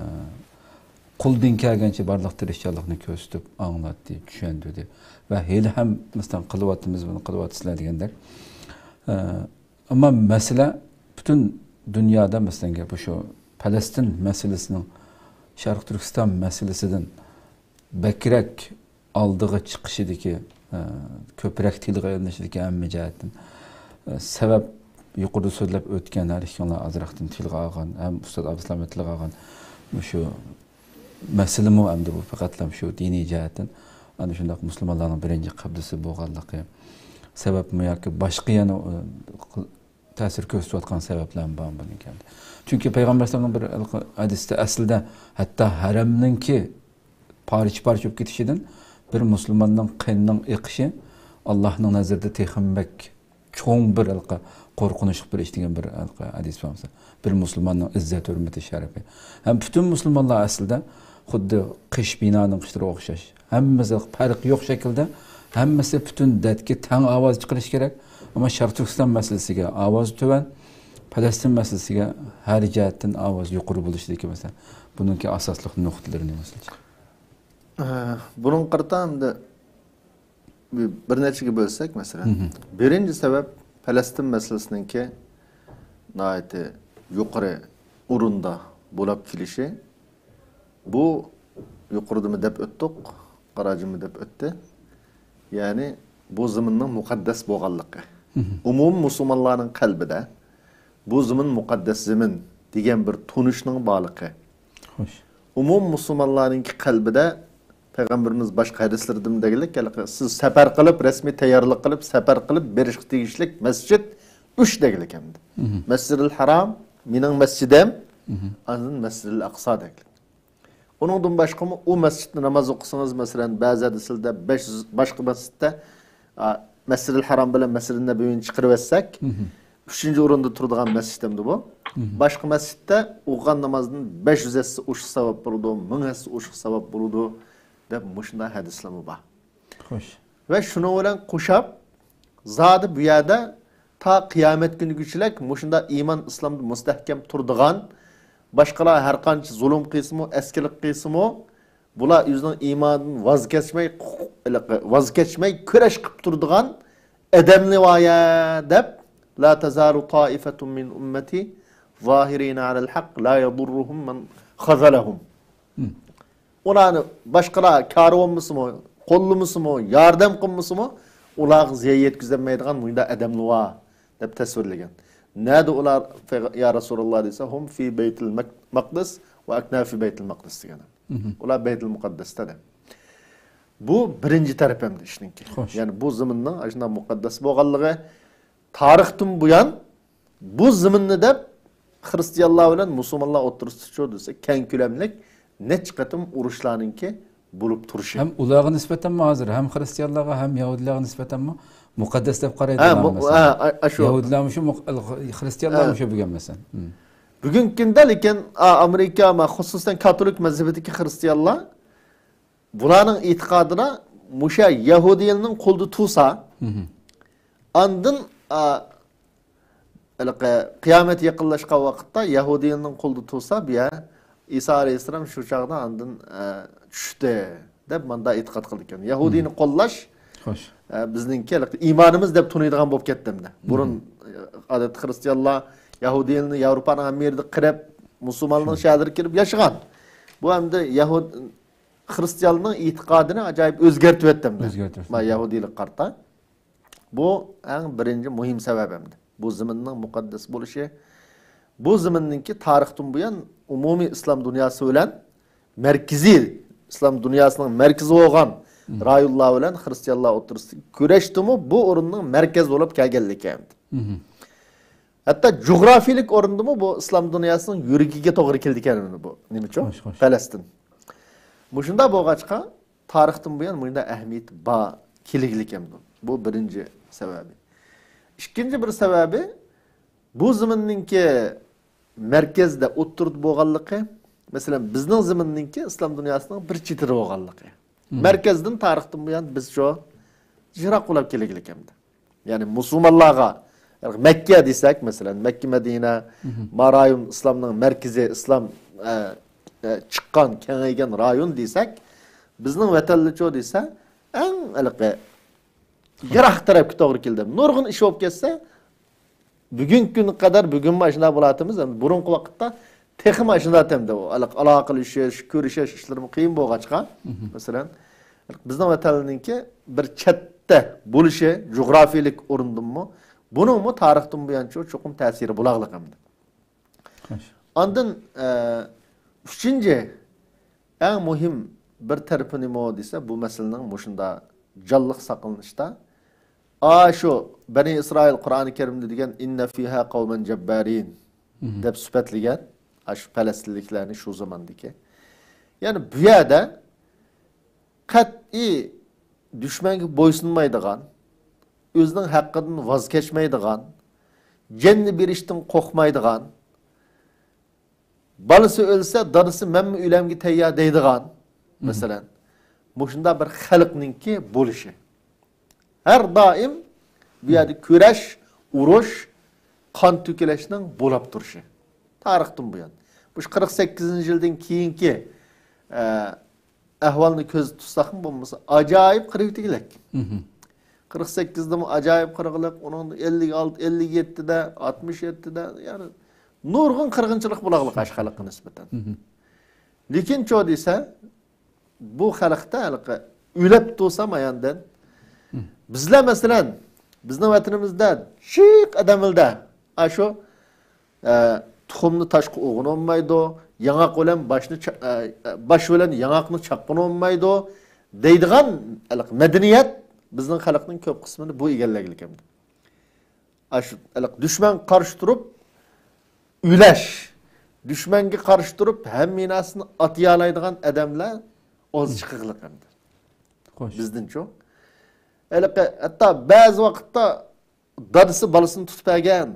قولىدىن كەلگەنچە بارلىق تىرىشچانلىقنى كۆرسىتىپ ئاڭلاتتى، چۈشەندۈردى ۋە ھېلىھەم، مەسىلەن، قىلىۋاتىمىز، بۇنى قىلىۋاتىسىلەر دېگەندەك. ئە، ئەمما مەسىلە پۈتۈن دۇنيادا، مەسىلەن، گەپ شۇ پەلەستىن مەسىلىسىنىڭ، شەرقىي تۈركىستان مەسىلىسىدىن بەكرەك ئالدىغا چىقىشىدىكى، ئە، كۆپرەك تىلغا ئېلىنىشىدىكى ھەممە جەھەتتىن، ئە، سەۋەب يۇقىرىدا سۆزلەپ ئۆتكەن، ھەر ئىككىڭلار ئازراقتىن تىلغا ئالغان، ھەم ئۇستاز ئابدۇسالاممۇ تىلغا ئالغان مۇشۇ مەسىلىمۇ ئەمدى بۇ پەقەتلا شۇ دىنىي جەھەتتىن ئەنە شۇنداق مۇسۇلمانلارنىڭ بىرىنچى قىبلىسى بولغانلىقى سەۋەبمۇ ياكى باشقا يەنە، ئە، تەسىر كۆرسىتىۋاتقان سەۋەبلەرمۇ بار بۇنىڭ كەينىدە. چۈنكى پەيغەمبەر ئەلەيھىسسالامنىڭ بىر ھەدىسىدە ئەسلىدە ھەتتا ھەرەمنىڭكى پارچە-پارچە بولۇپ كېتىشىدىن بىر مۇسۇلماننىڭ قېنىنىڭ ئېقىشى ئاللاھنىڭ نەزىرىدە تېخىمۇ بەك چوڭ بىر ھېلىقى قورقۇنچلۇق بىر ئىش دېگەن بىر ھېلىقى ھەدىس بار. بىر مۇسۇلماننىڭ ئىززەت-ھۆرمىتى، شەرىپى. ھەم پۈتۈن مۇسۇلمانلار ئەسلىدە خۇددى قىش بىنانىڭ قىشلىرىغا ئوخشاش. ھەممىسى پەرقى يوق شەكىلدە، ھەممىسى پۈتۈن دەردكە تەڭ ئاۋاز چىقىرىشى كېرەك. ئەمما شەرقىي تۈركىستان مەسىلىسىگە ئاۋازى تۆۋەن، پەلەستىن مەسىلىسىگە ھەر جەھەتتىن ئاۋازى يۇقىرى بولۇشىدىكى مەسىلە. بۇنىڭكى ئاساسلىق نۇقتىلىرى نېمە سىلىچە؟ ئە، بۇنىڭغا قارىتا ئەمدى بىر نەچچىگە بۆلسەك، مەسىلەن، مھم. بىرىنچى سەۋەب پەلەستىن مەسىلىسىنىڭكى ناھايىتى يۇقىرى ئورۇندا بولاپ كېلىشى. بۇ يۇقىرىدىمۇ دەپ ئۆتتۇق، قاراجىممۇ دەپ ئۆتتى. يەنى بۇ زېمىننىڭ مۇقەددەس بولغانلىقى. مھم. ئومۇمىي مۇسۇلمانلارنىڭ قەلبىدە بۇ زېمىن مۇقەددەس زېمىن دېگەن بىر تونۇشنىڭ بارلىقى. خوش. ئومۇمىي مۇسۇلمانلارنىڭكى قەلبىدە پەيغەمبىرىمىز باشقا ھەدىسلىرىدىمۇ دېگەنلىك، ھېلىقى سىز سەپەر قىلىپ، رەسمىي تەييارلىق قىلىپ، سەپەر قىلىپ بېرىشقا تېگىشلىك مەسچىت ئۈچ دېگەنلىك ئەمدى. مھم. مەسجىدىل ھارام، مېنىڭ مەسچىدىم، مھم. ئاندىن مەسجىدىل ئەقسا دېگەنلىك. ئۇنىڭدىن باشقىمۇ ئۇ مەسچىتتە ناماز ئوقۇسىڭىز، مەسىلەن، بەزى ھەدىسلەردە بەش يۈز، باشقا مەسچىتتە، ئا، مەسجىدىل ھارام بىلەن مەسجىدىل نەبەۋىنى چىقىرىۋەتسەك، مھم. ئۈچىنچى ئورۇندا تۇرىدىغان مەسچىت ئەمدى بۇ. مھم. باشقا مەسچىتتە ئوقۇغان نامازدىن بەش يۈز ھەسسە ئوشۇق ساۋاب بولىدۇ، مىڭ ھەسسە ئوشۇق ساۋاب بولىدۇ، دەپ مۇشۇنداق ھەدىسلەرمۇ بار. خوش. ۋە شۇنىڭ بىلەن قوشاپ، زادى بۇ يەردە تا قىيامەت كۈنىگىچىلىك مۇشۇنداق ئىمان ئىسلامدا مۇستەھكەم تۇرىدىغان، باشقىلار ھەر قانچە زۇلۇم قىلسىمۇ، ئەسكىلىك قىلسىمۇ، بۇلار ئۆزىنىڭ ئىمانىدىن ۋاز كەچمەي، ۋاز كەچمەي كۈرەش قىلىپ تۇرىدىغان ئادەملەر بار يا دەپ، لا تزال طائفة من أمتي ظاهرين على الحق لا يضرهم من خذلهم. مم. ئۇلارنى باشقىلار كارى بولمىسىمۇ، قوللىمىسىمۇ، ياردەم قىلمىسىمۇ، ئۇلارغا زىيان يەتكۈزەلمەيدىغان مۇنداق ئادەملەر بار، دەپ تەسۋىرلىگەن. نەدە ئۇلار، يا رەسۇلاللا دېسە، هم في بيت المقدس وأكناف بيت المقدس دېگەن. مھم. ئۇلار بەيتۇل مۇقەددەستە دەپ. بۇ بىرىنچى تەرىپى ئەمدى ئىشنىڭكى. خوش. يەنى بۇ زېمىننىڭ ئاشۇنداق مۇقەددەس بولغانلىقى، تارىختىن بۇيان بۇ زېمىننى دەپ خىرىستىيانلار بىلەن مۇسۇلمانلار ئوتتۇرىسىدىچۇ دېسە، كەڭ كۆلەملىك نەچچە قېتىم ئۇرۇشلارنىڭكى بولۇپ تۇرۇشى. ھەم ئۇلارغا نىسبەتەنمۇ ھازىر، ھەم خىرىستىيانلارغا، ھەم يەھۇدىيلارغا نىسبەتەنمۇ مۇقەددەس دەپ قارايدۇ ھە، ئۇلار، مۇ-، مەسىلەن. ھە، ئا-، ئاشۇ. يەھۇدىيلارمۇ شۇ، مۇق-، خىرىستىيانلارمۇ ھە. شۇ بۈگۈن مەسىلەن. مم. بۈگۈنكى كۈندە لېكىن، ئا-، ئامېرىكا، ما-، خۇسۇسەن كاتولىك مەزھىپىدىكى خىرىستىيانلار، بۇلارنىڭ ئېتىقادىدا مۇشۇ يەھۇدىيلارنىڭ قولىدا تۇرسا، مھم. ئاندىن، ئا، ھېلىقى قىيامەت يېقىنلاشقان ۋاقىتتا يەھۇدىيلارنىڭ قولىدا تۇرسا، بۇ يەر ئىسا ئەلەيھىسسالام شۇ چاغدا ئاندىن، ئە، چۈشتى دەپ ماندا ئېتىقاد قىلىدىكەن. يەھۇدىينى مم. قوللاش، خوش. ئە، بىزنىڭكى ھېلىقى ئىمانىمىز دەپ تونۇيدىغان بولۇپ كەتتى ئەمدى. بۇرۇن، مم. ئە، ئادەتتە خىرىستىيانلار يەھۇدىيلارنى ياۋروپانىڭ ھەممە يېرىدە قىرىپ، مۇسۇلمانلارنىڭ شۇ. شەھەرلىرىگە كىرىپ ياشىغان. بۇ ئەمدى يەھۇد-، خىرىستىيانلارنىڭ ئېتىقادىنى ئاجايىپ ئۆزگەرتىۋەتتى ئەمدى. ئۆزگەرتىۋەتتى. ما يەھۇدىيلىققا قارىتا. بۇ ئەڭ بىرىنچى مۇھىم سەۋەب ئەمدى. بۇ زېمىننىڭ مۇقەددەس بولۇشى، بۇ زېمىننىڭكى تارىختىن بۇيان ئومۇمىي ئىسلام دۇنياسى بىلەن مەركىزىي، ئىسلام دۇنياسىنىڭ مەركىزى بولغان مم. رايونلار بىلەن خىرىستىيانلار ئوتتۇرىسىدىكى كۈرەشتىمۇ بۇ ئورۇننىڭ مەركەز بولۇپ كەلگەنلىكى ئەمدى. مم. ھەتتا جۇغراپىيىلىك ئورۇندىمۇ بۇ ئىسلام دۇنياسىنىڭ يۈرىكىگە توغرا كېلىدىكەن بۇ. نېمە ئۈچۈن؟ خوش، خوش. پەلەستىن. مۇشۇنداق بولغاچقا، تارىختىن بۇيان مۇنداق ئەھمىيىتى بار كېلىگلىك ئەمدى. بۇ بىرىنچى سەۋەبى. ئىككىنچى بىر سەۋەبى، بۇ زېمىننىڭكى مەركەزدە ئوتتۇرىدا بولغانلىقى، مەسىلەن، بىزنىڭ زېمىننىڭكى ئىسلام دۇنياسىنىڭ بىر چېتىدە بولغانلىقى. مم. مەركەزدىن تارىختىن بۇيان بىز شۇ يىراق بولاپ كېلىگلىك ئەمدى. يەنى مۇسۇلمانلارغا، يەنى مەككە دېسەك، مەسىلەن، مەككە مەدىنە، مم، ما رايون ئىسلامنىڭ مەركىزى، ئىسلام، ئە، ئە، چىققان، كېڭەيگەن رايون دېسەك، بىزنىڭ ۋەتەنلىچۇ دېسە، ئەڭ ھېلىقى يىراق تەرەپكە توغرا كېلىدۇ. نۇرغۇن ئىش بولۇپ كەتسە، بۈگۈنكى كۈنگە قەدەر بۈگۈنمۇ ئاشۇنداق بولاتىمىز. ئەمدى بۇرۇنقى ۋاقىتتا تېخىمۇ ئاشۇنداق ئەمدى. ئالاقىلىشىش، كۆرۈشۈش ئىشلىرىمۇ قىيىن بولغاچقا، مم، مەسىلەن، بىزنىڭ ۋەتەننىڭكى بىر چەتتە بولۇشى، جۇغراپىيىلىك ئورۇندىنمۇ، بۇنىڭمۇ تارىختىن بۇيانچۇ چوقۇم تەسىرى بولاغلىق ئەمدى. خوش. ئاندىن، ئە، ئۈچىنچى، ئەڭ مۇھىم بىر تەرىپى نېمە دېسە، بۇ مەسىلىنىڭ مۇشۇنداق جانلىق ساقلىنىشتا، ئاشۇ بەنى ئىسرائىل قۇرئانى كەرىمدە دېگەن، «ئىننە فىھا قەۋمەن جەببارىن» دەپ سۈپەتلىگەن، ئاشۇ پەلەستىنلىكلەرنى شۇ زاماندىكى. يەنى بۇ يەردە قەتئىي دۈشمەنگە بويسۇنمايدىغان، ئۆزىنىڭ ھەققىدىن ۋاز كەچمەيدىغان، جېنىنى بېرىشتىن قورقمايدىغان، بالىسى ئۆلسە، دادىسى مەنمۇ ئۆلەمگە تەييار دەيدىغان، مەسىلەن، مۇشۇنداق بىر خەلقنىڭكى بولۇشى. ھەر دائىم بۇ يەردە كۈرەش، ئۇرۇش، قان تۆكۈلۈشنىڭ بولاپ تۇرۇشى. تارىختىن بۇيان. مۇشۇ قىرىق سەككىزىنچى يىلدىن كېيىنكى، ئە، ئەھۋالنى كۆزدە تۇتساقمۇ بولمىسا، ئاجايىپ قىرىۋېتىگلىك. قىرىق سەككىزدىمۇ ئاجايىپ قىرغىلىق، ئۇنىڭ ئەللىك ئالتە، ئەللىك يەتتىدە، ئاتمىش يەتتىدە، يەنى نۇرغۇن قىرغىنچىلىق بولاغلىق ئاشۇ خەلققە نىسبەتەن. لېكىن چۇ دېسە، بۇ خەلقتە ھېلىقى ئۆلەپ تۇرسا ماياندىن. بىزلەر مەسىلەن، بىزنىڭ ۋەتىنىمىزدە جىق ئادەملەردە ئاشۇ، ئە، تۇخۇمنى تاشقا ئوغۇن ئونمايدۇ، ياڭاق بىلەن باشنى چا-، ئە، ئە، باش بىلەن ياڭاقنى چاققىنى ئونمايدۇ دەيدىغان ھېلىقى مەدەنىيەت بىزنىڭ خەلقنىڭ كۆپ قىسمىنى بۇ ئىگىلەيدىكەن. ئاشۇ ھېلىقى دۈشمەنگە قارشى تۇرۇپ ئۆلەش، دۈشمەنگە قارشى تۇرۇپ ھەممە نەرسىنى ئاتىيالايدىغان ئادەملەر ئاز چىقىغلىق ئەمدى. خوش. بىزدىنچۇ؟ ھېلىقى ھەتتا بەزى ۋاقىتتا دادىسى بالىسىنى تۇتۇپ بەرگەن،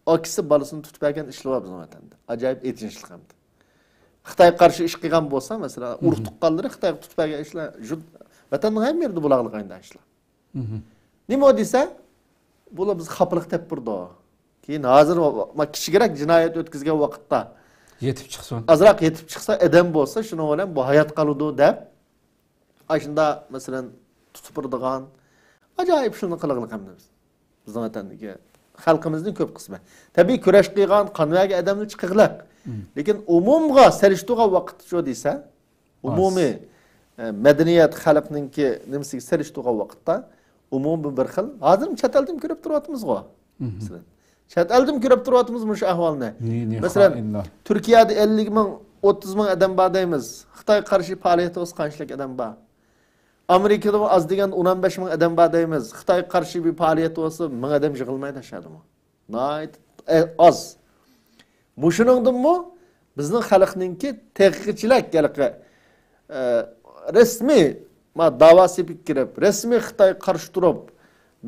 ئاكىسى بالىسىنى تۇتۇپ بەرگەن ئىشلار بار بىزنىڭ ۋەتەندە. ئاجايىپ ئېچىنىشلىق ئەمدى. خىتايغا قارشى ئىش قىلغان بولسا، مەسىلەن، ئۇرۇق تۇغقانلىرى خىتايغا تۇتۇپ بەرگەن ئىشلار، ۋەتەننىڭ ھەممە يېرىدە بولاغلىق ئاينىدا ئىشلار. نېمە دېسە، بۇلار بىزگە خاپىلىق دەپ بېرىدۇ. كېيىن ھازىر ما-، ما-، كىچىكرەك جىنايەت ئۆتكۈزگەن ۋاقىتتا يېتىپ چىقسۇن. ئازراق يېتىپ چىقسا، ئادەم بولسا، شۇنىڭ بىلەن بۇ ھايات قالىدۇ دەپ، ئاشۇنداق، مەسىلەن، تۇتۇپ بېرىدىغان ئاجايىپ ئىشلارنى قىلغىلىق ئەمدى بىز. بىزنىڭ ۋەتەندىكى خەلقىمىزنىڭ كۆپ قىسمى. تەبىئىي، كۈرەش قىلغان، قان بەرگەن ئادەملەر چىقىغلىق. لېكىن ئومۇمغا سېلىشتۇرغان ۋاقىتتا شۇ دېسە، ئاز. ئومۇمىي، ئە، مەدەنىيەت خەلقنىڭكى نېمىسىگە سېلىشتۇرغان ۋاقىتتا، ئومۇمىي بىر خىل. ھازىرمۇ چەت ئەلدىمۇ كۆرۈپ تۇرۇۋاتىمىزغۇ. مەسىلەن، چەت ئەلدىمۇ كۆرۈپ تۇرۇۋاتىمىز مۇشۇ ئەھۋالنى. نى-، نى-، مەسىلەن، خائىنلار. تۈركىيەدە ئەللىك مىڭ، ئوتتۇز مىڭ ئادەم بار دەيمىز. خىتايغا قارشى پائالىيەت بولسا قانچىلىك ئادەم بار؟ ئامېرىكىدىمۇ ئاز دېگەندە ئون بەش مىڭ ئادەم بار دەيمىز. خىتايغا قارشى بىر پائالىيەت بولسا، مىڭ ئادەم يىغىلمايدۇ ئاشۇ يەردىمۇ. ناھايىتى، ئە، ئاز. مۇشۇنىڭدىنمۇ بىزنىڭ خەلقنىڭكى تېخىچىلەك ھېلىقى، ئە، رەسمىي، ما، داۋا سېپىگە كىرىپ، رەسمىي خىتايغا قارشى تۇرۇپ،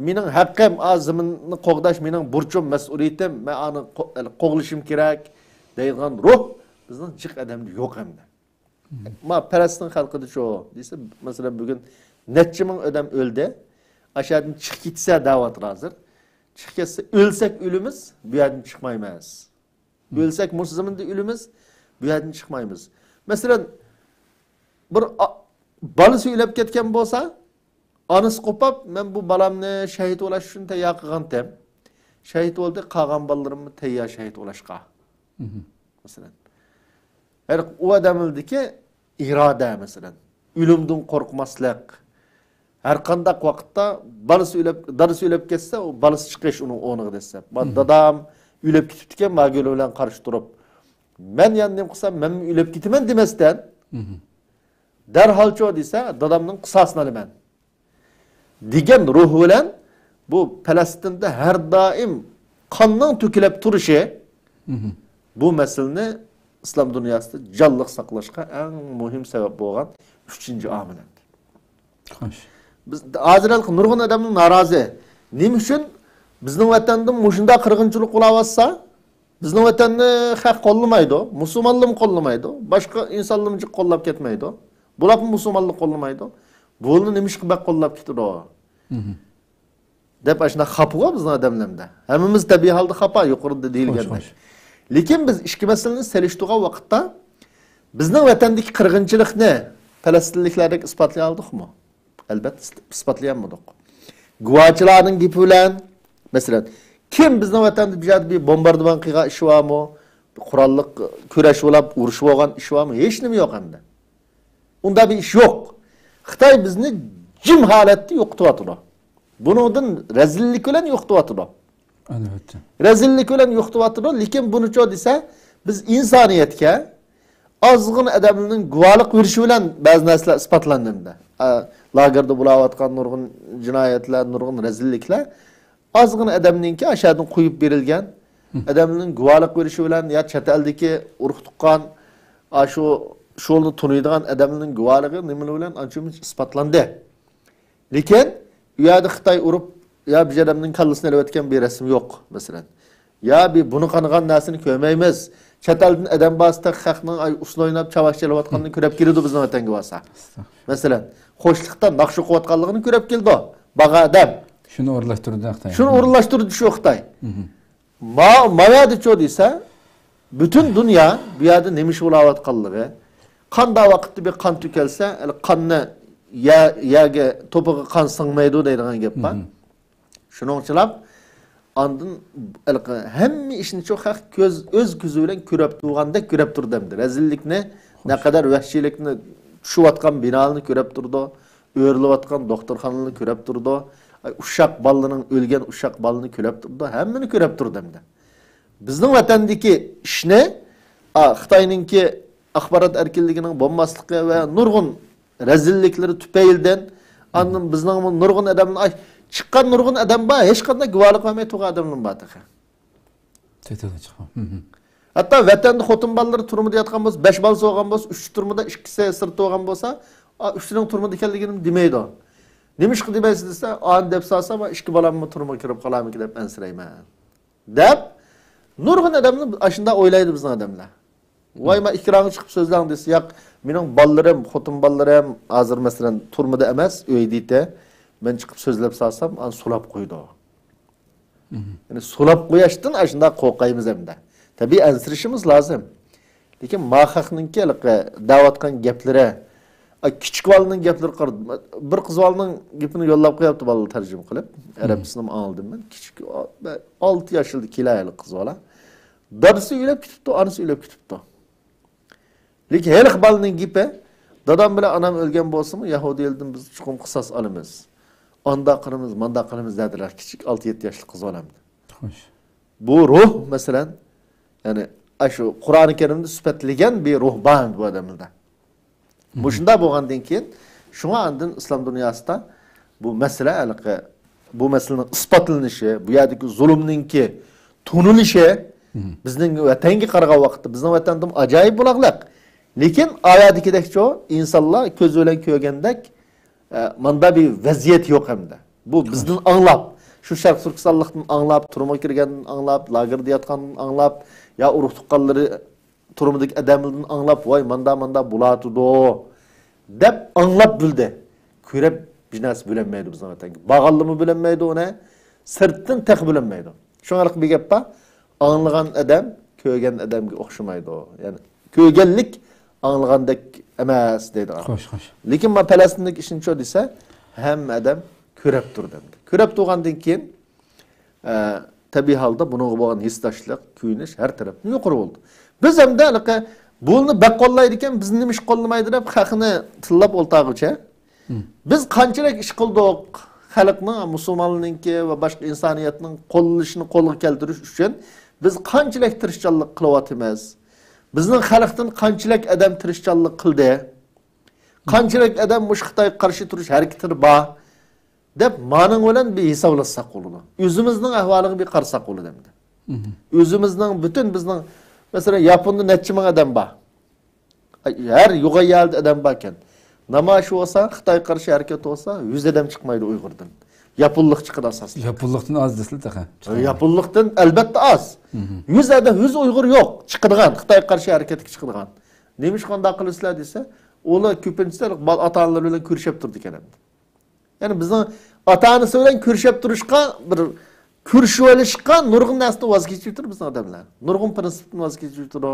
مېنىڭ ھەققىم، ئا، زېمىننى قوغداش مېنىڭ بۇرچۇم، مەسئۇلىيىتىم، مەن ئانى قو-، قوغلىشىم كېرەك دەيدىغان روھ بىزنىڭ جىق ئادەمدە يوق ئەمدى. ما، پەلەستىن خەلقىدىچۇ دېسە، مەسىلەن، بۈگۈن نەچچە مىڭ ئادەم ئۆلدى. ئاشۇ يەردىن چىقىپ كېتسە دەۋاتىدۇ ھازىر. چىقىپ كەتسە، ئۆلسەك ئۆلىمىز، بۇ يەردىن چىقمايمىز. ئۆلسەك مۇشۇ زېمىندا ئۆلىمىز، بۇ يەردىن چىقمايمىز. مەسىلەن، بىر ئا-، بالىسى ئۆلۈپ كەتكەن بولسا، ئانىسى قوپاپ، مەن بۇ بالامنى شەھىت بولاش ئۈچۈن تەييار قىلغانتىم. شەھىت بولدى، قالغان بالىلىرىممۇ تەييار شەھىت بولاشقا. مەسىلەن. ھەر ئۇ ئادەملەردىكى ئىرادە، مەسىلەن، ئۆلۈمدىن قورقماسلىق. ھەر قانداق ۋاقىتتا بالىسى ئۆلۈپ، دادىسى ئۆلۈپ كەتسە، ئۇ بالىسى چىقىش ئۇنىڭ ئورنىغا دېسە. ما، دادام ئۆلۈپ كېتىپتىكەن، ما گۆلى بىلەن قارشى تۇرۇپ. مەن يەنە نېمە قىلسام، مەنمۇ ئۆلۈپ كېتىمەن دېمەستىن، دەرھالچۇ دېسە، دادامنىڭ قىساسىنى ئالىمەن دېگەن روھ بىلەن بۇ پەلەستىندە ھەر دائىم قاننىڭ تۆكۈلۈپ تۇرۇشى، بۇ مەسىلىنى ئىسلام دۇنياسىدا جانلىق ساقلاشقا ئەڭ مۇھىم سەۋەب بولغان ئۈچىنچى ئامىل ئەمدى. خوش. بىز ھازىر ھېلىقى نۇرغۇن ئادەمنىڭ نارازى. نېمە ئۈچۈن بىزنىڭ ۋەتەندە مۇشۇنداق قىرغىنچىلىق بولاۋاتسا، بىزنىڭ ۋەتەننى خەق قوللىمايدۇ، مۇسۇلمانلىرىمۇ قوللىمايدۇ، باشقا ئىنسانلىرىمۇ جىق قوللاپ كەتمەيدۇ. بۇلارمۇ مۇسۇلمانلار قوللىمايدۇ. بۇلارنى نېمىشقا بەك قوللاپ كېتىدۇ؟ دەپ ئاشۇنداق خاپىغۇ بىزنىڭ ئادەملەردە. ھەممىمىز تەبىئىي ھالدا خاپا، يۇقىرىدا دېيىلگەندەك. لېكىن بىز ئىككى مەسىلىنى سېلىشتۇرغان ۋاقىتتا، بىزنىڭ ۋەتەندىكى قىرغىنچىلىقنى پەلەستىنلىكلەردەك ئىسپاتلىيالدۇقمۇ؟ ئەلۋەتتە، ئىس-، ئىسپاتلىيالمىدۇق. گۇۋاچىلارنىڭ گېپى بىلەن، مەسىلەن، كىم بىزنىڭ ۋەتەندە بۇ يەردە بىر بومباردىمان قىلغان ئىشى بارمۇ؟ قوراللىق كۈرەش بولۇپ، ئۇرۇش بولغان ئىشى بارمۇ؟ ھېچنېمە يوق ئەمدى. ئۇنداق بىر ئىش يوق. خىتاي بىزنى جىم ھالەتتە يوقىتىۋاتىدۇ. بۇنىڭدىن رەزىللىك بىلەن يوقىتىۋاتىدۇ. ئەلۋەتتە. رەزىللىك بىلەن يوقىتىۋاتىدۇ. لېكىن بۇنىچۇ دېسە، بىز ئىنسانىيەتكە ئازغىنە ئادەمنىڭ گۇۋاھلىق بېرىشى بىلەن بەزى نەرسىلەر ئىسپاتلاندى ئەمدى. ئا، لاگېردا بولاۋاتقان نۇرغۇن جىنايەتلەر، نۇرغۇن رەزىللىكلەر ئازغىنا ئادەمنىڭكى ئاشۇ يەردىن قويۇپ بېرىلگەن ئادەمنىڭ گۇۋاھلىق بېرىشى بىلەن يا چەت ئەلدىكى ئۇرۇق تۇغقان، ئاشۇ شۇنى تونۇيدىغان ئادەمنىڭ گۇۋاھلىقى نېمە بىلەن ئانچە مۇنچە ئىسپاتلاندى. لېكىن ئۇ يەردە خىتاي ئۇرۇپ، يا بىر ئادەمنىڭ كاللىسىنى ئېلىۋەتكەن بىر رەسىم يوق، مەسىلەن. يا بىر بۇنى قانىغان نەرسىنى كۆرمەيمىز. چەت ئەلدىن ئادەم بارسا، خەقنىڭ ئاي ئۇسسۇل ئويناپ، چاۋاك چېلىۋاتقاننى كۆرۈپ كېلىدۇ بىزنىڭ ۋەتەنگە بارسا. مەسىلەن، خوشلۇقتا ناخشا ئوقۇۋاتقانلىقىنى كۆرۈپ كېلىدۇ. باغا ئادەم. شۇنى ئورۇنلاشتۇردى خىتاي. شۇنى ئورۇنلاشتۇردى شۇ خىتاي. ما، ماۋەدىچۇ دېسە، پۈتۈن دۇنيا بۇ يەردە نېمە ئىش بولاۋاتقانلىقى، قانداق ۋاقىتتا بىر قان تۆكۈلسە، ھېلى قاننى يە-، يەرگە، توپىغا قان سىڭمەيدۇ دەيدىغان گەپ بار. شۇنىڭ ئۈچۈنلا ئاندىن ھېلىقى ھەممە ئىشنىچۇ خەق كۆز، ئۆز كۆزى بىلەن كۆرۈپ تۇرغاندەك كۆرۈپ تۇرىدۇ ئەمدى. رەزىللىكنى، نەقەدەر ۋەھشىيلىكنى، چۈشۈۋاتقان بىنالارنى كۆرۈپ تۇرىدۇ. ئۆرۈلۈۋاتقان دوختۇرخانىلارنى كۆرۈپ تۇرىدۇ. ئۇششاق بالىنىڭ، ئۆلگەن ئۇششاق بالىنى كۆرۈپ تۇرىدۇ. ھەممىنى كۆرۈپ تۇرىدۇ ئەمدى. بىزنىڭ ۋەتەندىكى ئىشنى، ئا، خىتاينىڭكى ئاخبارات ئەركىنلىكىنىڭ بولماسلىقى ۋە نۇرغۇن رەزىللىكلىرى تۈپەيلىدىن، ئاندىن بىزنىڭمۇ نۇرغۇن ئادەمنى، ئاي، چىققان نۇرغۇن ئادەم بار، ھېچقانداق گۇۋاھلىق بەرمەي تۇرغان ئادەملىرىمۇ بار تېخى. چەت ئەلگە چىققان. ھەتتا ۋەتەندە خوتۇن بالىلىرى تۈرمىدە ياتقان بولسا، بەش بالىسى بولغان بولسا، ئۈچى تۈرمىدە، ئىككىسى سىرتتا بولغان بولسا، ئا، ئۈچىنىڭ تۈرمىدە ئىكەنلىكىنى دېمەيدۇ. نېمىشقا دېمەيسىز دېسە، ئانى دەپ سالسام، ئىككى بالاممۇ تۈرمىگە كىرىپ قالارمىكىن دەپ ئەنسىرەيمەن. دەپ، نۇرغۇن ئادەمنى ئاشۇنداق ئويلايدۇ بىزنىڭ ئادەملەر. ۋاي، مەن ئېكرانغا چىقىپ سۆزلەڭ دېسە، ياق، مېنىڭ بالىلىرىم، خوتۇن بالىلىرىم ھازىر، مەسىلەن، تۈرمىدە ئەمەس، ئۆيدە يېتە. مەن چىقىپ سۆزلەپ سالسام، ئانى سولاپ قويىدۇ. يەنى سولاپ قويۇشتىن ئاشۇنداق قورقايمىز ئەمدى. تەبىئىي ئەنسىرىشىمىز لازىم. لېكىن ما خەقنىڭكى ھېلىقى دەۋاتقان گەپلىرى، ئا، كىچىك بالىنىڭ گەپلىرى قارا-، بىر قىز بالىنىڭ گېپىنى يوللاپ قويۇپتۇ بالىلار تەرجىمە قىلىپ. ئەرەبچىسىنىمۇ ئاڭلىدىم مەن. كىچىك، ئا، بە-، ئالتە ياش يىلدا كېلە ھېلى قىز بالا. دادىسى ئۆلۈپ كېتىپتۇ، ئانىسى ئۆلۈپ كېتىپتۇ. لېكىن ھېلىقى بالىنىڭ گېپى، دادام بىلەن ئانام ئۆلگەن بولسىمۇ، يەھۇدىيلىدىن بىز چوقۇم قىساس ئالىمىز. ئانداق قىلىمىز، مانداق قىلىمىز دەدىلەر. كىچىك ئالتە يەتتە ياشلىق قىز بالامدى. خوش. بۇ روھ، مەسىلەن، يەنى ئاشۇ قۇرئانى كەرىمدە سۈپەتلىگەن بىر روھ بار بۇ ئادەملەردە. مۇشۇنداق بولغاندىن كېيىن، شۇڭا ئاندىن ئىسلام دۇنياسىدا بۇ مەسىلە ھېلىقى، بۇ مەسىلىنىڭ ئىسپاتلىنىشى، بۇ يەردىكى زۇلۇمنىڭكى تونۇلۇشى بىزنىڭ ۋەتەنگە قارىغان ۋاقىتتا، بىزنىڭ ۋەتەندىمۇ ئاجايىپ بولاقلىق. لېكىن ئاۋەدىكىدەكچۇ ئىنسانلار كۆزى بىلەن كۆرگەندەك، ئە، ماندا بىر ۋەزىيەت يوق ئەمدى. بۇ بىزدىن ئاڭلاپ، شۇ شەرقىي تۈركىستانلىقتىن ئاڭلاپ، تۈرمىگە كىرگەندىن ئاڭلاپ، لاگېردا ياتقاندىن ئاڭلاپ، يا ئۇرۇق تۇغقانلىرى تۈرمىدىكى ئادەملەردىن ئاڭلاپ، ۋاي، ماندا، ماندا بولاتىدۇ، دەپ ئاڭلاپ بىلدى. كۆرۈپ بىر نەرسە بىلەلمەيدۇ بىزنىڭ ۋەتەنگە. بارغانلىرىمۇ بىلەلمەيدۇ ئۇنى، سىرتتىن تېخى بىلەلمەيدۇ. شۇڭا بىر گەپ بار، ئاڭلىغان ئادەم كۆرگەن ئادەمگە ئوخشىمايدۇ. يەنى كۆرگەنلىك ئاڭلىغاندەك ئەمەس دەيدىغان. خوش، خوش. لېكىن مانا پەلەستىندىكى ئىشنىچۇ دېسە، ھەممە ئادەم كۆرۈپ تۇرىدۇ ئەمدى. كۆرۈپ تۇرغاندىن كېيىن، ئە، تەبىئىي ھالدا بۇنىڭغا بولغان ھېسداشلىق، كۆيۈنۈش ھەر تەرەپتىن يۇقىرى بولىدۇ. بىز ئەمدى ھېلىقى بۇنى بەك قوللايدىكەن، بىزنى نېمە ئىش قوللىمايدۇ دەپ خەقنى تىللاپ ئولتۇرغۇچە، بىز قانچىلىك ئىش قىلدۇق؟ خەلقنىڭ، مۇسۇلمانلارنىڭكى ۋە باشقا ئىنسانىيەتنىڭ قوللىشىنى قولغا كەلتۈرۈش ئۈچۈن بىز قانچىلىك تىرىشچانلىق قىلىۋاتىمىز؟ بىزنىڭ خەلقتىن قانچىلىك ئادەم تىرىشچانلىق قىلدى؟ قانچىلىك ئادەم مۇشۇ خىتايغا قارشى تۇرۇش ھەرىكىتىدە بار؟ دەپ مانىڭ بىلەن بىر ھېسابلاشساق بولىدۇ. ئۆزىمىزنىڭ ئەھۋالىغا بىر قارىساق بولىدۇ ئەمدى. ئۆزىمىزنىڭ پۈتۈن بىزنىڭ، مەسىلەن، ياپوندا نەچچە مىڭ ئادەم بار. ھەر يوغان يەردە ئادەم باركەن. نامايىش بولسا، خىتايغا قارشى ھەرىكەت بولسا، يۈز ئادەم چىقمايدۇ ئۇيغۇردىن. ياپونلۇق چىقىدۇ ئاساسلىق. ياپونلۇقتىن ئاز دېسىلە تېخى. ياپونلۇقتىن ئەلۋەتتە ئاز. يۈز ئادەم، يۈز ئۇيغۇر يوق چىقىدىغان، خىتايغا قارشى ھەرىكەتكە چىقىدىغان. نېمىشقا ئۇنداق قىلىسىلەر دېسە، ئۇلار كۆپىنچىسى بال-، ئاتا-ئانىلىرى بىلەن كۆرۈشۈپ تۇرىدىكەن ئەمدى. يەنى بىزنىڭ ئاتا-ئانىسى بىلەن كۆرۈشۈپ تۇرۇشقا، بىر كۆرۈشۈۋېلىشقا نۇرغۇن نەرسىدىن ۋاز كېچىۋېتىدۇ بىزنىڭ ئادەملەر. نۇرغۇن پىرىنسىپتىن ۋاز كېچىۋېتىدۇ.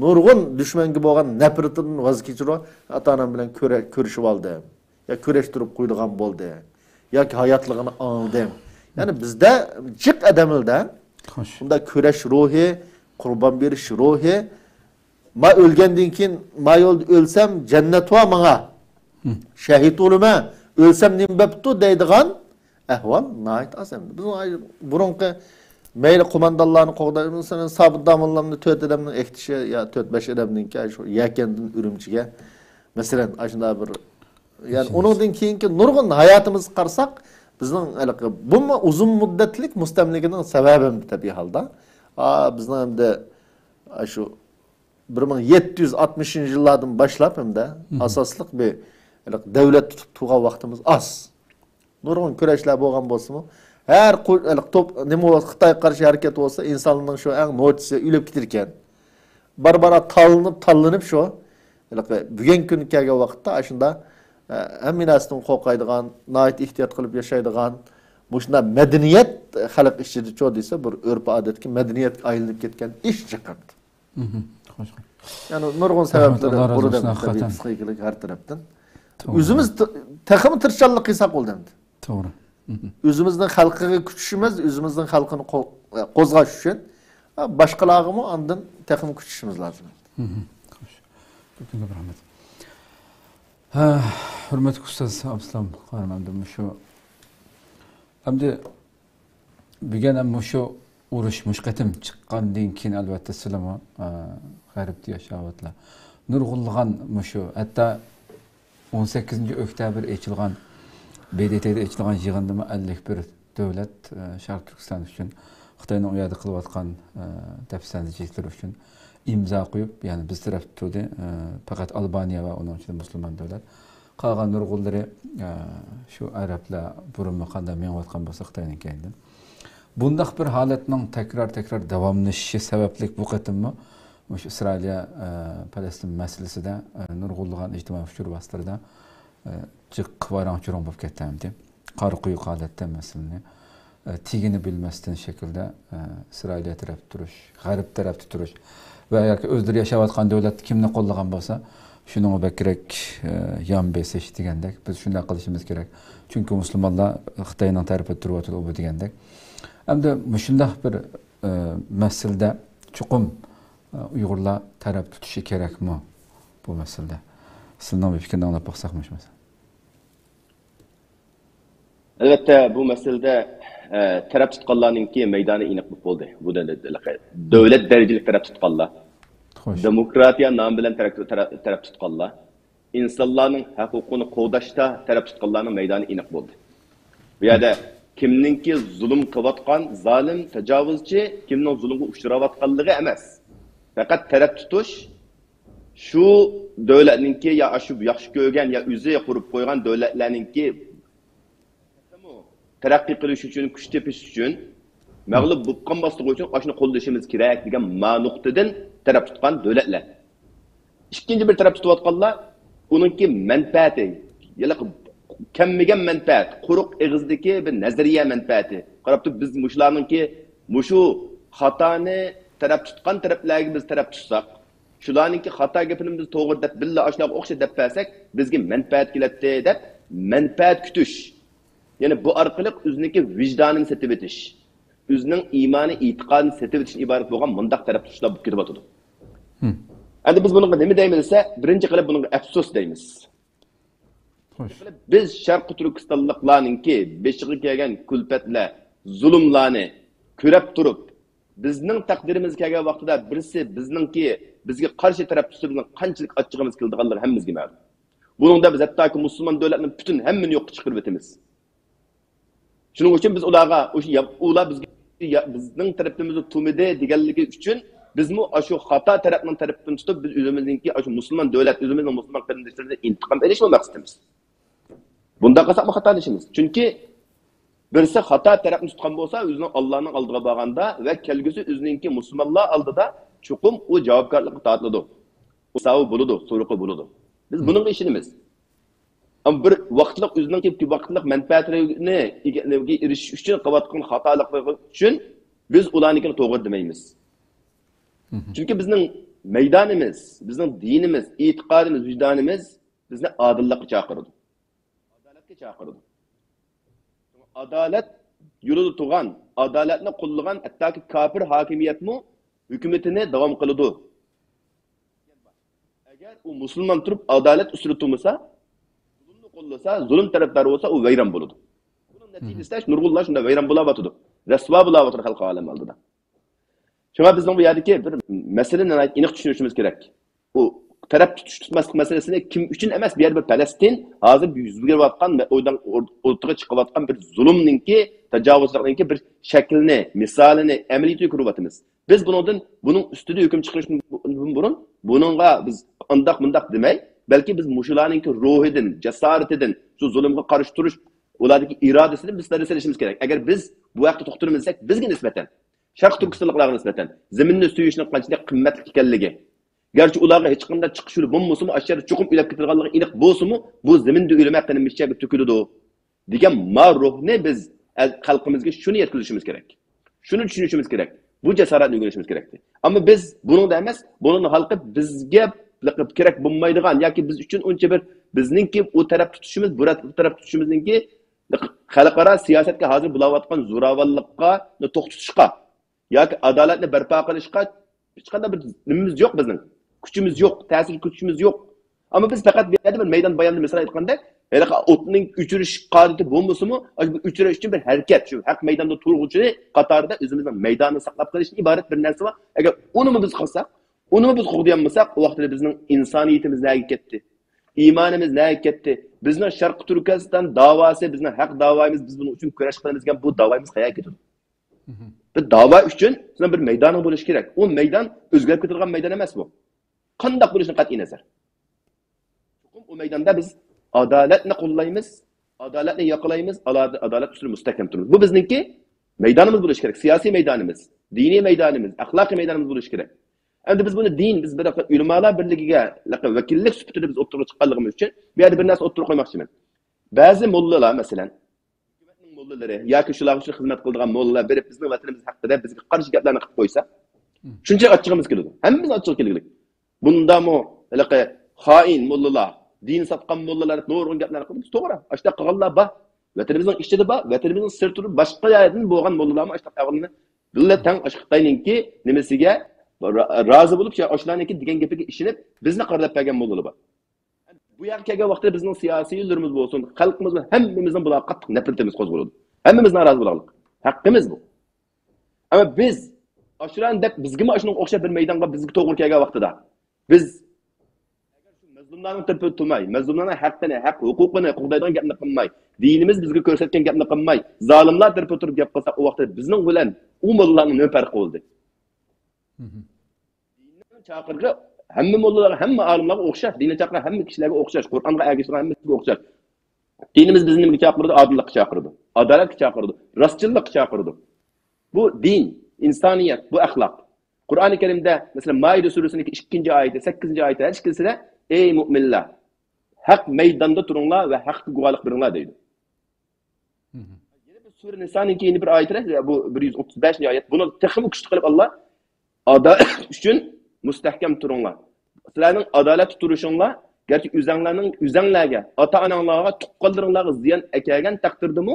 نۇرغۇن دۈشمەنگە بولغان نەپرىتىدىن ۋاز كېچىدۇ. ئاتا-ئانام بىلەن كۆرە-، كۆرۈشۈۋالدىم. يا كۆرۈشتۈرۈپ قويىدىغان بولدى. ياكى ھاياتلىقىنى ئاڭلىدىم. يەنى بىزدە جىق ئادەملەردە خوش. بۇنداق كۈرەش روھى، قۇربان بېرىش روھى، ما ئۆلگەندىن كېيىن، ما يولدا ئۆلسەم جەننەت ۋە ماڭا. شەھىد بولىمەن، ئۆلسەم نېمە بوپتۇ دەيدىغان ئەھۋال ناھايىتى ئاز ئەمدى. بىزنىڭ ئاي-، بۇرۇنقى مەيلى قوماندانلارنى قوغدايمىز، مەسىلەن، سابىت داموللامنى تۆت ئادەمنىڭ ئەكتىشى يا تۆت بەش ئادەمنىڭكى شۇ يەكەندىن ئۈرۈمچىگە، مەسىلەن، ئاشۇنداق بىر، يەنى ئۇنىڭدىن كېيىنكى نۇرغۇن ھاياتىمىزغا قارىساق، بىزنىڭ ھېلىقى بۇمۇ ئۇزۇن مۇددەتلىك مۇستەملىكىنىڭ سەۋەبى تەبىئىي ھالدا. ئا، بىزنىڭ ئەمدى شۇ بىر مىڭ يەتتە يۈز ئاتمىشىنچى يىللاردىن باشلاپ ھەمدە ئاساسلىق بىر دۆلەت تۇتۇپ تۇرغان ۋاقتىمىز ئاز. نۇرغۇن كۈرەشلەر بولغان بولسىمۇ، ھەر قۇ-، توپ، نېمە بولسا، خىتايغا قارشى ھەرىكەت بولسا، ئىنسانلارنىڭ شۇ ئەڭ نوچىسى ئۆلۈپ كېتىدىكەن. بارا-بارا تاللىنىپ، تاللىنىپ شۇ، ھېلىقى بۈگۈنكى كۈنگە كەلگەن ۋاقىتتا ئاشۇنداق، ئە، ھەممە نەرسىدىن قورقايدىغان، ناھايىتى ئېھتىيات قىلىپ ياشايدىغان، مۇشۇنداق مەدەنىيەت خەلق ئىچىدىچۇ دېسە، بىر ئۆرپ-ئادەتكە، مەدەنىيەتكە ئايلىنىپ كەتكەن ئىش جىق ئەمدى. مم، خوش. يەنى نۇرغۇن سەۋەبلىرى بۇرۇن پسىخىكىلىق ھەر تەرەپتىن. توغرا. ئۆزىمىز ت-، تېخىمۇ تىرىشچانلىق قىلساق بولدى ئەمدى. توغرا. مم. ئۆزىمىزنىڭ خەلقىگە كۈچىشىمىز، ئۆزىمىزنىڭ خەلقىنى قو-، قوزغاش ئۈچۈن، ھە، باشقىلارغىمۇ ئاندىن تېخىمۇ كۈچىشىمىز لازىم. مم. خوش. كۆپتىن كۆپ رەھمەت. ھە، ھۆرمەتلىك ئۇستاز ئابدۇسالام قارىماندىن مۇشۇ ئەمدى بۈگۈن ھەم مۇشۇ ئۇرۇش، مۇشۇ قېتىم چىققاندىن كېيىن، ئەلۋەتتە، سىلىمۇ، ئە، غەربتە ياشاۋاتلا. نۇرغۇنلىغان مۇشۇ، ھەتتا ئون سەككىزىنچى ئۆكتەبىر ئېچىلغان، ب د ت دا ئېچىلغان يىغىندىمۇ ئەللىك بىر دۆلەت، ئە، شەرقىي تۈركىستان ئۈچۈن خىتاينىڭ ئۇ يەردە قىلىۋاتقان، ئە، دەپسەندىچىلىكلىرى ئۈچۈن ئىمزا قويۇپ، يەنى بىز تەرەپتە تۇردى. ئە، پەقەت ئالبانىيە ۋە ئۇنىڭ ئىچىدە مۇسۇلمان دۆلەت. قالغان نۇرغۇنلىرى، ئە، شۇ ئەرەبلەر بۇرۇنمۇ قانداق مېڭىۋاتقان بولسا خىتاينىڭ كەينىدىن. بۇنداق بىر ھالەتنىڭ تەكرار-تەكرار داۋاملىشىشى سەۋەبلىك بۇ قېتىممۇ مۇشۇ ئىسرائىلىيە، ئە، پەلەستىن مەسىلىسىدە، ئە، نۇرغۇنلىغان ئىجتىمائىي ئۇچۇر ۋاسىتىلىرىدا، ئە، جىق ۋايران-چۇرۇڭ بولۇپ كەتتى ئەمدى. قارا قويۇق ھالەتتە مەسىلىنى، ئە، تېگىنى بىلمەستىن شەكىلدە، ئە، ئىسرائىلىيە تەرەپتە تۇرۇش، غەرب تەرەپتە تۇرۇش ۋە ياكى ئۆزلىرى ياشاۋاتقان دۆلەتتە كىمنى قوللىغان بولسا، شۇنىڭغا بەكرەك، ئە، يان بېسىش دېگەندەك. بىز شۇنداق قىلىشىمىز كېرەك. چۈنكى مۇسۇلمانلار خىتاينىڭ تەرىپىدە تۇرۇۋاتىدۇ، بۇ دېگەندەك. ئەمدى مۇشۇنداق بىر، ئە، مەسىلىدە چوقۇم، ئە، ئۇيغۇرلار تەرەپ تۇتۇشى كېرەكمۇ بۇ مەسىلىدە؟ سىزنىڭ بىر پىكرىنى ئاڭلاپ باقساق مۇشۇ مەسىلە. ئەلۋەتتە، بۇ مەسىلىدە، ئە، تەرەپ تۇتقانلارنىڭكى مەيدانى ئېنىق بولۇپ بولدى. بۇ دۆلەت، دۆلەت دەرىجىلىك تەرەپ تۇتقانلار، خوش. دېموكراتىيە نامى بىلەن تەرەپ، تەرەپ، تەرەپ تۇتقانلار، ئىنسانلارنىڭ ھەق ھوقۇقىنى قوغداشتا تەرەپ تۇتقانلارنىڭ مەيدانى ئېنىق بولدى. بۇ يەردە كىمنىڭكى زۇلۇم قىلىۋاتقان زالىم، تاجاۋۇزچى، كىمنىڭ زۇلۇمغا ئۇچراۋاتقانلىقى ئەمەس. پەقەت تەرەپ تۇتۇش، شۇ دۆلەتنىڭكى يا ئاشۇ ياخشى كۆرگەن يا ئۆزى قۇرۇپ قويغان دۆلەتلەرنىڭكى تەرەققىي قىلىش ئۈچۈن، كۈچ تېپىش ئۈچۈن، مەغلۇپ بولۇپ قالماسلىقى ئۈچۈن ئاشۇنى قوللىشىمىز كېرەك دېگەن ما نۇقتىدىن تەرەپ تۇتقان دۆلەتلەر. ئىككىنچى بىر تەرەپ تۇتۇۋاتقانلار ئۇنىڭكى مەنپەئەتى، يەنى كەممىگەن مەنپەئەت، قۇرۇق ئېغىزدىكى بىر نەزەرىيە مەنپەئەتى. قاراپ تۇرۇپ بىز مۇشۇلارنىڭكى مۇشۇ خاتانى تەرەپ تۇتقان تەرەپلەرگە بىز تەرەپ تۇتساق، شۇلارنىڭكى خاتا گېپىنى بىز توغرا دەپ، بىللە ئاشۇلارغا ئوخشاش دەپ بەرسەك، بىزگە مەنپەئەت كېلەتتى دەپ، مەنپەئەت كۈتۈش. يەنى بۇ ئارقىلىق ئۆزىنىڭكى ۋىجدانىنى سېتىۋېتىش، ئۆزىنىڭ ئىمانى، ئېتىقادىنى سېتىۋېتىشتىن ئىبارەت بولغان مۇنداق تەرەپ تۇتۇشلار بولۇپ كېتىۋاتىدۇ. ھىم. ئەمدى بىز بۇنىڭغا نېمە دەيمىز دېسە، بىرىنچى قىلىپ بۇنىڭغا ئەپسۇس دەيمىز. خوش. بىز شەرقىي تۈركىستانلىقلارنىڭكى بېشىغا كەلگەن كۈلپەتلەر، زۇلۇملارنى كۆرۈپ تۇرۇپ، بىزنىڭ تەقدىرىمىزگە كەلگەن ۋاقتىدا بىرسى بىزنىڭكى، بىزگە قارشى تەرەپ تۇتسا، بىزنىڭ قانچىلىك ئاچچىقىمىز كېلىدىغانلىقى ھەممىمىزگە مەلۇم. بۇنىڭدا بىز ھەتتاكى مۇسۇلمان دۆلەتنىڭ پۈتۈن ھەممىنى يوققا چىقىرىۋېتىمىز. شۇنىڭ ئۈچۈن بىز ئۇلارغا، ئۇلار بىزگە، بىزنىڭ تەرىپىمىزدە تۇرمىدى دېگەنلىكى ئۈچۈن، بىزمۇ ئاشۇ خاتا تەرەپنىڭ تەرىپىنى تۇتۇپ، بىز ئۆزىمىزنىڭكى ئاشۇ مۇسۇلمان دۆلەت، ئۆزىمىزنىڭ مۇسۇلمان قېرىنداشلىرىمىزدىن ئىنتىقام ئېلىشمۇ مەقسىتىمىز. بۇنداق قىلساقمۇ خاتالىشىمىز. چۈنكى بىرسى خاتا تەرەپنى تۇتقان بولسا، ئۆزىنىڭ ئاللانىڭ ئالدىغا بارغاندا ۋە كەلگۈسى ئۆزىنىڭكى مۇسۇلمانلار ئالدىدا چوقۇم ئۇ جاۋابكارلىققا تارتىلىدۇ. ھېسابى بولىدۇ، سورىقى بولىدۇ. بىز بۇنىڭغا ئىشىنىمىز. ئەمما بىر ۋاقىتلىق، ئۆزىنىڭكى ۋاقىتلىق مەنپەئەتىگە ئېرىشىش ئۈچۈن قىلىۋاتقان خاتالىقلىرى ئۈچۈن بىز ئۇلارنىڭكىنى توغرا دېمەيمىز. چۈنكى بىزنىڭ مەيدانىمىز، بىزنىڭ دىنىمىز، ئېتىقادىمىز، ۋىجدانىمىز بىزنى ئادىللىققا چاقىرىدۇ. ئادالەتكە چاقىرىدۇ. ئادالەت يولىدا تۇرغان، ئادالەتنى قوللىغان ھەتتاكى كاپىر ھاكىمىيەتمۇ ھۆكۈمىتىنى داۋام قىلىدۇ. ئەگەر ئۇ مۇسۇلمان تۇرۇپ ئادالەت ئۈستىدە تۇرمىسا، زۇلۇمنى قوللىسا، زۇلۇم تەرەپدارى بولسا، ئۇ ۋەيران بولىدۇ. بۇنىڭ نەتىجىسىدە نۇرغۇنلار شۇنداق ۋەيران بولاۋاتىدۇ. رەسۋا بولاۋاتىدۇ خەلق ئالەم ئالدىدا. شۇڭا بىزنىڭ بۇ يەردىكى بىر مەسىلىنى ناھايىتى ئېنىق چۈشىنىشىمىز كېرەك. ئۇ تەرەپ تۇتۇش تۇتماسلىق مەسىلىسىنى كىم ئۈچۈن ئەمەس، بۇ يەردە بىر پەلەستىن ھازىر يۈز بېرىۋاتقان ۋە ئويدان ئور-، ئوتتۇرىغا چىقىۋاتقان بىر زۇلۇمنىڭكى، تاجاۋۇزچىلىقنىڭكى بىر شەكلىنى، مىسالىنى، ئەمەلىيىتىنى كۆرۈۋاتىمىز. بىز بۇنىڭدىن، بۇنىڭ ئۈستىدە ھۆكۈم چىقىرىشتىن بۇرۇن بۇنىڭغا بىز ئانداق مۇنداق دېمەي، بەلكى بىز مۇشۇلارنىڭكى روھىدىن، جاسارىتىدىن، شۇ زۇلۇمغا قارشى تۇرۇش، ئۇلاردىكى ئىرادىسىدىن بىز پايدىلىنىشىمىز كېرەك. ئەگەر بىز بۇ ھەقتە توختىلىمىز دېسەك، بىزگە نىسبەتەن، شەرقىي تۈركىستانلىقلارغا نىسبەتەن، زېمىننى سۆيۈشنىڭ قانچىلىك قىممەتلىك ئىكەنلىكى، گەرچە ئۇلارغا ھېچقانداق چىقىش يولى بولمىسىمۇ، ئاشۇ يەردە چوقۇم ئۆلۈپ كېتىدىغانلىقى ئېنىق بولسىمۇ، بۇ زېمىندا ئۆلمەي قېنىمىز ئىچىگە تۆكۈلىدۇ دېگەن ما روھنى بىز ئەز-، خەلقىمىزگە شۇنى يەتكۈزۈشىمىز كېرەك. شۇنى چۈشىنىشىمىز كېرەك. بۇ جاسارەتنى ئۆگىنىشىمىز كېرەكتى. ئەمما بىز بۇنىڭدا ئەمەس، بۇنىڭدىن ھالقىپ بىزگە لىقىپ كېرەك بولمايدىغان ياكى بىز ئۈچۈن ئۇنچە بىر بىزنىڭكى ئۇ تەرەپ تۇتۇشىمىز، بۇ تەرەپ تۇتۇشىمىزنىڭكى خەلقئارا سىياسەتكە ھازىر بولاۋاتقان زوراۋانلىققا توختىتىشقا ياكى ئادالەتنى بەرپا قىلىشقا ھېچقانداق بىر نېمىمىز يوق بىزنىڭ. كۈچىمىز يوق، تەسىر كۈچىمىز يوق. ئەمما بىز پەقەت بۇ يەردە بىر مەيدان بايانىدا مىسال ئېيتقاندەك، ھېلىقى ئوتنىڭ ئۆچۈرۈش قادىتى بولمىسىمۇ، ئاشۇ بىر ئۆچۈرۈش ئۈچۈن بىر ھەرىكەت، شۇ ھەق مەيداندا تۇرغۇچى قاتارىدا ئۆزىمىزنىڭ مەيدانىنى ساقلاپ قېلىشتىن ئىبارەت بىر نەرسە بار. ئەگەر ئۇنىمۇ بىز قىلساق، ئۇنىمۇ بىز قوغدىيالمىساق، ئۇ ۋاقىتتا بىزنىڭ ئىنسانىيىتىمىز نەگە كەتتى؟ ئىمانىمىز نەگە كەتتى؟ بىزنىڭ شەرقىي تۈركىستان داۋاسى، بىزنىڭ ھەق داۋايىمىز، بىز بۇنىڭ ئۈچۈن كۈرەش قىلىمىز دېگەن بۇ داۋايىمىز قەيەرگە كېتىدۇ؟ بىر داۋا ئۈچۈن سىزنىڭ بىر مەيدانىڭ بولۇشى كېرەك. ئۇ مەيدان ئۆزگەرىپ كېتىدىغان مەيدان ئەمەس بۇ. قانداق بولۇشىدىن قەتئىي نەزەر. چوقۇم ئۇ مەيداندا بىز ئادالەتنى قوللايمىز، ئادالەتنى ياقلايمىز، ئالا-، ئادالەت ئۈستىدە مۇستەھكەم تۇرىمىز. بۇ بىزنىڭكى مەيدانىمىز بولۇشى كېرەك. سىياسىي مەيدانىمىز، دىنىي مەيدانىمىز، ئەخلاقىي مەيدانىمىز بولۇشى كېرەك. ئەمدى بىز بۇنى دىن، بىز بىر ئۆلىمالار بىرلىكىگە ۋەكىللىك سۈپىتىدە بىز ئوتتۇرىغا چىققانلىقىمىز ئۈچۈن بۇ يەردە بىر نەرسە ئوتتۇرىغا قويماقچىمەن. بەزى موللىلار، مەسىلەن، ھۆكۈمەتنىڭ موللىلىرى ياكى شۇلارغا شۇ خىزمەت قىلىدىغان موللىلار بېرىپ بىزنىڭ ۋەتىنىمىز ھەققىدە بىزگە قارشى گەپلەرنى قىلىپ قويسا، شۇنچە ئاچچىقىمىز كېلىدۇ. ھەممىمىز ئاچچىقى كېلىدۇ. بۇندامۇ ھېلىقى خائىن موللىلار، دىن ساتقان موللىلار دەپ نۇرغۇن گەپلەرنى قىلىمىز. توغرا، ئاشۇنداق قىلغانلار بار. ۋەتىنىمىزنىڭ ئىچىدە بار، ۋەتىنىمىزنىڭ سىرتىدا باشقا يەردىن بولغان موللىلارمۇ ئاشۇنداق ئەھۋالنى بىللە تەڭ ئاشۇ خىتاينىڭكى نېمىسىگە را-، رازى بولۇپ، شۇ ئاشۇلارنىڭكى دېگەن گېپىگە ئىشىنىپ، بىزنى قارىلاپ بەرگەن موللىلار بار. بۇ يەرگە كەلگەن ۋاقىتتا بىزنىڭ سىياسىيلىرىمىز بولسۇن، خەلقىمىز بولسۇن، ھەممىمىزنىڭ بۇلارغا قاتتىق نەپرىتىمىز قوزغىلىدۇ. ھەممىمىز نارازى بولغانلىق. ھەققىمىز بۇ. ئەمما بىز ئاشۇلارنى دەپ بىزگىمۇ ئاشۇنىڭغا ئوخشاپ بىر مەيدانغا بىزگە توغرا كەلگەن ۋاقتىدا، بىز ئەگەر شۇ مەزلۇملارنىڭ تەرىپىدە تۇرماي، مەزلۇملارنىڭ ھەققىنى، ھەق ھوقۇقىنى قوغدايدىغان گەپنى قىلماي، دىنىمىز بىزگە كۆرسەتكەن گەپنى قىلماي، زالىملار تەرىپىدە تۇرۇپ گەپ قىلساق، ئۇ ۋاقىتتا بىزنىڭ بىلەن ئۇ موللىلارنىڭ نېمە پەرقى بولدى؟ دىننىڭ چاقىرىقى ھەممە موللىلارغا، ھەممە ئالىملارغا ئوخشاش، دىننىڭ چاقىرىقى ھەممە كىشىلەرگە ئوخشاش، قۇرئانغا ئەگىشىدىغان ھەممىسىگە ئوخشاش. دىنىمىز بىزنى نېمىگە چاقىرىدۇ؟ ئادىللىققا چاقىرىدۇ، ئادالەتكە چاقىرىدۇ، راستچىللىققا چاقىرىدۇ. بۇ دىن، ئىنسانىيەت، بۇ ئەخلاق. قۇرئانى كەرىمدە، مەسىلەن، مائىدە سۈرىسىنىڭ ئىككىنچى ئايىتى، سەككىزىنچى ئايىتى، ھەر ئىككىسىدە، ئەي مۆمىنلەر، ھەق مەيداندا تۇرۇڭلار ۋە ھەققە گۇۋاھلىق بېرىڭلار دەيدۇ. يەنە بىر سۈرە نىسانىڭ كېيىنى بىر ئايىتى، بۇ بىر يۈز ئوتتۇز بەشىنچى ئايەت. بۇنى تېخىمۇ كۈچلۈك قىلىپ، ئاللا ئادالەت ئۈچۈن مۇستەھكەم تۇرۇڭلار. سىلەرنىڭ ئادالەتتە تۇرۇشۇڭلار، گەرچە ئۆزەڭلارنىڭ، ئۆزەڭلارگە، ئاتا-ئاناڭلارغا، تۇغقانلىرىڭلارغا زىيان ئەكەلگەن تەقدىردىمۇ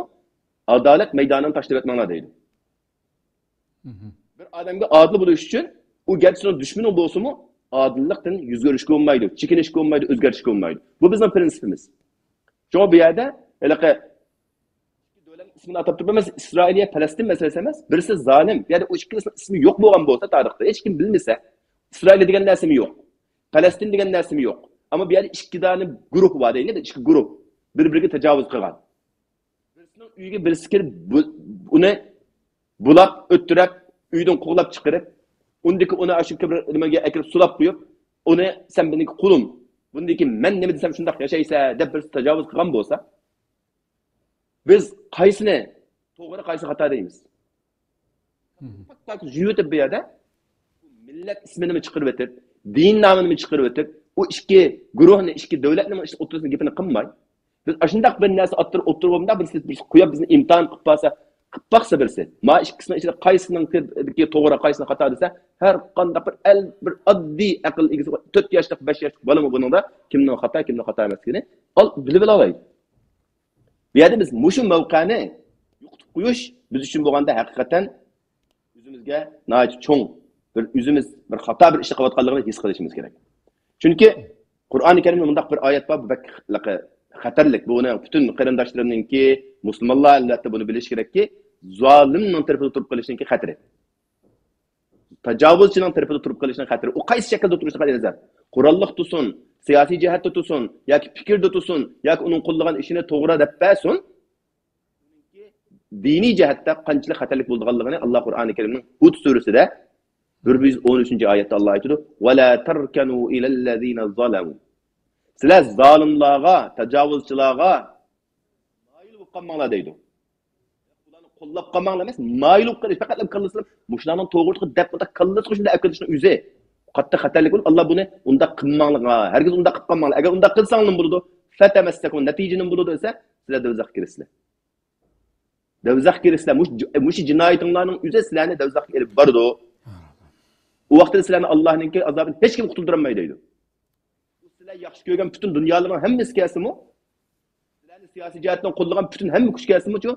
ئادالەت مەيدانىنى تاشلىۋەتمەڭلار دەيدۇ. بىر ئادەمگە ئادىل بولۇش ئۈچۈن ئۇ گەرچە سېنىڭ دۈشمىنىڭ بولسىمۇ، ئادىللىقتىن يۈز كۆرۈشكە بولمايدۇ، چېكىنىشكە بولمايدۇ، ئۆزگەرتىشكە بولمايدۇ. بۇ بىزنىڭ پرىنسىپىمىز. شۇڭا بۇ يەردە ھېلىقى دۆلەتنىڭ ئىسمىنى ئاتاپ تۇرۇپ ئەمەس، ئىسرائىلىيە، پەلەستىن مەسىلىسى ئەمەس. بىرسى زالىم، يەنى ئۇ ئىككىلىسىنىڭ ئىسمى يوق بولغان بولسا تارىختا، ھېچكىم بىلمىسە، ئىسرائىلىيە دېگەن نەرسىمۇ يوق، پەلەستىن دېگەن نەرسىمۇ يوق. ئەمما بۇ يەردە ئىككى دانە گۇرۇھ بار دەيلى، ئىككى گۇرۇھ بىر-بىرىگە تاجاۋۇز قىلغان. بىرسىنىڭ ئۆيىگە بىرسى كىرىپ، بۇ-، ئۇنى بۇلاپ، ئۆلتۈرۈپ، ئۆيدىن قوغلاپ چىقىرىپ، ئۇندىكى ئۇنى ئاشۇ كىبىر نېمىگە ئەكىرىپ سۇلاپ قويۇپ، ئۇنى سەن مېنىڭكى قۇلۇم، بۇندىن كېيىن مەن نېمە دېسەم شۇنداق ياشايسەن دەپ بىرسى تاجاۋۇز قىلغان بولسا، بىز قايسىنى توغرا، قايسى خاتا دەيمىز. پاك-پاك يۇيۇۋېتىپ بۇ يەردە مىللەت ئىسمىنىمۇ چىقىرىۋېتىپ، دىن نامىنىمۇ چىقىرىۋېتىپ، ئۇ ئىككى گۇرۇھنى، ئىككى دۆلەتنىڭ ئوتتۇرىسىدا گېپىنى قىلماي، بىز ئاشۇنداق بىر نەرسە ئاتتۇرۇپ ئوتتۇرۇپ، بىرسى، بىرسى قويۇپ، بىزنى ئىمتىھان قىلىپ بارسا، قىلىپ باقسا بىرسى، ما ئىككىسىنىڭ ئىچىدە قايسىنىڭكى توغرا، قايسىنىڭ خاتا دېسە، ھەر قانداق بىر ئەل، بىر ئاددىي ئەقىل ئىگىسى، تۆت ياشلىق، بەش ياشلىق بالىمۇ بۇنىڭدا كىمنىڭ خاتا، كىمنىڭ خاتا ئەمەسلىكىنى ئال، بىلىۋالالايدۇ. بۇ يەردە بىز مۇشۇ مەۋقەنى يوقىتىپ قويۇش بىز ئۈچۈن بولغاندا ھەقىقەتەن ئۆزىمىزگە ناھايىتى چوڭ بىر، ئۆزىمىز بىر خاتا بىر ئىش قىلىۋاتقانلىقىنى ھېس قىلىشىمىز كېرەك. چۈنكى قۇرئانى كەرىمدە مۇنداق بىر ئايەت بار، بۇ بەك خەتەرلىك. بۇنى پۈتۈن قېرىنداشلىرىمنىڭكى، مۇسۇلمانلار ئەلۋەتتە بۇنى بىلىشى كېرەككى، زالىمنىڭ تەرىپىدە تۇرۇپ قېلىشنىڭكى خەتىرى. تاجاۋۇزچىنىڭ تەرىپىدە تۇرۇپ قېلىشنىڭ خەتىرى. ئۇ قايسى شەكىلدە تۇرۇشىغا نەزەر. قوراللىق تۇرسۇن، سىياسىي جەھەتتە تۇرسۇن، ياكى پىكىردە تۇرسۇن، ياكى ئۇنىڭ قوللىغان ئىشىنى توغرا دەپ بەرسۇن، دىنىي جەھەتتە قانچىلىك خەتەرلىك بولىدىغانلىقىنى ئاللا قۇرئانى كەرىمنىڭ ھۇد سۈرىسىدە بىر يۈز ئون ئۈچىنچى ئايەتتە ئاللا ئېيتىدۇ، «ولا تركنوا إلى الذين ظلموا.» سىلەر زالىملارغا، تاجاۋۇزچىلارغا مايىل بولۇپ قالماڭلار دەيدۇ. ئۇلارنى قوللاپ قالماڭلار ئەمەس، مايىل بولۇپ قېلىش، پەقەت كاللىسىلا مۇشۇلارنىڭ توغرىسىغا دەپ، كاللىسىغا شۇنداق ئەپ كېلىشنىڭ ئۆزى قاتتىق خەتەرلىك بولۇپ، ئاللا بۇنى ئۇنداق قىلماڭلار، ھەرگىز ئۇنداق قىلىپ قالماڭلار. ئەگەر ئۇنداق قىلساڭلار نېمە بولىدۇ؟ فتمسكم، نەتىجە نېمە بولىدۇ دېسە، سىلەر دوزاخقا كىرىسىلەر. دوزاخقا كىرىسىلەر. مۇشۇ، مۇشۇ جىنايىتىڭلارنىڭ ئۆزى سىلەرنى دوزاخقا ئېلىپ بارىدۇ. ئۇ ۋاقىتتا سىلەرنى ئاللانىڭكى ئازابىدىن ھېچكىم قۇتۇلدۇرالمايدۇ دەيدۇ. سىلەر ياخشى كۆرگەن پۈتۈن دۇنيالارنىڭ ھەممىسى كەلسىمۇ، سىلەرنى سىياسىي جەھەتتىن قوللىغان پۈتۈن ھەممە كۈچ كەلسىمۇچۇ،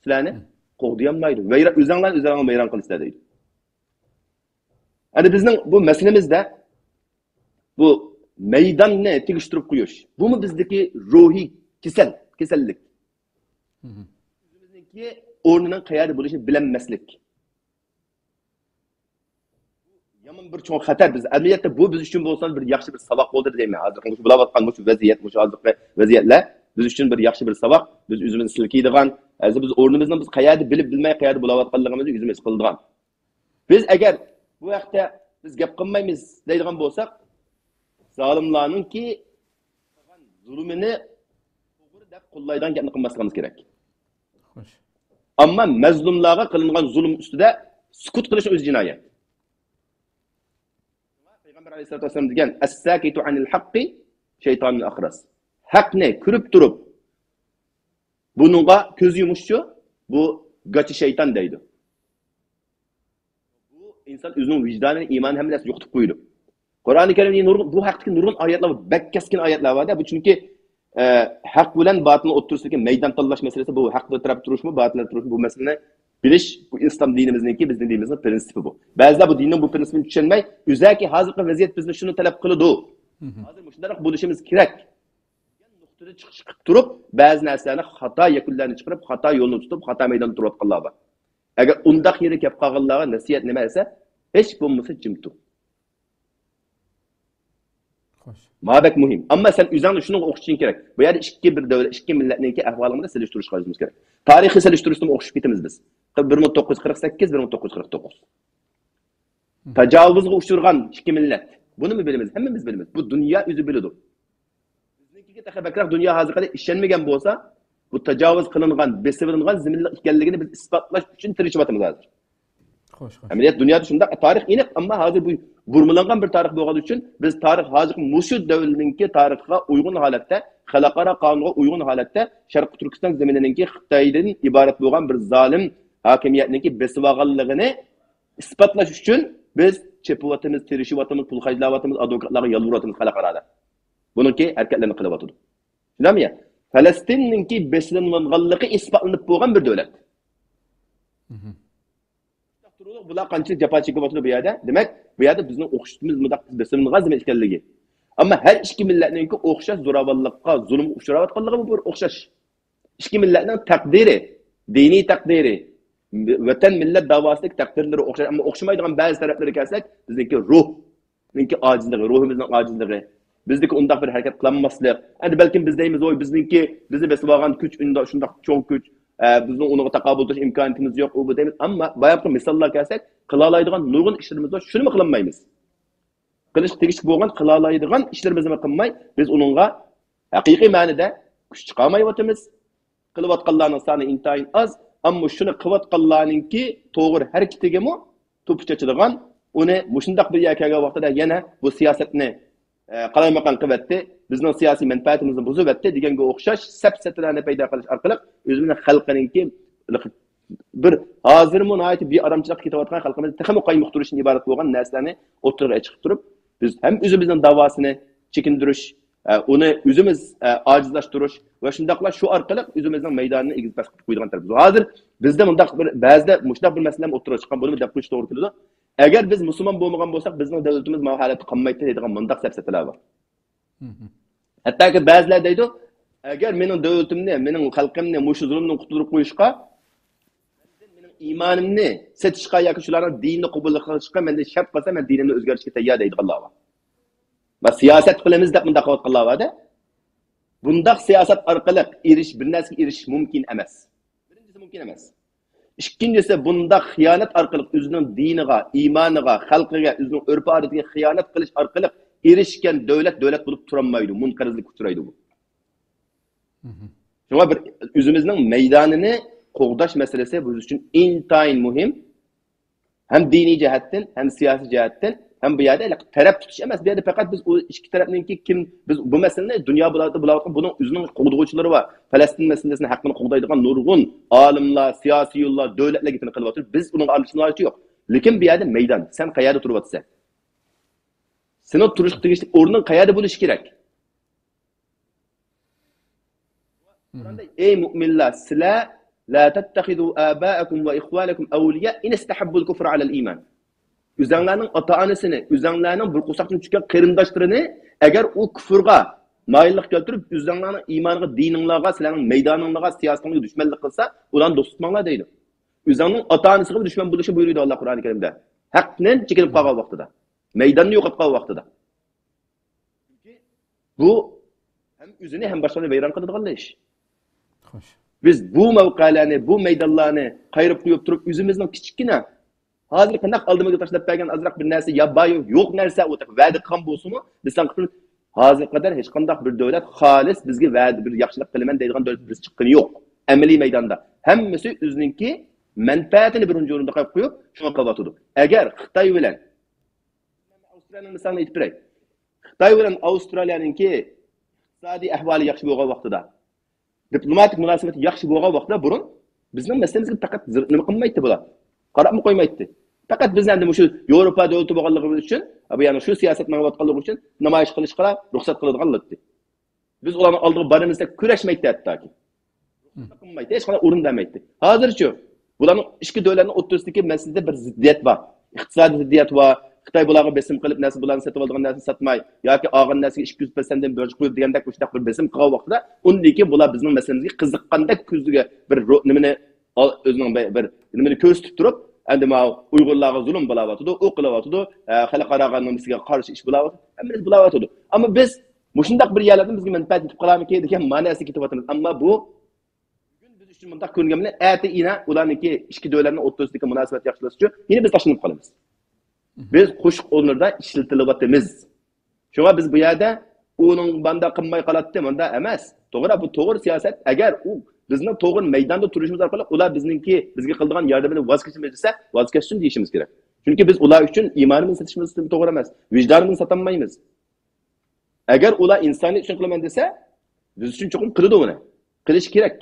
سىلەرنى قوغدىيالمايدۇ. ۋەيران، ئۆزۈڭلارنى ئۆزۈڭلار ۋەيران قىلىسىلەر دەيدۇ. ئەنە بىزنىڭ بۇ مەسىلىمىزدە بۇ مەيداننى تېگىشتۈرۈپ قويۇش، بۇمۇ بىزدىكى روھىي كېسەل، كېسەللىك. بىزنىڭكى ئورنىنىڭ قەيەردە بولۇشىنى بىلەلمەسلىك. يامان بىر چوڭ خەتەر. بىز ئەمەلىيەتتە بۇ بىز ئۈچۈن بولسا بىر ياخشى بىر ساۋاق بولدى دەيمەن. ھازىرقى مۇشۇ بولاۋاتقان مۇشۇ ۋەزىيەت، مۇشۇ ھازىرقى ۋەزىيەتلەر بىز ئۈچۈن بىر ياخشى بىر ساۋاق. بىز ئۆزىمىزنى سىلكىيدىغان، ھازىر بىز ئورنىمىزنى بىز قەيەردە بىلىپ بىلمەي قەيەردە بولاۋاتقانلىقىمىزنى ئۆزىمىز ھېس قىلىدىغان. بىز ئەگەر بۇ ھەقتە بىز گەپ قىلمايمىز دەيدىغان بولساق، زالىملارنىڭكى زۇلمىنى توغرا دەپ قوللايدىغان گەپنى قىلماسلىقىمىز كېرەك. خوش. ئەمما مەزلۇملارغا قىلىنغان زۇلۇم ئۈستىدە سۈكۈت قىلىش ئۆزى جىنايەت. پەيغەمبەر ئەلەيھىسسالاتۇ ۋەسسالام دېگەن، «الساكت عن الحق شيطان أخرس.» ھەقنى كۆرۈپ تۇرۇپ، بۇنىڭغا كۆز يۇمۇشچۇ، بۇ گاچا شەيتان دەيدۇ. بۇ ئىنسان ئۆزىنىڭ ۋىجدانىنى، ئىمانىنى، ھەممە نەرسىنى يوقىتىپ قويىدۇ. قۇرئانى كەرىمدە نۇرغۇن، بۇ ھەقتىكى نۇرغۇن ئايەتلەر بار، بەك كەسكىن ئايەتلەر بار-دە. بۇ چۈنكى، ئە، ھەق بىلەن باتىلنىڭ ئوتتۇرىسىدىكى مەيدان تاللاش مەسىلىسى، بۇ ھەق تەرەپتە تۇرۇشمۇ، باتىل تەرەپتە تۇرۇشمۇ، بۇ مەسىلىنى بىلىش، بۇ ئىسلام دىنىمىزنىڭكى، بىزنىڭ دىنىمىزنىڭ پرىنسىپى بۇ. بەزىلەر بۇ دىننىڭ بۇ پرىنسىپىنى چۈشەنمەي، ئۆزەكى ھازىرقى ۋەزىيەت بىزدىن شۇنى تەلەپ قىلىدۇ. ھازىر مۇشۇنداق بولۇشىمىز كېرەك. نۇقتىدا چىقىش قىلىپ تۇرۇپ، بەزى نەرسىلەرنى خاتا يەكۈنلەرنى چىقىرىپ، خاتا يولنى تۇتۇپ، خاتا مەيداندا تۇرۇۋاتقانلار بار. ئەگەر ئۇنداق يېرى كەپ قالغانلارغا نەسىھەت نېمە دېسە، ھېچ بولمىسا جىم تۇر. خوش. ما بەك مۇھىم. ئەمما سەن ئۆزۈڭنى شۇنىڭغا ئوخشىتىشىڭ كېرەك. بۇ يەردە ئىككى بىر دۆلەت، ئىككى مىللەتنىڭكى ئەھۋالىنى سېلىشتۇرۇشقا ئۆزىمىز كېرەك. تارىخىي سېلىشتۇرۇشتىمۇ ئوخشىشىپ كېتىمىز بىز. بىر مىڭ توققۇز يۈز قىرىق سەككىز، بىر مىڭ توققۇز يۈز قىرىق توققۇز. تاجاۋۇزغا ئۇچرىغان ئىككى مىللەت. بۇنىمۇ بىلىمىز، ھەممىمىز بىلىمىز. بۇ دۇنيا ئۆزى بىلىدۇ. بىزنىڭكىگە تېخى بەكرەك دۇنيا ھازىرغىچە ئىشەنمىگەن بولسا، بۇ تاجاۋۇز قىلىنغان، بېسىۋېلىنغان زېمىنلىق ئىكەنلىكىنى بىز ئىسپاتلاش ئۈچۈن تىرىشىۋاتىمىز ھازىر. خوش، خوش. ئەمەلىيەت دۇنيادا شۇنداق، تارىخ ئېنىق، ئەمما ھازىر بۇ بۇرمىلانغان بىر تارىخ بولغان ئۈچۈن بىز تارىخ ھازىرقى مۇشۇ دەۋرنىڭكى تارىخىغا ئۇيغۇن ھالەتتە، خەلقئارا قانۇنغا ئۇيغۇن ھالەتتە شەرقىي تۈركىستان زېمىنىنىڭكى خىتايدىن ئىبارەت بولغان بىر زالىم ھاكىمىيەتنىڭكى بېسىۋالغانلىقىنى ئىسپاتلاش ئۈچۈن بىز چېپىۋاتىمىز، تىرىشىۋاتىمىز، پۇل خەجلەۋاتىمىز، ئادۋوكاتلارغا يالۋۇرۇۋاتىمىز خەلقئارادا. بۇنىڭكى ھەرىكەتلىرىنى قىلىۋاتىدۇ. شۇنداقمۇ يا؟ پەلەستىننىڭكى بېسىلىنغانلىقى ئىسپاتلىنىپ بولغان بىر دۆلەت. بۇلار قانچىلىك جاپا چېكىۋاتىدۇ بۇ يەردە؟ دېمەك، بۇ يەردە بىزنىڭ ئوخشىشىمىز مۇنداق بېسىلىنغان زېمىن ئىكەنلىكى. ئەمما ھەر ئىككى مىللەتنىڭكى ئوخشاش زوراۋانلىققا، زۇلۇمغا ئۇچراۋاتقانلىقى بۇ بىر ئوخشاش. ئىككى مىللەتنىڭ تەقدىرى، دىنىي تەقدىرى، ۋەتەن مىللەت داۋاسىدىكى تەقدىرلىرى ئوخشاش، ئەمما ئوخشىمايدىغان بەزى تەرەپلىرىگە كەلسەك، بىزنىڭكى روھنىڭكى ئاجىزلىقى، روھىمىزنىڭ ئاجىزلىقى، بىزدىكى ئۇنداق بىر ھەرىكەت قىلالماسلىق. ئەمدى بەلكىم بىز دەيمىز، ۋوي، بىزنىڭكى، بىزنى بېسىۋالغان كۈچ ئۇنداق، شۇنداق چوڭ كۈچ، ئە، بىزنىڭ ئۇنىڭغا تاقابىل تۇرۇش ئىمكانىيىتىمىز يوق، ئۇ بۇ دەيمىز. ئەمما بايامقى مىساللارغا كەلسەك، قىلالايدىغان نۇرغۇن ئىشلىرىمىز بار، شۇنىمۇ قىلالمايمىز. قىلىشقا تېگىشلىك بولغان، قىلالايدىغان ئىشلىرىمىزنى قىلماي، بىز ئۇنىڭغا ھەقىقىي مەنىدە كۈچ چىقارمايۋاتىمىز. قىلىۋاتقانلارنىڭ سانى ئىنتايىن ئاز. ئەمما شۇنى قىلىۋاتقانلارنىڭكى توغرا ھەرىكىتىگىمۇ توپا چېچىدىغان، ئۇنى مۇشۇنداق بىر يەرگە كەلگەن ۋاقتىدا يەنە بۇ سىياسەتنى، ئە، قالايمىقان قىلىۋەتتى، بىزنىڭ سىياسىي مەنپەئەتىمىزنى بۇزۇۋەتتى دېگەنگە ئوخشاش سەپسەتىلەرنى پەيدا قىلىش ئارقىلىق ئۆزىمىزنىڭ خەلقىنىڭكى بىر ھازىرمۇ ناھايىتى بىئارامچىلىقتا كېتىۋاتقان خەلقىمىزنى تېخىمۇ قايمۇقتۇرۇشتىن ئىبارەت بولغان نەرسىلەرنى ئوتتۇرىغا چىقىپ تۇرۇپ، بىز ھەم ئۆزىمىزنىڭ داۋاسىنى چېكىندۈرۈش، ئە، ئۇنى ئۆزىمىز، ئە، ئاجىزلاشتۇرۇش ۋە شۇنداقلا شۇ ئارقىلىق ئۆزىمىزنىڭ مەيدانىنى ئېگىز پەس قىلىپ قويىدىغان تەرىپىمىز. ھازىر بىزدە مۇنداق بىر، بەزىدە مۇشۇنداق بىر مەسىلە ئوتتۇرىغا چىققان، بۇنى دەپ قويۇش توغرا كېلىدۇ. ئەگەر بىز مۇسۇلمان بولمىغان بولساق، بىزنىڭ دۆلىتىمىز ماۋۇ ھالەتتە قالمايتتى دەيدىغان مۇنداق سەپسەتىلەر بار. ھەتتاكى بەزىلەر دەيدۇ، ئەگەر مېنىڭ دۆلىتىمنى، مېنىڭ خەلقىمنى مۇشۇ زۇلۇمدىن قۇتۇلدۇرۇپ قويۇشقا، مېنىڭ ئىمانىمنى سېتىشقا ياكى شۇلارنىڭ دىنىنى قوبۇل قىلىشقا مەندىن شەرت قىلسا، مەن دىنىمنى ئۆزگەرتىشكە تەييار دەيدىغانلار بار. ۋە سىياسەت قىلىمىز دەپ مۇنداق قىلىۋاتقانلار بار-دە. بۇنداق سىياسەت ئارقىلىق ئېرىش-، بىر نەرسىگە ئېرىشىش مۇمكىن ئەمەس. بىرىنچىسى مۇمكىن ئەمەس. ئىككىنچىسى، بۇنداق خىيانەت ئارقىلىق ئۆزىنىڭ دىنىغا، ئىمانىغا، خەلقىگە، ئۆزىنىڭ ئۆرپ-ئادىتىگە خىيانەت قىلىش ئارقىلىق ئېرىشكەن دۆلەت دۆلەت بولۇپ تۇرالمايدۇ، مۇنقەرزلىككە ئۇچرايدۇ بۇ. شۇڭا بىر ئۆزىمىزنىڭ مەيدانىنى قوغداش مەسىلىسى بىز ئۈچۈن ئىنتايىن مۇھىم. ھەم دىنىي جەھەتتىن، ھەم سىياسىي جەھەتتىن، ھەم بۇ يەردە تەرەپ تۇتۇش ئەمەس. بۇ يەردە پەقەت بىز ئۇ ئىككى تەرەپنىڭكى كىم، بىز بۇ مەسىلىنى دۇنيا بۇلاۋاتقان، بۇنىڭ ئۆزىنىڭ قوغدىغۇچىلىرى بار. پەلەستىن مەسىلىسىنى، ھەققىنى قوغدايدىغان نۇرغۇن ئالىملار، سىياسىيونلار، دۆلەتلەر گېپىنى قىلىۋاتىدۇ. بىز ئۇنىڭغا ئارىلىشىشنىڭ ھاجىتى يوق. لېكىن بۇ يەردە مەيدان، سەن قەيەردە تۇرۇۋاتىسەن؟ سېنىڭ تۇرۇشقا تېگىشلىك ئورنۇڭ قەيەردە بولۇشى كېرەك؟ قۇرئاندا، ئەي مۇئمىنلار، سىلەر، لا تتخذوا آباءكم وإخوانكم أولياء إن استحبوا الكفر على الإيمان. ئۆزەڭلارنىڭ ئاتا-ئانىسىنى، ئۆزەڭلارنىڭ بىر قورساقتىن چۈشكەن قېرىنداشلىرىنى، ئەگەر ئۇ كۇفرغا مايىللىق كەلتۈرۈپ، ئۆزەڭلارنىڭ ئىمانىغا، دىنىڭلارغا، سىلەرنىڭ مەيدانىڭلارغا، سىياسىتىڭلارغا دۈشمەنلىك قىلسا، ئۇلارنى دوست تۇتماڭلار دەيدۇ. ئۆزەڭنىڭ ئاتا-ئانىسىغا دۈشمەن بولۇشنى بۇيرۇيدۇ ئاللا قۇرئانى كەرىمدە. ھەقتىن چېكىنىپ قالغان ۋاقتىدا، مەيداننى يوقاتقان ۋاقتىدا. بۇ ھەم ئۆزىنى، ھەم باشقىلارنى ۋەيران قىلىدىغان ئىش. خوش. بىز بۇ مەۋقەلەرنى، بۇ مەيدانلارنى قايرىپ قويۇپ تۇرۇپ، ئۆزىمىزنىڭ كىچىككىنە، ھازىر قانداق ئالدىمىزغا تاشلاپ بەرگەن ئازراق بىر نەرسە، يا بار يوق نەرسە، ئۇ ۋەدە قىلغان بولسىمۇ، بىز سەن قىلىپ، ھازىرغا قەدەر ھېچقانداق بىر دۆلەت خالىس بىزگە ۋەدە، بىر ياخشىلىق قىلىمەن دەيدىغان دۆلەت بىرسى چىققىنى يوق. ئەمەلىي مەيداندا ھەممىسى ئۆزىنىڭكى مەنپەئەتىنى بىرىنچى ئورۇندا قويۇپ، قويۇپ، شۇڭا قىلىۋاتىدۇ. ئەگەر خىتاي بىلەن، ئاۋسترالىيەنىڭ مىسالىنى ئېيتىپ بېرەي. خىتاي بىلەن ئاۋسترالىيەنىڭكى ئىقتىسادىي ئەھۋالى ياخشى بولغان ۋاقتىدا، دىپلوماتىك مۇناسىۋىتى ياخشى بولغان ۋاقتىدا بۇرۇن بىزنىڭ مەسىلىمىزگە پەقەت زىر-، نېمە قىلمايتتى بۇلار. قاراپمۇ قويمايتتى. پەقەت بىزنى ئەمدى مۇشۇ ياۋروپا دۆلىتى بولغانلىقىمىز ئۈچۈن، بۇ يەنى شۇ سىياسەت مېڭىۋاتقانلىقى ئۈچۈن نامايىش قىلىشقا رۇخسەت قىلىدىغانلىتتى. بىز ئۇلارنىڭ ئالدىغا بارىمىز دەپ كۈرەشمەيتتى ھەتتاكى. قىلمايتتى، ھېچقانداق ئورۇن بەرمەيتتى. ھازىرچۇ؟ بۇلارنىڭ ئىككى دۆلەتنىڭ ئوتتۇرىسىدىكى مەسىلىدە بىر زىددىيەت بار. ئىقتىسادىي زىددىيەت بار. خىتاي بۇلارغا بېسىم قىلىپ، نەرسە، بۇلارنى سېتىۋالىدىغان نەرسىنى ساتماي ياكى ئالغان نەرسىگە ئىككى يۈز پىرسەنتتىن بېجىرىپ قويۇپ دېگەندەك مۇشۇنداق بىر بېسىم قىلغان ۋاقتىدا، ئۇندىن كېيىن بۇلار بىزنىڭ مەسىلىمىزگە قىزىققاندەك كۆزىگە بىر رو-، نېمىنى ئال-، ئۆزىنىڭ بىر، بىر نېمىنى كۆرسىتىپ تۇرۇپ، ئەمدى ماۋۇ ئۇيغۇرلارغا زۇلۇم بولاۋاتىدۇ، ئۇ قىلىۋاتىدۇ، ئە، خەلقئاراغا نېمىسىگە قارشى ئىش بولاۋاتىدۇ، ھەممىسى بولاۋاتىدۇ. ئەمما بىز مۇشۇنداق بىر يەرلەردىن بىزگە مەنپەئەت يېتىپ قالارمىكىن دېگەن مەنىسىدە كېتىۋاتىمىز. ئەمما بۇ بۈگۈن بىز ئۈچۈن مۇنداق كۆرۈنگەن بىلەن، ئەتە يەنە ئۇلارنىڭكى ئىككى دۆلەتنىڭ ئوتتۇرىسىدىكى مۇناسىۋەت ياخشىلىنىش ئۈچۈن يەنە بىز تاشلىنىپ قالىمىز. بىز قوشۇق ئورۇنلىرىدا ئىشلىتىلىۋاتىمىز. شۇڭا بىز بۇ يەردە ئۇنىڭ مانداق قىلماي قالاتتى، مۇنداق ئەمەس. توغرا، بۇ توغرا سىياسەت. ئەگەر ئۇ بىزنىڭ توغرا مەيداندا تۇرۇشىمىز ئارقىلىق ئۇلار بىزنىڭكى، بىزگە قىلىدىغان ياردىمىدىن ۋاز كېچىمىز دېسە، ۋاز كەچسۇن دېيىشىمىز كېرەك. چۈنكى بىز ئۇلار ئۈچۈن ئىمانىمىزنى سېتىشىمىز توغرا ئەمەس. ۋىجدانىمىزنى ساتالمايمىز. ئەگەر ئۇلار ئىنسانىيەت ئۈچۈن قىلىمەن دېسە، بىز ئۈچۈن چوقۇم قىلىدۇ ئۇنى. قىلىشى كېرەك.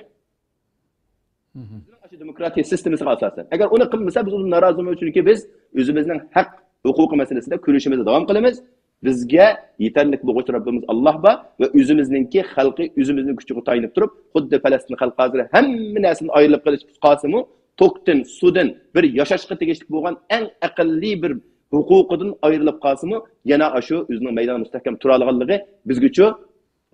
ئاشۇ دېموكراتىيە سىستېمىسىغا ئاساسەن. ئەگەر ئۇنى قىلمىسا، بىز ئۇنى نارازى بولىمىز، چۈنكى بىز ئۆزىمىزنىڭ ھەق ھوقۇقى مەسىلىسىدە كۈرىشىمىزنى داۋام قىلىمىز. بىزگە يېتەرلىك بولغۇچى رەببىمىز ئاللاھ بار ۋە ئۆزىمىزنىڭكى خەلقى ئۆزىمىزنىڭ كۈچىگە تايىنىپ تۇرۇپ، خۇددى پەلەستىن خەلقى ھازىر ھەممە نەرسىدىن ئايرىلىپ قېلىش قالسىمۇ، توكتىن، سۇدىن، بىر ياشاشقا تېگىشلىك بولغان ئەڭ ئەقەللىي بىر ھوقۇقىدىن ئايرىلىپ قالسىمۇ، يەنە ئاشۇ ئۆزىنىڭ مەيدانىدا مۇستەھكەم تۇرالايدىغانلىقى بىزگىچۇ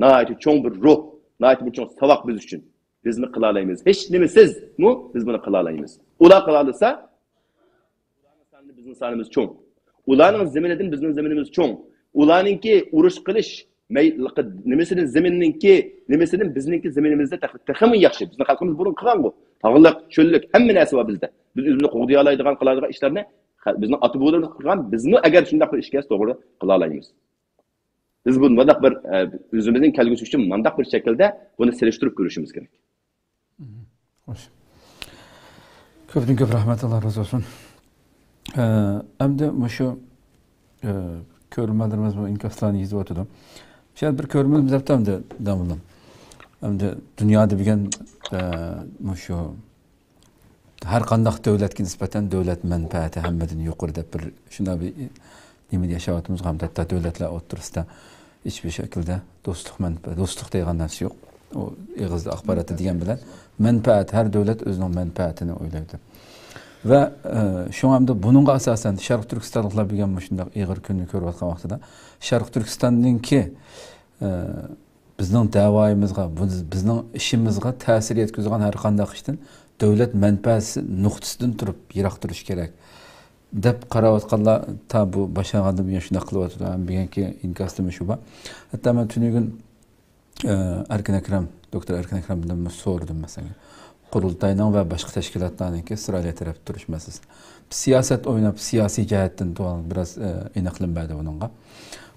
ناھايىتى چوڭ بىر روھ، ناھايىتى بىر چوڭ ساۋاق بىز ئۈچۈن. بىز بۇنى قىلالايمىز. ھېچ نېمىسىزمۇ بىز بۇنى قىلالايمىز. ئۇلار قىلالىسا، ئۇلارنىڭ سانىدىن بىزنىڭ سانىمىز چوڭ. ئۇلارنىڭ زېمىنىدىن بىزنىڭ زېمىنىمىز چوڭ. ئۇلارنىڭكى ئۇرۇش قىلىش مەي-، زېمىنىنىڭكى نېمىسىدىن بىزنىڭكى زېمىنىمىزدە تېخى، تېخىمۇ ياخشى. بىزنىڭ خەلقىمىز بۇرۇن قىلغانغۇ. تاغلىق، چۆللۈك، ھەممە نەرسە بار بىزدە. بىز ئۆزىمىزنى قوغدىيالايدىغان، قىلالايدىغان ئىشلارنى خە-، بىزنىڭ ئاتا-بوۋىلىرىمىز قىلغان، بىزمۇ ئەگەر شۇنداق بىر ئىش كەلسە توغرا قىلالايمىز. بىز بۇ مۇنداق بىر، ئە، ئۆزىمىزنىڭ كەلگۈسى ئۈچۈن مۇنداق بىر شەكىلدە بۇنى سېلىشتۇرۇپ كۆرۈشىمىز كېرەك. خوش. كۆپتىن كۆپ رەھمەت، ئاللا رازى بولسۇن. ئە، ئەمدى مۇشۇ، ئە، كۆرۈرمەنلىرىمىز بۇ ئىنكاسلارنى يېزىۋاتىدۇ. شۇ بىر كۆرۈرمەنلىرىمىز دەپتۇ ئەمدى، داموللام. ئەمدى دۇنيادا بۈگۈن، ئە، مۇشۇ ھەر قانداق دۆلەتكە نىسبەتەن دۆلەت مەنپەئەتى ھەممىدىن يۇقىرى دەپ بىر شۇنداق بىر نېمىدە ياشاۋاتىمىز، ھەمدە ھەتتا دۆلەتلەر ئوتتۇرىسىدا ھېچبىر شەكىلدە دوستلۇق مەنپە-، دوستلۇق دەيدىغان نەرسە يوق. ئۇ ئېغىزدا، ئاخباراتتا دېگەن بىلەن مەنپەئەت، ھەر دۆلەت ئۆزىنىڭ مەنپەئەتىنى ئويلايدۇ. ۋە، ئە، شۇڭا ئەمدى بۇنىڭغا ئاساسەن شەرقىي تۈركىستانلىقلار بۈگۈن مۇشۇنداق ئېغىر كۈننى كۆرۈۋاتقان ۋاقتىدا شەرقىي تۈركىستاننىڭكى، ئە، بىزنىڭ دەۋايىمىزغا، بىز-، بىزنىڭ ئىشىمىزغا تەسىر يەتكۈزىدىغان ھەر قانداق ئىشتىن دۆلەت مەنپەئەتى نۇقتىسىدىن تۇرۇپ يىراق تۇرۇش كېرەك، دەپ قاراۋاتقانلار تا بۇ باشلانغاندىن بۇيان شۇنداق قىلىۋاتىدۇ. ھەم بۈگۈنكى ئىنكاستا مۇشۇ بار. ھەتتا مەن تۈنۈگۈن، ئە، ئەركىن ئەكرەم، دوكتور ئەركىن ئەكرەم بىلەن سورىدىم، مەسىلەن، قۇرۇلتاينىڭ ۋە باشقا تەشكىلاتلارنىڭكى ئىسرائىلىيە تەرەپتە تۇرۇش مەسىلىسى. سىياسەت ئويناپ، سىياسىي جەھەتتىن بىراز، ئە، ئېنىقلىما بەردى بۇنىڭغا.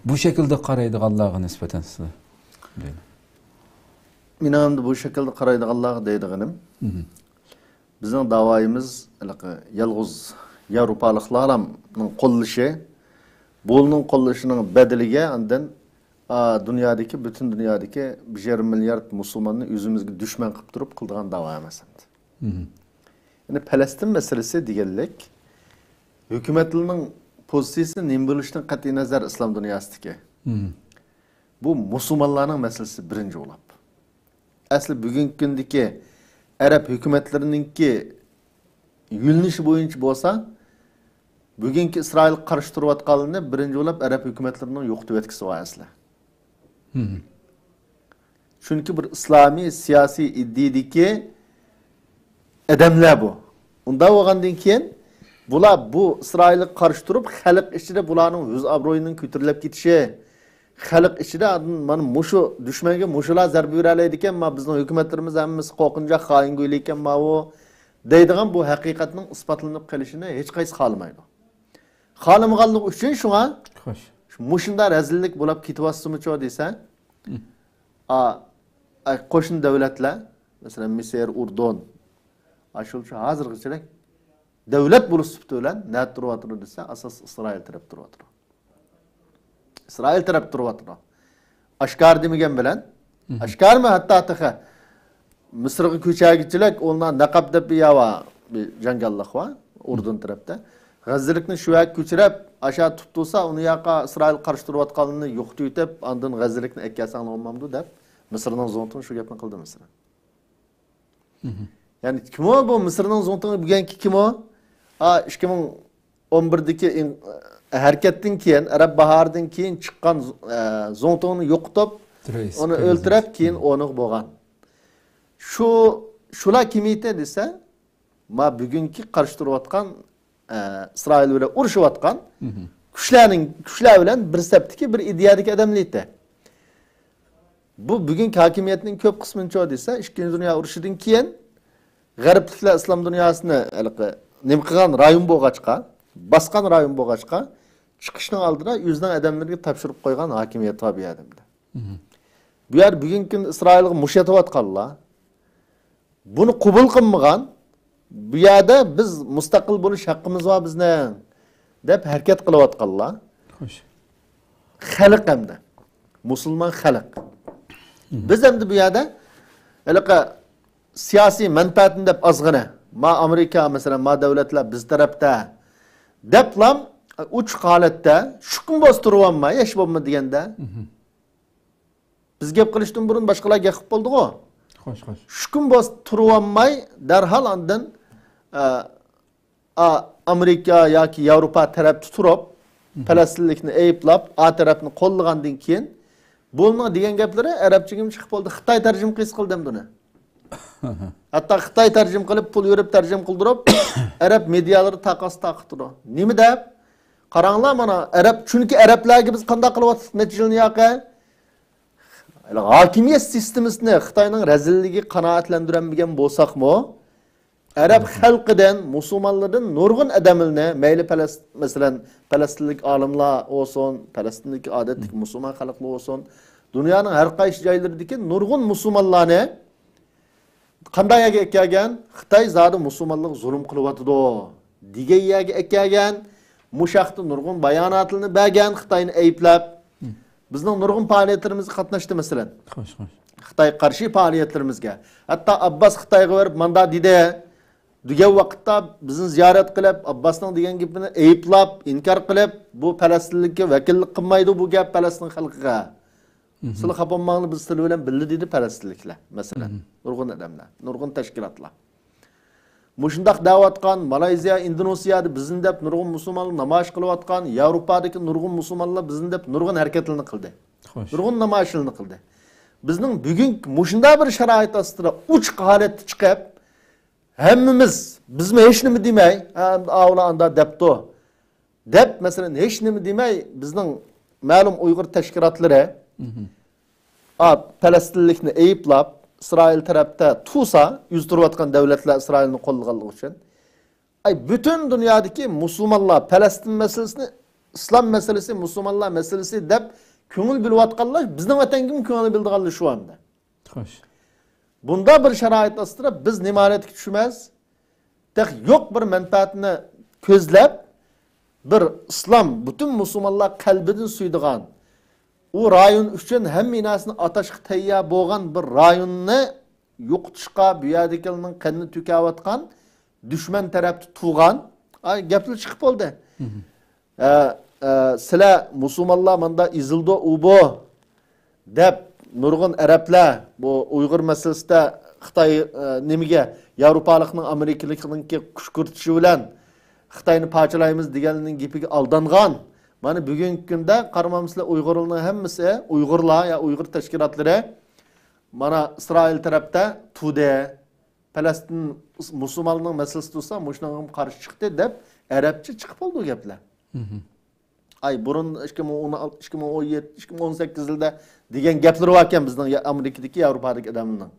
بۇ شەكىلدە قارايدىغانلارغا نىسبەتەن سىز مېنىڭ ئەمدى بۇ شەكىلدە قارايدىغانلارغا دەيدىغىنىم، مهم. بىزنىڭ داۋايىمىز ھېلىقى يالغۇز ياۋروپالىقلارنىڭ قوللىشى، بۇلارنىڭ قوللىشىنىڭ بەدىلىگە ئاندىن، ئا، دۇنيادىكى، پۈتۈن دۇنيادىكى بىر يېرىم مىليارد مۇسۇلماننى ئۆزىمىزگە دۈشمەن قىلىپ تۇرۇپ قىلىدىغان داۋا ئەمەس ئەمدى. مهم. يەنى پەلەستىن مەسىلىسى دېگەنلىك ھۆكۈمەتلەرنىڭ پوزىتسىيىسى نېمە بولۇشىدىن قەتئىينەزەر ئىسلام دۇنياسىدىكى. مهم. بۇ مۇسۇلمانلارنىڭ مەسىلىسى بىرىنچى بولۇپ. ئەسلى بۈگۈنكى كۈندىكى ئەرەب ھۆكۈمەتلىرىنىڭكى يۆنىلىشى بويىچە بولسا، بۈگۈنكى ئىسرائىلغا قارشى تۇرۇۋاتقانلىرىنى بىرىنچى بولۇپ ئەرەب ھۆكۈمەتلىرىنىڭ يوقىتىۋەتكۈسى بار ئەسلى. مهم. چۈنكى بىر ئىسلامىي سىياسىي ئىدىيىدىكى ئادەملەر بۇ. ئۇنداق بولغاندىن كېيىن، بۇلار بۇ ئىسرائىلغا قارشى تۇرۇپ، خەلق ئىچىدە بۇلارنىڭ ئۆز ئابرۇيىنىڭ كۆتۈرۈلۈپ كېتىشى، خەلق ئىچىدە ئاندىن مانا مۇشۇ دۈشمەنگە مۇشۇلار زەربە بېرەلەيدىكەن، ما بىزنىڭ ھۆكۈمەتلىرىمىز ھەممىسى قورقۇنچاق خائىنگۆيلىكەن ماۋۇ، دەيدىغان بۇ ھەقىقەتنىڭ ئىسپاتلىنىپ قېلىشىنى ھېچقايسى خالىمايدۇ. خالىمىغانلىقى ئۈچۈن شۇڭا خوش. مۇشۇنداق رەزىللىك بولۇپ كېتىۋاتسىمۇچۇ دېسە، مم. ئا، ئا، قوشنا دۆلەتلەر، مەسىلەن، مىسىر، ئۇردۇن، ئاشۇلچە ھازىرغىچىلىك دۆلەت بولۇش سۈپىتى بىلەن نەدە تۇرۇۋاتىدۇ دېسە، ئاساس ئىسرائىل تەرەپ تۇرۇۋاتىدۇ. ئىسرائىل تەرەپ تۇرۇۋاتىدۇ. ئاشكارا دېمىگەن بىلەن، مم. ئاشكارىمۇ ھەتتا تېخى مىسىرغا كۆچەرگۈچىلىك ئۇلار نەقەب دەپ بىر يەر بار، بىر جاڭگاللىق بار، ئۇردۇن تەرەپتە. غەززىلىكنى شۇ يەرگە كۆچۈرۈپ، ئاشا تۇتۇپ تۇرسا، ئۇنى ياقا ئىسرائىل قارشى تۇرۇۋاتقانلىرىنى يوقىتىۋېتىپ، ئاندىن غەززىلىكنى ئەكەلسەڭلار بولمامدۇ دەپ، مىسىرنىڭ زۇڭتۇڭى شۇ گەپنى قىلدى مىسىر. مهم. يەنى كىمۇ بۇ مىسىرنىڭ زۇڭتۇڭى بۈگۈنكى كىمۇ؟ ئا، ئىككى مىڭ ئون بىردىكى ئىن-، ھەرىكەتتىن كېيىن، ئەرەب باھارىدىن كېيىن چىققان، ئە، زۇڭتۇڭنى يوقىتىپ، تېررورىست، ئۇنى تېررورىزم. ئۆلتۈرۈپ، كېيىن مم. ئۇنى بولغان. شۇ، شۇلار كىم ئىدى دېسە، ما بۈگۈنكى قارشى تۇرۇۋاتقان، ئە، ئىسرائىل بىلەن ئۇرۇشۇۋاتقان مم. كۈچلەرنىڭ، كۈچلەر بىلەن بىر سەپتىكى بىر ئىدىيەدىكى ئادەملەر ئىدى. بۇ بۈگۈنكى ھاكىمىيەتنىڭ كۆپ قىسمىنى چۇ دېسە، ئىككىنچى دۇنيا ئۇرۇشىدىن كېيىن غەربلىكلەر ئىسلام دۇنياسىنى ھېلىقى نېمە قىلغان رايون بولغاچقا، باسقان رايون بولغاچقا، چىقىشنىڭ ئالدىدا ئۆزىنىڭ ئادەملىرىگە تاپشۇرۇپ قويغان ھاكىمىيەت بار بۇ يەردە. مم. بۇ يەر بۈگۈنكى كۈندە ئىسرائىلغا مۇش ئېتىۋاتقانلار، بۇنى قوبۇل قىلمىغان، بۇ يەردە بىز مۇستەقىل بولۇش ھەققىمىز بار بىزنىڭ، دەپ ھەرىكەت قىلىۋاتقانلار. خوش. خەلق ئەمدى. مۇسۇلمان خەلق. مم. بىز ئەمدى بۇ يەردە ھېلىقى سىياسىي مەنپەئەتنى دەپ ئازغىنە، ما ئامېرىكا مەسىلەن، ما دۆلەتلەر بىز تەرەپتە، دەپلام ئوچۇق ھالەتتە، شۇكۇم بولسا تۇرۇۋالماي، ھېچ بولمىدى دېگەندە. مم. بىز گەپ قىلىشتىن بۇرۇن باشقىلار گەپ قىلىپ بولدىغۇ. خوش، خوش. شۇكۇم بولسا تۇرۇۋالماي، دەرھال ئاندىن، ئە، ئا-، ئامېرىكا ياكى ياۋروپا تەرەپتە تۇرۇپ، مم. پەلەستىنلىكنى ئەيىبلەپ، ئا تەرەپنى قوللىغاندىن كېيىن، بۇنىڭ دېگەن گەپلىرى ئەرەبچىگىمۇ چىقىپ بولدى. خىتاي تەرجىمە قىلسا قىلدى ئەمدى ئۇنى. ھەتتا خىتاي تەرجىمە قىلىپ، پۇل بېرىپ تەرجىمە قىلدۇرۇپ، ئەرەب مېدىيالىرى تاقاسى تاقىتىدۇ. نېمە دەپ؟ قاراڭلار مانا، ئەرەب، چۈنكى ئەرەبلەرگە بىز قانداق قىلىۋاتىدۇق نەچچە يىلنى ياقى؟ ھاكىمىيەت سىستېمىسىنى خىتاينىڭ رەزىللىكىگە قانائەتلەندۈرەلمىگەن بولساقمۇ، ئەرەب خەلقىدىن، مۇسۇلمانلىرىدىن نۇرغۇن ئادەملىرىنى، مەيلى پەلەس-، مەسىلەن، پەلەستىنلىك ئالىملار بولسۇن، پەلەستىندىكى ئادەتتىكى مۇسۇلمان خەلقلەر بولسۇن، دۇنيانىڭ ھەر قايسى جايلىرىدىكى نۇرغۇن مۇسۇلمانلارنى قانداق يەرگە ئەكەلگەن؟ خىتاي زادى مۇسۇلمانلارغا زۇلۇم قىلىۋاتىدۇ دېگەن يەرگە ئەكەلگەن. مۇشۇ ھەقتە نۇرغۇن باياناتلارنى بەرگەن، خىتاينى ئەيىبلەپ. بىزنىڭ نۇرغۇن پائالىيەتلىرىمىزگە قاتناشتى، مەسىلەن. خوش، خوش. خىتاي قارشى پائالىيەتلىرىمىزگە. ھەتتا ئابباس خىتايغا بېرىپ ماندا دېدى دېگەن ۋاقىتتا بىزنى زىيارەت قىلىپ، ئابباسنىڭ دېگەن گېپىنى ئەيىبلاپ، ئىنكار قىلىپ، بۇ پەلەستىنلىككە ۋەكىللىك قىلمايدۇ بۇ گەپ پەلەستىن خەلقىگە. سىلەر خاپا بولماڭلار، بىز سىلەر بىلەن بىللە دېدى پەلەستىنلىكلەر، مەسىلەن. نۇرغۇن ئادەملەر، نۇرغۇن تەشكىلاتلار. مۇشۇنداق دەۋاتقان، مالايزىيە، ئىندونېزىيەدە بىزنى دەپ نۇرغۇن مۇسۇلمانلار نامايىش قىلىۋاتقان، ياۋروپادىكى نۇرغۇن مۇسۇلمانلار بىزنى دەپ نۇرغۇن ھەرىكەتلەرنى قىلدى. خوش. نۇرغۇن نامايىشلارنى قىلدى. بىزنىڭ بۈگۈنكى مۇشۇنداق بىر شارائىت ئاستىدا ئوچۇق ھالەتتە چىقىپ، ھەممىمىز، بىزمۇ ھېچنېمە دېمەي، ھە، ئاۋۇلار ئاندا دەپتۇ، دەپ، مەسىلەن، ھېچنېمە دېمەي، بىزنىڭ مەلۇم ئۇيغۇر تەشكىلاتلىرى، ئا، پەلەستىنلىكنى ئەيىبلاپ، ئىسرائىل تەرەپتە تۇرسا، يۈز تۇرۇۋاتقان دەۋلەتلەر ئىسرائىلنى قوللىغانلىقى ئۈچۈن، ئاي، پۈتۈن دۇنيادىكى مۇسۇلمانلار پەلەستىن مەسىلىسىنى، ئىسلام مەسىلىسى، مۇسۇلمانلار مەسىلىسى دەپ كۆڭۈل بۆلۈۋاتقانلار بىزنىڭ ۋەتەنگىمۇ كۆڭۈل بۆلىدىغانلار شۇ ئاندا. خوش. بۇنداق بىر شارائىت ئاستىدا بىز نېمە ھالەتكە چۈشىمىز؟ تېخى يوق بىر مەنپەئەتنى كۆزلەپ، بىر ئىسلام، پۈتۈن مۇسۇلمانلار قەلبىدىن سۆيىدىغان، ئۇ رايون ئۈچۈن ھەممە نەرسىنى ئاتاشقا تەييار بولغان بىر رايوننى يوقىتىشقا، بۇ يەردىكىلەرنىڭ قېنىنى تۆكۈۋاتقان دۈشمەن تەرەپتە تۇرغان، ئاي، گەپلەر چىقىپ بولدى. ئە، ئە، سىلەر مۇسۇلمانلار ماندا ئېزىلدى، ئۇ بۇ دەپ، نۇرغۇن ئەرەبلەر بۇ ئۇيغۇر مەسىلىسىدە خىتاي، ئە، نېمىگە، ياۋروپالىقنىڭ، ئامېرىكىلىقنىڭكى قۇشقۇرتۇشى بىلەن خىتاينى پارچىلايمىز دېگەننىڭ گېپىگە ئالدانغان. مانا بۈگۈنكى كۈندە قارىمامسىلەر، ئۇيغۇرلارنىڭ ھەممىسى، ئۇيغۇرلار يا ئۇيغۇر تەشكىلاتلىرى مانا ئىسرائىل تەرەپتە تۇردى. پەلەستىن مۇسۇلمانلارنىڭ مەسىلىسى تۇرسا، مۇشۇنىڭغا قارشى چىقتى دەپ، ئەرەبچە چىقىپ بولدى بۇ گەپلەر. ئاي، بۇرۇن ئىككى مىڭ ئون، ئىككى مىڭ ئون يەتتە، ئىككى مىڭ ئون سەككىز يىلدا دېگەن گەپلىرى باركەن بىزنىڭ يا-، ئامېرىكىدىكى، ياۋروپادىكى ئادەملەرنىڭ.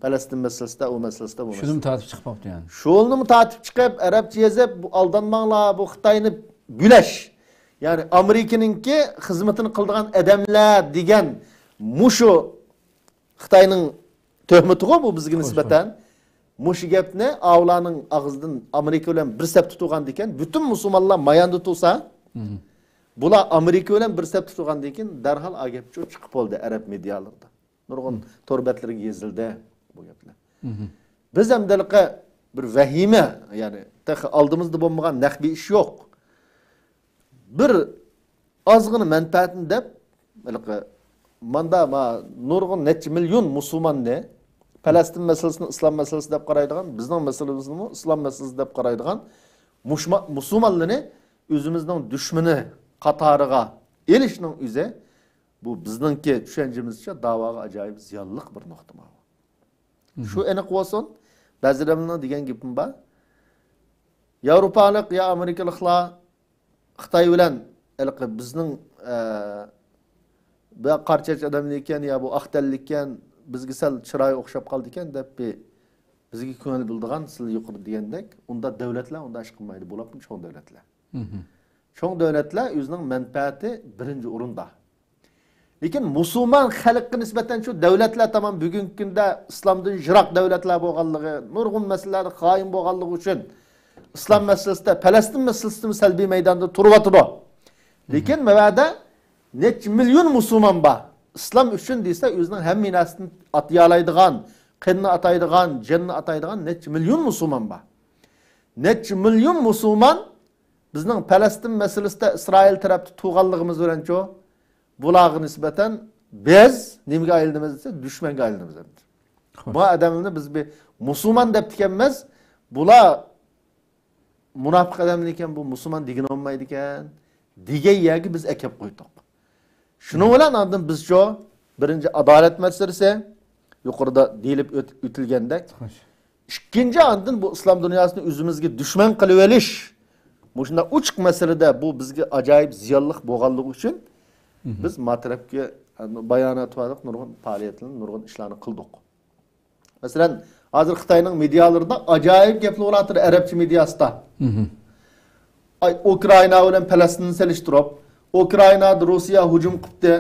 پەلەستىن مەسىلىسىدە، ئۇ مەسىلىسىدە، بۇ شۇنىمۇ مەسىلىسىدە. تارتىپ چىقىپ قاپتۇ يەنى. شۇنىمۇ تارتىپ چىقىپ، ئەرەبچە يېزىپ، بۇ ئالدانماڭلار، بۇ خىتاينى بۆلەش. يەنى ئامېرىكىنىڭكى خىزمىتىنى قىلىدىغان ئادەملەر دېگەن مۇشۇ خىتاينىڭ تۆھمىتىغۇ بۇ بىزگە نىسبەتەن. مۇشۇ گەپنى ئاۋۇلارنىڭ ئاغزىدىن ئامېرىكا بىلەن بىر سەپتە تۇرغاندىكىن، پۈتۈن مۇسۇلمانلار ماياندا تۇرسا، بۇلار ئامېرىكا بىلەن بىر سەپتە تۇرغاندىكىن، دەرھال ئا گەپ چىقىپ بولدى ئەرەب مېدىيالىرىدا. نۇرغۇن تور بەتلىرىگە يېزىلدى بۇ گەپلەر. بىز ئەمدى ھېلىقى بىر ۋەھىمە، يەنى تېخى ئالدىمىزدا بولمىغان نەق بىر ئىش يوق. بىر ئازغىنە مەنپەئەتنى دەپ، ھېلىقى ماندا ما نۇرغۇن نەچچە مىليون مۇسۇلماننى، پەلەستىن مەسىلىسىنى ئىسلام مەسىلىسى دەپ قارايدىغان، بىزنىڭ مەسىلىمىزنىمۇ ئىسلام مەسىلىسى دەپ قارايدىغان مۇشۇما-، مۇسۇلمانلىرىنى ئۆزىمىزنىڭ دۈشمىنى قاتارىغا ئېلىشنىڭ ئۆزى، بۇ بىزنىڭكى چۈشەنچىمىزچە داۋاغا ئاجايىپ زىيانلىق بىر نۇقتا ماۋۇ. شۇ ئېنىق بولسۇن. بەزىلەرنىڭ دېگەن گېپىم بار. ياۋروپالىق يا ئامېرىكىلىقلار خىتاي بىلەن ھېلىقى بىزنىڭ، ئە، بۇ قارا چاچ ئادەملىكەن يا بۇ ئاق تەنلىكەن، بىزگە سەل چىرايى ئوخشاپ قالدىكەن دەپ بىر بىزگە كۆڭۈل بۆلىدىغان، سىلەر يۇقىرىدا دېگەندەك، ئۇنداق دەۋلەتلەر ئۇنداق ئىش قىلمايدۇ، بولۇپمۇ چوڭ دەۋلەتلەر. چوڭ دۆلەتلەر ئۆزىنىڭ مەنپەئەتى بىرىنچى ئورۇندا. لېكىن مۇسۇلمان خەلققە نىسبەتەن شۇ دۆلەتلەر تامام بۈگۈنكى كۈندە ئىسلامدىن يىراق دۆلەتلەر بولغانلىقى، نۇرغۇن مەسىلىلەردە خائىن بولغانلىقى ئۈچۈن ئىسلام مەسىلىسىدە، پەلەستىن مەسىلىسىدىمۇ سەلبىي مەيداندا تۇرۇۋاتىدۇ. لېكىن مەۋەدە نەچچە مىليون مۇسۇلمان بار. ئىسلام ئۈچۈن دېسە، ئۆزىنىڭ ھەممە نەرسىنى ئاتىيالايدىغان، قېنىنى ئاتايدىغان، جېنىنى ئاتايدىغان نەچچە مىليون مۇسۇلمان بار. نەچچە مىليون مۇسۇلمان بىزنىڭ پەلەستىن مەسىلىسىدە ئىسرائىل تەرەپتە تۇرغانلىقىمىز بىلەنچۇ، بۇلارغا نىسبەتەن بىز نېمىگە ئايلىنىمىز دېسە، دۈشمەنگە ئايلىنىمىز ئەمدى. خوش. بۇ ئادەملەرنى بىز بىر مۇسۇلمان دەپتىكەنمىز، بۇلار مۇناپىق ئادەملەر ئىكەن، بۇ مۇسۇلمان دېگىلى بولمايدىكەن، دېگەن يەرگە بىز ئەكەپ قويدۇق. شۇنىڭ بىلەن ئاندىن بىزچۇ، بىرىنچى، ئادالەت مەسىلىسى، يۇقىرىدا دېيىلىپ ئۆت-، ئۆتۈلگەندەك. خوش. ئىككىنچى، ئاندىن بۇ ئىسلام دۇنياسىنى ئۆزىمىزگە دۈشمەن قىلىۋېلىش، مۇشۇنداق ئوچۇق مەسىلىدە بۇ بىزگە ئاجايىپ زىيانلىق بولغانلىقى ئۈچۈن، بىز ما تەرەپكە بايانات بارلىق نۇرغۇن پائالىيەتلەرنى، نۇرغۇن ئىشلارنى قىلدۇق. مەسىلەن، ھازىر خىتاينىڭ مېدىيالىرىدا ئاجايىپ گەپلەر بولۇۋاتىدۇ ئەرەبچە مېدىياسىدا. ئاي، ئۇكرائىنا بىلەن پەلەستىننى سېلىشتۇرۇپ، ئۇكرائىنادا روسىيە ھۇجۇم قىپتۇ،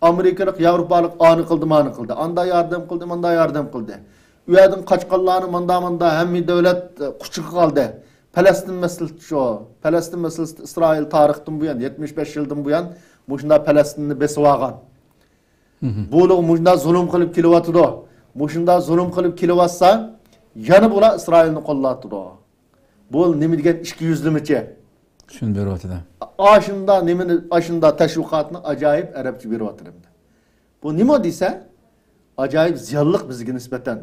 ئامېرىكىلىق، ياۋروپالىق ئانى قىلدى، مانى قىلدى، ئاندا ياردەم قىلدى، ماندا ياردەم قىلدى. ئۇ يەردىن قاچقانلارنى ماندا-ماندا ھەممە دۆلەت، ئە، قۇچىقىغا ئالدى. پەلەستىن مەسىلىسى شۇ. پەلەستىن مەسىلىسىدە ئىسرائىل تارىختىن بۇيان، يەتمىش بەش يىلدىن بۇيان مۇشۇنداق پەلەستىننى بېسىۋالغان. بۇلار مۇشۇنداق زۇلۇم قىلىپ كېلىۋاتىدۇ. مۇشۇنداق زۇلۇم قىلىپ كېلىۋاتسا، يەنە بۇلار ئىسرائىلنى قوللاۋاتىدۇ. بۇ نېمە دېگەن ئىككى يۈزلىمىچى؟ شۇنى بېرىۋاتىدۇ. ئاشۇنداق نېمىنى، ئاشۇنداق تەشۋىقاتنى ئاجايىپ ئەرەبچە بېرىۋاتىدۇ ئەمدى. بۇ نېمە دېسە، ئاجايىپ زىيانلىق بىزگە نىسبەتەن.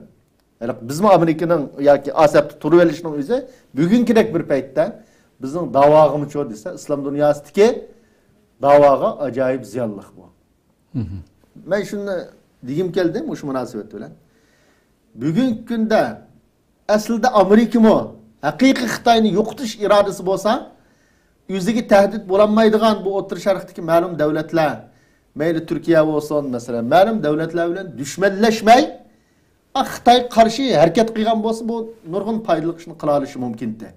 ھېلىقى بىزمۇ ئامېرىكىنىڭ ياكى ئاسەپتە تۇرۇۋېلىشنىڭ ئۆزى بۈگۈنكىدەك بىر پەيتتە بىزنىڭ داۋاغىمۇچۇ دېسە، ئىسلام دۇنياسىدىكى داۋاغا ئاجايىپ زىيانلىق بۇ. مەن شۇنى دېگۈم كەلدى مۇشۇ مۇناسىۋەت بىلەن. بۈگۈنكى كۈندە ئەسلىدە ئامېرىكىمۇ ھەقىقىي خىتاينى يوقىتىش ئىرادىسى بولسا، ئۆزىگە تەھدىت بولالمايدىغان بۇ ئوتتۇرا شەرقتىكى مەلۇم دۆلەتلەر، مەيلى تۈركىيە بولسۇن، مەسىلەن، مەلۇم دۆلەتلەر بىلەن دۈشمەنلەشمەي، ئا، خىتايغا قارشى ھەرىكەت قىلغان بولسا، بۇ نۇرغۇن پايدىلىق ئىشنى قىلالىشى مۇمكىن ئىدى.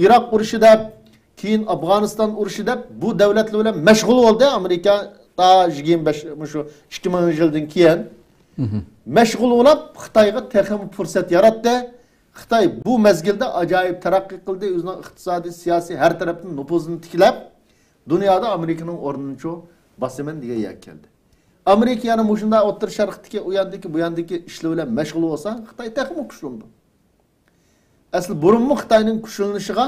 ئىراق ئۇرۇشى دەپ، كېيىن ئافغانىستان ئۇرۇشى دەپ، بۇ دۆلەتلەر بىلەن مەشغۇل بولدى ئامېرىكا تا يىگىرمە بەش، مۇشۇ ئىككى مىڭىنچى يىلدىن كېيىن. مەشغۇل بولۇپ، خىتايغا تېخىمۇ پۇرسەت ياراتتى. خىتاي بۇ مەزگىلدە ئاجايىپ تەرەققىي قىلدى، ئۆزىنىڭ ئىقتىسادىي، سىياسىي ھەر تەرەپتىن نوپۇزىنى تىكلەپ، دۇنيادا ئامېرىكىنىڭ ئورنىنى شۇ باسىمەن دېگەن يەرگە كەلدى. ئامېرىكا يەنە مۇشۇنداق ئوتتۇرا شەرقتىكى ئۇ ياندىكى، بۇ ياندىكى ئىشلار بىلەن مەشغۇل بولسا، خىتاي تېخىمۇ كۈچلىنىدۇ. ئەسلى بۇرۇنمۇ خىتاينىڭ كۈچلىنىشىغا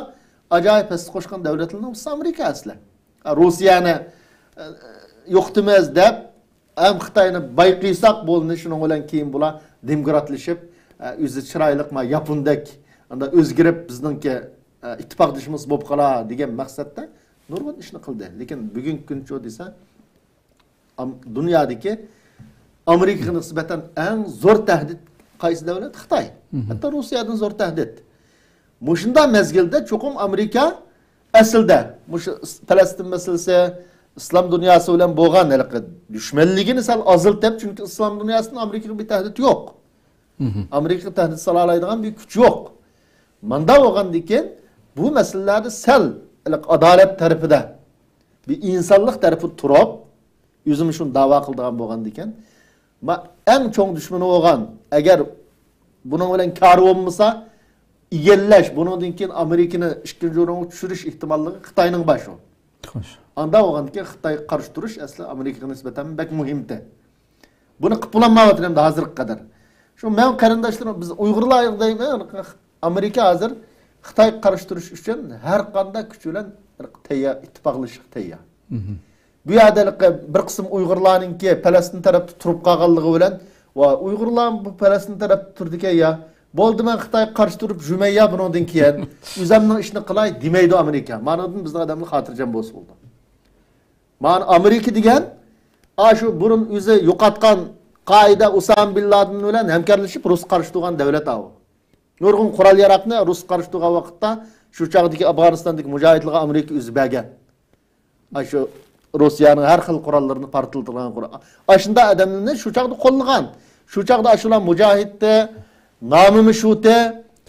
ئاجايىپ ھەسسە قوشقان دۆلەتلەرنىڭ بىرسى ئامېرىكا ئەسلى. روسىيەنى، ئە، يوقىتىمىز دەپ، ھەم خىتاينى باي قىلساق بولدى، شۇنىڭ بىلەن كېيىن بۇلار دېموكراتلىشىپ، ئە، ئۆزى چىرايلىق، ما، ياپوندەك، ئاندا ئۆزگىرىپ بىزنىڭكى، ئە، ئىتتىپاقدىشىمىز بولۇپ قالا دېگەن مەقسەتتە نۇرغۇن ئىشنى قىلدى. لېكىن بۈگۈنكى كۈنچۇ دېسە، ئام-، دۇنيادىكى ئامېرىكىغا نىسبەتەن ئەڭ زور تەھدىت قايسى دۆلەت؟ خىتاي. ھەتتا روسىيەدىن زور تەھدىت. مۇشۇنداق مەزگىلدە چوقۇم ئامېرىكا ئەسلىدە مۇشۇ ئىس-، پەلەستىن مەسىلىسى، ئىسلام دۇنياسى بىلەن بولغان ھېلىقى دۈشمەنلىكىنى سەل ئازلىتىپ، چۈنكى ئىسلام دۇنياسىدىن ئامېرىكىغا بىر تەھدىت يوق. ئامېرىكىغا تەھدىت سالالايدىغان بىر كۈچ يوق. ماندا بولغاندىكىن بۇ مەسىلىلەردە سەل ھېلىقى ئادالەت تەرىپىدە، بىر ئىنسانلىق تەرىپىدە تۇرۇپ، ئۆزىمۇ شۇنى داۋا قىلىدىغان بولغاندىكىن، ما-، ئەڭ چوڭ دۈشمىنى بولغان، ئەگەر بۇنىڭ بىلەن كارى بولمىسا، ئىگىلەش، بۇنىڭدىن كېيىن ئامېرىكىنى ئىككىنچى ئورۇنغا چۈشۈرۈش ئېھتىماللىقى خىتاينىڭ بار شۇ. خوش. ئاندا بولغاندىكىن خىتايغا قارشى تۇرۇش ئەسلى ئامېرىكىغا نىسبەتەن بەك مۇھىمتى. بۇنى قىلىپ بولالمايۋاتىدۇ ئەمدى ھازىرغا قەدەر. شۇ مەن قېرىنداشلىرىم، بىز ئۇيغۇرلار دەيمەن، ئامېرىكا ھازىر خىتايغا قارشى تۇرۇش ئۈچۈن ھەر قانداق كۈچ بىلەن تەييار، ئىتتىپاقلىشىشقا تەييار. بۇ يەردە ھېلىقى بىر قىسىم ئۇيغۇرلارنىڭكى پەلەستىن تەرەپتە تۇرۇپ قالغانلىقى بىلەن، ۋا ئۇيغۇرلار بۇ پەلەستىن تەرەپتە تۇرىدىكەن يا، بولدى، مەن خىتايغا قارشى تۇرۇپ يۈرمەي يا بۇنىڭدىن كېيىن، ئۆزەمنىڭ ئىشىنى قىلاي دېمەيدۇ ئامېرىكا. مانىڭدىن بىزنىڭ ئادەملەر خاتىرجەم بولسا بولىدۇ. مانا ئامېرىكا دېگەن ئاشۇ بۇرۇن ئۆزى يوقاتقان قائىدە ئۇسامە بىن لادىن بىلەن ھەمكارلىشىپ رۇسقا قارشى تۇرغان دەۋلەت ئاۋۇ. نۇرغۇن قورال ياراقنى رۇسقا قارشى تۇرغان ۋاقىتتا شۇ چاغدىكى ئافغانىستاندىكى مۇجاھىدلارغا ئامېرىكا ئۆزى بەرگەن. ئاشۇ روسىيەنىڭ ھەر خىل قوراللىرىنى پارتلىتىدىغان قورال. ئاشۇنداق ئادەملەرنى شۇ چاغدا قوللىغان. شۇ چاغدا ئاشۇلار مۇجاھىدتى، نامى مەشھۇرتى.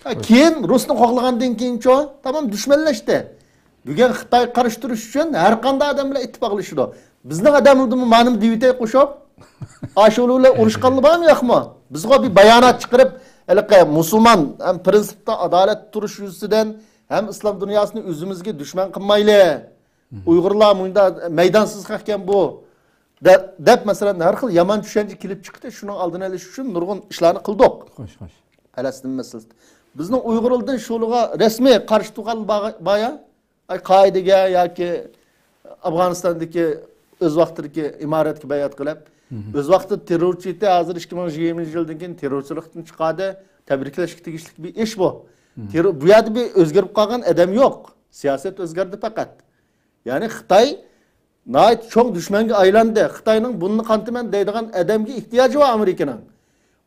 ھە، كېيىن رۇسنى قوغلىغاندىن كېيىنچۇ، تامام دۈشمەنلەشتى. بۈگۈن خىتايغا قارشى تۇرۇش ئۈچۈن ھەر قانداق ئادەم بىلەن ئىتتىپاقلىشىدۇ. بىزنىڭ ئادەملىرىمۇ مانىمۇ دېۋىتەي قوشۇپ، ئاشۇلار بىلەن ئۇرۇشقانلار بارمۇ يوقمۇ؟ بىزغۇ بىر بايانات چىقىرىپ، ھېلىقى مۇسۇلمان ھەم پرىنسىپتا ئادالەت تۇرۇش يۈزىسىدىن ھەم ئىسلام دۇنياسىنى ئۆزىمىزگە دۈشمەن قىلمايلى. ئۇيغۇرلار مۇنداق مەيدانسىز خەقكەن بۇ، دە-، دەپ، مەسىلەن، ھەر خىل يامان چۈشەنچە كېلىپ چىقتى. شۇنىڭ ئالدىنى ئېلىش ئۈچۈن نۇرغۇن ئىشلارنى قىلدۇق. خوش، خوش. پەلەستىن مەسىلىسى. بىزنىڭ ئۇيغۇرلىرىدىن شۇلىغا رەسمىي قارشى تۇرغان بار-، بار يا؟ ئاي، قائىدىگە ياكى ئافغانىستاندىكى ئۆز ۋاقتىدىكى ئىمارەتكە بەيئەت قىلىپ، ئۆز ۋاقتىدا تېررورچى ئىدى، ھازىر ئىككى مىڭ يىگىرمىنچى يىلدىن كېيىن تېررورچىلىقتىن چىقاردى. تەبرىكلەشكە تېگىشلىك بىر ئىش بۇ. تېررو-، بۇ يەردە بىر ئۆزگىرىپ قالغان ئادەم يوق. سىياسەت ئۆزگەردى پەقەت. يەنى خىتاي ناھايىتى چوڭ دۈشمەنگە ئايلاندى. خىتاينىڭ بۇنى قانىتىمەن دەيدىغان ئادەمگە ئېھتىياجى بار ئامېرىكىنىڭ.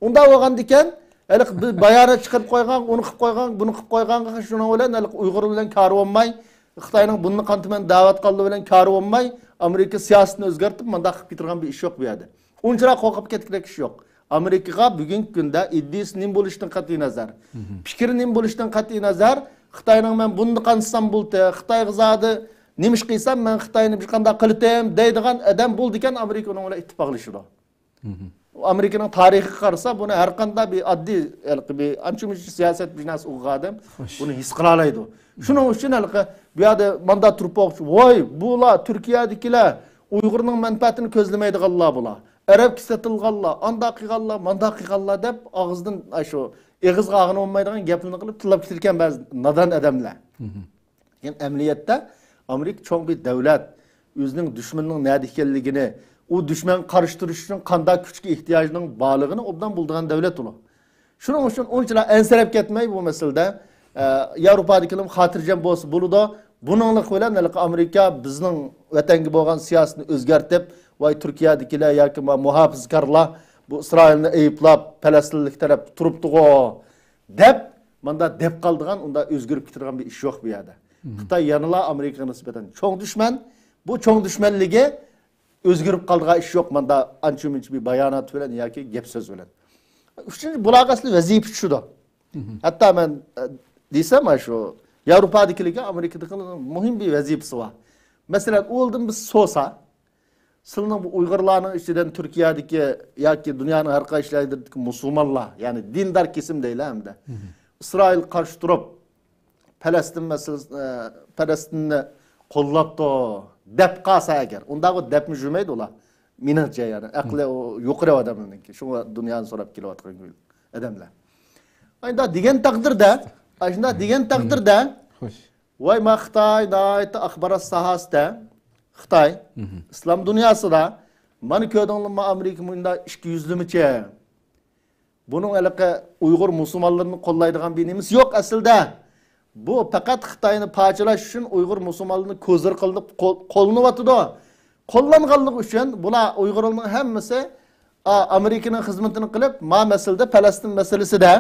ئۇنداق بولغاندىكەن، ھېلىقى بىر بايانات چىقىرىپ قويغان، ئۇنى قىلىپ قويغان، بۇنى قىلىپ قويغانغا شۇنىڭ بىلەن ھېلىقى ئۇيغۇر بىلەن كارى بولماي، خىتاينىڭ بۇنى قانىتىمەن دەۋاتقانلىقى بىلەن كارى بولماي، ئامېرىكا سىياسىتىنى ئۆزگەرتىپ، مۇنداق قىلىپ كېتىدىغان بىر ئىش يوق بۇ يەردە. ئۇنچىراق قورقۇپ كەتكۈدەك ئىش يوق. ئامېرىكىغا بۈگۈنكى كۈندە ئىدىيىسى نېمە بولۇشىدىن قەتئىي نەزەر، پىكرى نېمە بولۇشىدىن قەتئىي نەزەر، خىتاينىڭ مەن بۇنى قانىتسام بولدى، خىتايغا زادى نېمە ئىش قىلسام مەن خىتاينى بىر قانداق قىلىتىم دەيدىغان ئادەم بولىدىكەن، ئامېرىكا ئۇنىڭ بىلەن ئىتتىپاقلىشىدۇ. ئامېرىكىنىڭ تارىخىغا قارىسا، بۇنى ھەر قانداق بىر ئاددىي، ھېلىقى بىر ئانچە-مۇنچە سىياسەت بىر نەرسە ئوقۇغان ئادەم بۇنى ھېس قىلالايدۇ. شۇنىڭ ئۈچۈن ھېلىقى بۇ يەردە ماندا تۇرۇپ باققۇچە، ۋاي، بۇلار تۈركىيەدىكىلەر ئۇيغۇرنىڭ مەنپەئەتىنى كۆزلىمەيدىغانلار بۇلار. ئەرەبكە سېتىلغانلار، ئانداق قىلغانلار، مانداق قىلغانلار دەپ ئاغزىدىن، ئاشۇ ئېغىزغا ئالغىنى بولمايدىغان گەپلەرنى قىلىپ تىللاپ كېتىدىكەن بەزى نادان ئادەملەر. لېكىن ئەمەلىيەتتە ئامېرىكا چوڭ بىر دەۋلەت، ئۆزىنىڭ دۈشمىنىنىڭ نەدە ئىكەنلىكىنى، ئۇ دۈشمەنگە قارشى تۇرۇش ئۈچۈن قانداق كۈچكە ئېھتىياجىنىڭ بارلىقىنى ئوبدان بىلىدىغان دەۋلەت ئۇلار. شۇنىڭ ئۈچۈن ئۇنچىلا ئەنسىرەپ كەتمەي بۇ مەسىلىدە، ئە، ياۋروپادىكىلەرمۇ خاتىرجەم بولسا بولىدۇ. بۇنىڭلىق بىلەن ھېلىقى ئامېرىكا بىزنىڭ ۋەتەنگە بولغان سىياسىتىنى ئۆزگەرتىپ، ۋاي تۈركىيەدىكىلەر ياكى ما مۇھاپىزىكارلار بۇ ئىسرائىلنى ئەيىبلەپ، پەلەستىنلىك تەرەپ تۇرۇپتىغۇ دەپ، ماندا دەپ قالىدىغان، ئۇندا ئۆزگىرىپ كېتىدىغان بىر ئىش يوق بۇ يەردە. خىتاي يەنىلا ئامېرىكىغا نىسبەتەن چوڭ دۈشمەن. بۇ چوڭ دۈشمەنلىكى ئۆزگىرىپ قالىدىغان ئىش يوق، ماندا ئانچە-مۇنچە بىر بايانات بىلەن ياكى گەپ سۆز بىلەن. ئۈچىنچى، بۇلارغا ئەسلى ۋەزىپە چۈشىدۇ. ھەتتا مەن، ئە، دېسەم، مانا شۇ ياۋروپادىكىلەرگە ئامېرىكىدىكىنىڭ مۇھىم بىر ۋەزىپىسى بار. مەسىلەن، ئۇلدىن بىز سورىسا، سىلىنىڭ بۇ ئۇيغۇرلارنىڭ ئىچىدىن تۈركىيەدىكى ياكى دۇنيانىڭ ھەر قايسى يەرلىرىدىكى مۇسۇلمانلار، يەنى دىندار كېسىم دەيلى ئەمدى، ئىسرائىلغا قارشى تۇرۇپ، پەلەستىن مەسىلىسى، ئە، پەلەستىننى قوللاپتۇ دەپ قالسا ئەگەر، ئۇنداق دەپمۇ يۈرمەيدۇ ئۇلار. مېنىڭچە، يەنى ئەقلى ئۇ يۇقىرى ئادەملەرنىڭكى. شۇڭا دۇنيانى سوراپ كېلىۋاتقان ئادەملەر. ئاشۇنداق دېگەن تەقدىردە، ئاشۇنداق دېگەن تەقدىردە، ۋاي، ما خىتاي ناھايىتى ئاخبارات ساھەسىدە، خىتاي، ئىسلام دۇنياسىدا، مانا كۆردۈڭلارمۇ، ئامېرىكا مۇنداق ئىككى يۈزلىمىچە. بۇنىڭ ھېلىقى ئۇيغۇر مۇسۇلمانلىرىنى قوللايدىغان بىر نېمىسى يوق ئەسلىدە. بۇ پەقەت خىتاينى پارچىلاش ئۈچۈن ئۇيغۇر مۇسۇلمانلىرىنى كوزىر قىلىپ قول-، قوللىنىۋاتىدۇ. قوللانغانلىقى ئۈچۈن بۇلار ئۇيغۇرلارنىڭ ھەممىسى، ئا، ئامېرىكىنىڭ خىزمىتىنى قىلىپ، ما مەسىلىدە، پەلەستىن مەسىلىسىدە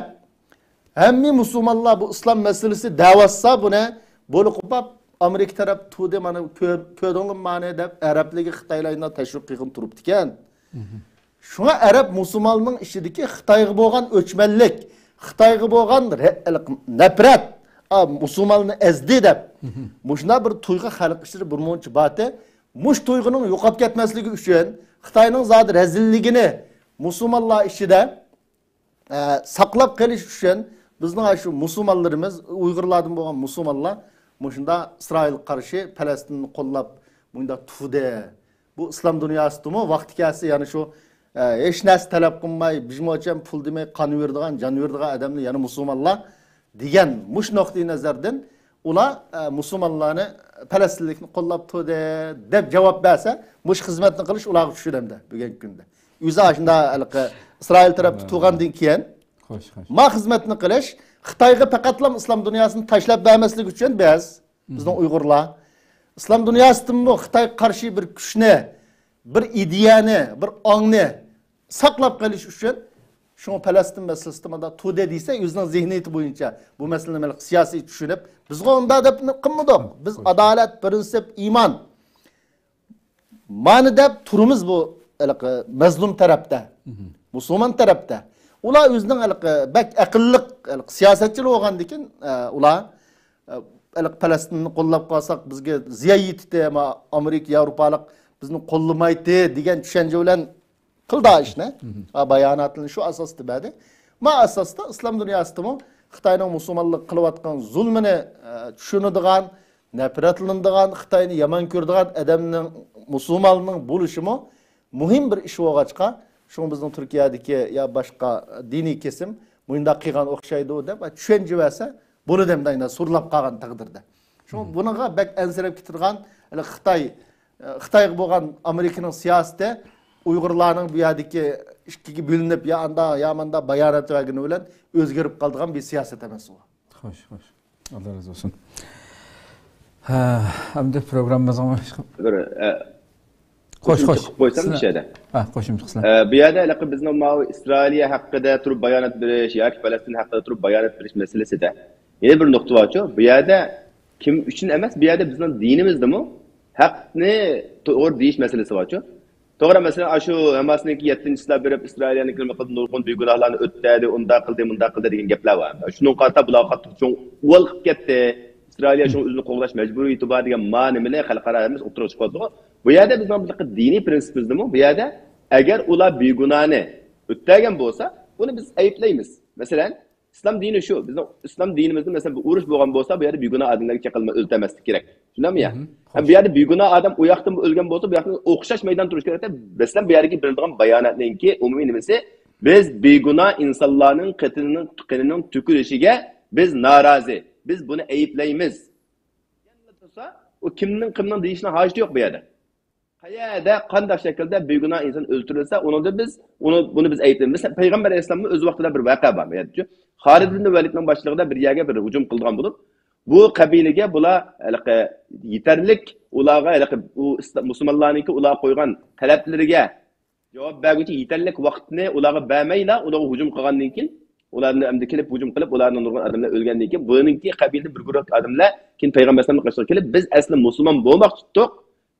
ھەممە مۇسۇلمانلار بۇ ئىسلام مەسىلىسى دەۋاتسا، بۇنى بولۇپ قوپاپ ئامېرىكا تەرەپ تۇردى، مانا كۆر-، كۆردۈڭلارمۇ مانى دەپ ئەرەبلەرگە خىتايلار تەشۋىق قىلغىن تۇرۇپتىكەن. شۇڭا ئەرەب مۇسۇلماننىڭ ئىچىدىكى خىتايغا بولغان ئۆچمەنلىك، خىتايغا بولغان رە-، نەپرەت، ئا، مۇسۇلماننى ئەزدى دەپ، مۇشۇنداق بىر تۇيغۇ خەلق ئىچىدە بىر مۇنچە بارتى. مۇشۇ تۇيغۇنىڭ يوقاپ كەتمەسلىكى ئۈچۈن، خىتاينىڭ زادى رەزىللىكىنى مۇسۇلمانلار ئىچىدە، ئە، ساقلاپ قېلىش ئۈچۈن بىزنىڭ شۇ مۇسۇلمانلىرىمىز، ئۇيغۇرلاردىن بولغان مۇسۇلمانلار مۇشۇنداق ئىسرائىلغا قارشى پەلەستىننى قوللاپ مۇنداق تۇردى. بۇ ئىسلام دۇنياسىدىمۇ ۋاقتى كەلسە يەنە شۇ، ئە، ھېچ نەرسە تەلەپ قىلماي، بىژموچەن پۇل دېمەي، قان بېرىدىغان، جان بېرىدىغان ئادەملەر يەنە مۇسۇلمانلار دېگەن مۇشۇ نۇقتىئى نەزەردىن ئۇلار، ئە، مۇسۇلمانلارنى، پەلەستىنلىكنى قوللاپ تۇردى دەپ جاۋاب بەرسە، مۇشۇ خىزمەتنى قىلىش ئۇلارغا چۈشىدۇ ئەمدى بۈگۈنكى كۈندە. ئۆزى ئاشۇنداق ھېلىقى ئىسرائىل تەرەپتە تۇرغاندىن كېيىن، خوش، خوش. ما خىزمەتنى قىلىش، خىتايغا پەقەتلا ئىسلام دۇنياسىنى تاشلاپ بەرمەسلىك ئۈچۈن بىز، بىزنىڭ ئۇيغۇرلار، ئىسلام دۇنياسىدىنمۇ خىتايغا قارشى بىر كۈچنى، بىر ئىدىيەنى، بىر ئاڭنى ساقلاپ قېلىش ئۈچۈن، شۇڭا پەلەستىن مەسىلىسىدە مانا تۇردى دېسە، ئۆزىنىڭ زېھنىيىتى بويىچە بۇ مەسىلىنى ھېلىقى سىياسىي چۈشىنىپ، بىزغۇ ئۇنداق دەپ قىلمىدۇق. بىز ئادالەت، پىرىنسىپ، ئىمان، مانا دەپ تۇرىمىز بۇ ھېلىقى مەزلۇم تەرەپتە، مۇسۇلمان تەرەپتە. ئۇلار ئۆزىنىڭ ھېلىقى بەك ئەقىللىق، ھېلىقى سىياسەتچىلەر بولغاندىكىن، ئە، ئۇلار، ئە، ھېلىقى پەلەستىننى قوللاپ قالساق بىزگە زىيان يېتىدۇ، ئەمما ئامېرىكا، ياۋروپالىق بىزنى قوللىمايتتى دېگەن چۈشەنچە بىلەن قىلدى ئىشنى. باياناتلىرىنى شۇ ئاساستا بەردى. ما ئاساستا ئىسلام دۇنياسىدىمۇ خىتاينىڭ مۇسۇلمانلىققا قىلىۋاتقان زۇلمىنى، ئە، چۈشىنىدىغان، نەپرەتلىنىدىغان، خىتاينى يامان كۆرىدىغان ئادەمنىڭ، مۇسۇلماننىڭ بولۇشىمۇ مۇھىم بىر ئىش بولغاچقا، شۇڭا بىزنىڭ تۈركىيەدىكى يا باشقا دىنىي كېسىم مۇنداق قىلغان ئوخشايدۇ دەپ چۈشەنچە بەرسە بولىدۇ ئەمدى، ئاينا سورلاپ قالغان تەقدىردە. شۇڭا بۇنىڭغا بەك ئەنسىرەپ كېتىدىغان، ھېلى خىتاي، خىتايغا بولغان ئامېرىكىنىڭ سىياسىتى ئۇيغۇرلارنىڭ بۇ يەردىكى ئىككىگە بۆلۈنۈپ، يا ئاندا، يا ماندا بايانات بەرگىنى بىلەن ئۆزگىرىپ قالىدىغان بىر سىياسەت ئەمەس ئۇ. خوش، خوش. ئاللا رازى بولسۇن. ھە، ئەمدى پروگراممىمىزغا بىر، ئە، خوش، قوشۇمچە خوش. قىلىپ قويسام، سىلە-، مۇشۇ يەردە. ھە، قوشۇمچە قىلسىلە. ئە، بۇ يەردە ھېلىقى بىزنىڭ ماۋۇ ئىسرائىلىيە ھەققىدە تۇرۇپ بايانات بېرىش ياكى پەلەستىن ھەققىدە تۇرۇپ بايانات بېرىش مەسىلىسىدە يەنە بىر نۇقتا بارچۇ. بۇ يەردە كىم ئۈچۈن ئەمەس، بۇ يەردە بىزنىڭ دىنىمىزدىمۇ ھەقنى توغرا دېيىش مەسىلىسى بارچۇ. توغرا، مەسىلەن، ئاشۇ ھاماسنىڭكى يەتتىنچىسىلەر بېرىپ ئىسرائىلىيەنىڭكى نېمە قىلدى، نۇرغۇن بىگۇناھلارنى ئۆتتەردى، ئۇنداق قىلدى، مۇنداق قىلدى دېگەن گەپلەر بار. شۇنىڭغا قارىتا بۇلارغا قاتتىق چوڭ ئۇۋال قىلىپ كەتتى. ئىسرائىلىيە شۇڭا ئۆزىنى قوغداش مەجبۇرىيىتى بار دېگەن ما نېمىنى خەلقئارا ھەممىسى ئوتتۇرىغا چىقىۋاتىدۇ. بۇ يەردە بىزنىڭ بىر دىنىي پرىنسىپىمىزدىمۇ، بۇ يەردە ئەگەر ئۇلار بىگۇناھنى ئۆتەگەن بولسا، بۇنى بىز ئەيىبلەيمىز. مەسىلەن، ئىسلام دىنى شۇ. بىزنىڭ ئىسلام دىنىمىزدە، مەسىلەن، بىر ئۇرۇش بولغان بولسا، بۇ يەردە بىگۇناھ ئادەملەرگە چېقىلما ئۆلتۈرمەسلىك كېرەك. چۈشىنەمسىز؟ ھەم بۇ يەردە بىگۇناھ ئادەم ئۇ ياقتىن ئۆلگەن بولسا، بۇ ياقتىن ئوخشاش مەيدان تۇرۇش كېرەك. مەسىلەن، بۇ يەردىكى بېرىلىدىغان باياناتنىڭكى ئومۇمىي نېمىسى، بىز بىگۇناھ ئىنسانلارنىڭ قېنىنىڭ، قېنىنىڭ تۆكۈلۈشىگە بىز نارازى، بىز بۇنى ئەيىبلەيمىز. ئۇ كىمنىڭ، كىمنىڭ دېيىشنىڭ ھاجىتى يوق بۇ يەردە. قەيەردە، قانداق شەكىلدە بىگۇناھ ئىنسان ئۆلتۈرۈلسە، ئۇنىڭدا بىز، ئۇنى، بۇنى بىز ئەيىبلەيمىز. مەسىلەن، پەيغەمبەر ئەلەيھىسسالامنىڭ ئۆز ۋاقتىدا بىر ۋەقە بار. خالىد ئىبن ۋەلىدنىڭ باشچىلىقىدا بىر يەرگە بىر ھۇجۇم قىلىدىغان بولۇپ، بۇ قەبىلىگە بۇلار ھېلىقى يېتەرلىك، ئۇلارغا ھېلىقى ئۇ ئىسلا-، مۇسۇلمانلارنىڭكى ئۇلارغا قويغان تەلەپلىرىگە جاۋاب بەرگۈچە يېتەرلىك ۋاقىتنى ئۇلارغا بەرمەيلا، ئۇلارغا ھۇجۇم قىلغاندىن كېيىن، ئۇلارنى ئەمدى كېلىپ ھۇجۇم قىلىپ، ئۇلارنىڭ نۇرغۇن ئادەملەر ئۆلگەندىن كېيىن، بۇنىڭكى قەبىلىدىن بىر گۇرۇھ ئادەملەر كېيىن پەيغەمبەر ئەلەيھىسسالامنىڭ قېشىغا كېلىپ، بىز ئەسلى مۇسۇلمان بولماقچى تۇتتۇق،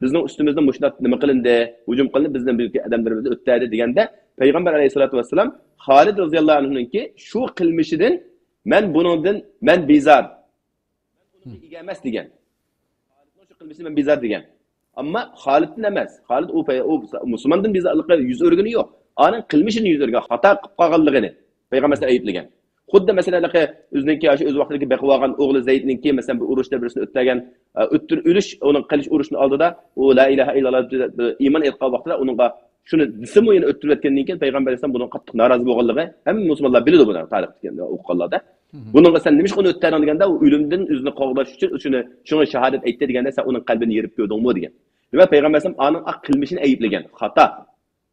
بىزنىڭ ئۈستىمىزدە مۇشۇنداق نېمە قىلىندى، ھۇجۇم قىلىندى، بىزنىڭ بىر ئادەملىرىمىزنى ئۆلتۈردى دېگەندە، پەيغەمبەر ئەلەيھىسسالاتۇ ۋەسسالام خالىد رەزىياللاھۇ ئەنھۇنىڭكى شۇ قىلمىشىدىن مەن بۇنىڭدىن، مەن بىزار، ئىگە ئەمەس دېگەن. خالىدنىڭ شۇ قىلمىشىدىن مەن بىزار دېگەن. ئەمما خالىدتىن ئەمەس. خالىد ئۇ پەي-، ئۇ مۇسۇلماندىن بىزارلىقى يۈز ئۆرگىنى يوق. ئانىڭ قىلمىشىنى يۈز ئۆرگەن، خاتا قىلىپ قالغانلىقىنى پەيغەمبەر ئەيىبلىگەن. خۇددى مەسىلەن، ھېلىقى ئۆزىنىڭكى ئاشۇ ئۆز ۋاقتىدىكى بېقىۋالغان ئوغلى زەيدنىڭكى، مەسىلەن، بىر ئۇرۇشتا بىرسىنى ئۆلتۈرگەن، ئە، ئۆلتۈر-، ئۆلۈش، ئۇنىڭ قىلىش ئۇرۇشىنىڭ ئالدىدا ئۇ لا ئىلاھە ئىللاللا دەپ ئىمان ئېيتقان ۋاقتىدا ئۇنىڭغا شۇنى دېسىمۇ يەنە ئۆلتۈرۈۋەتكەندىن كېيىن پەيغەمبەر ئەلەيھىسسالام بۇنىڭغا قاتتىق نارازى بولغانلىقى ھەممە مۇسۇلمانلار بىلىدۇ بۇنى تارىختىكى ئوقۇغانلاردا. بۇنىڭغا سەن نېمىشقا ئۇنى ئۆلتۈردۈڭ دېگەندە، ئۇ ئۆلۈمدىن ئۆزىنى قوغداش ئۈچۈن شۇنى، شۇڭا شاھادەت ئېيتتى دېگەندە، سەن ئۇنىڭ قەلبىنى يېرىپ كۆردۈڭمۇ دېگەن. دېمەك، پەيغەمبەر ئەلەيھىسسالام ئانىڭ قىلمىشىنى ئەيىبلىگەن، خاتا.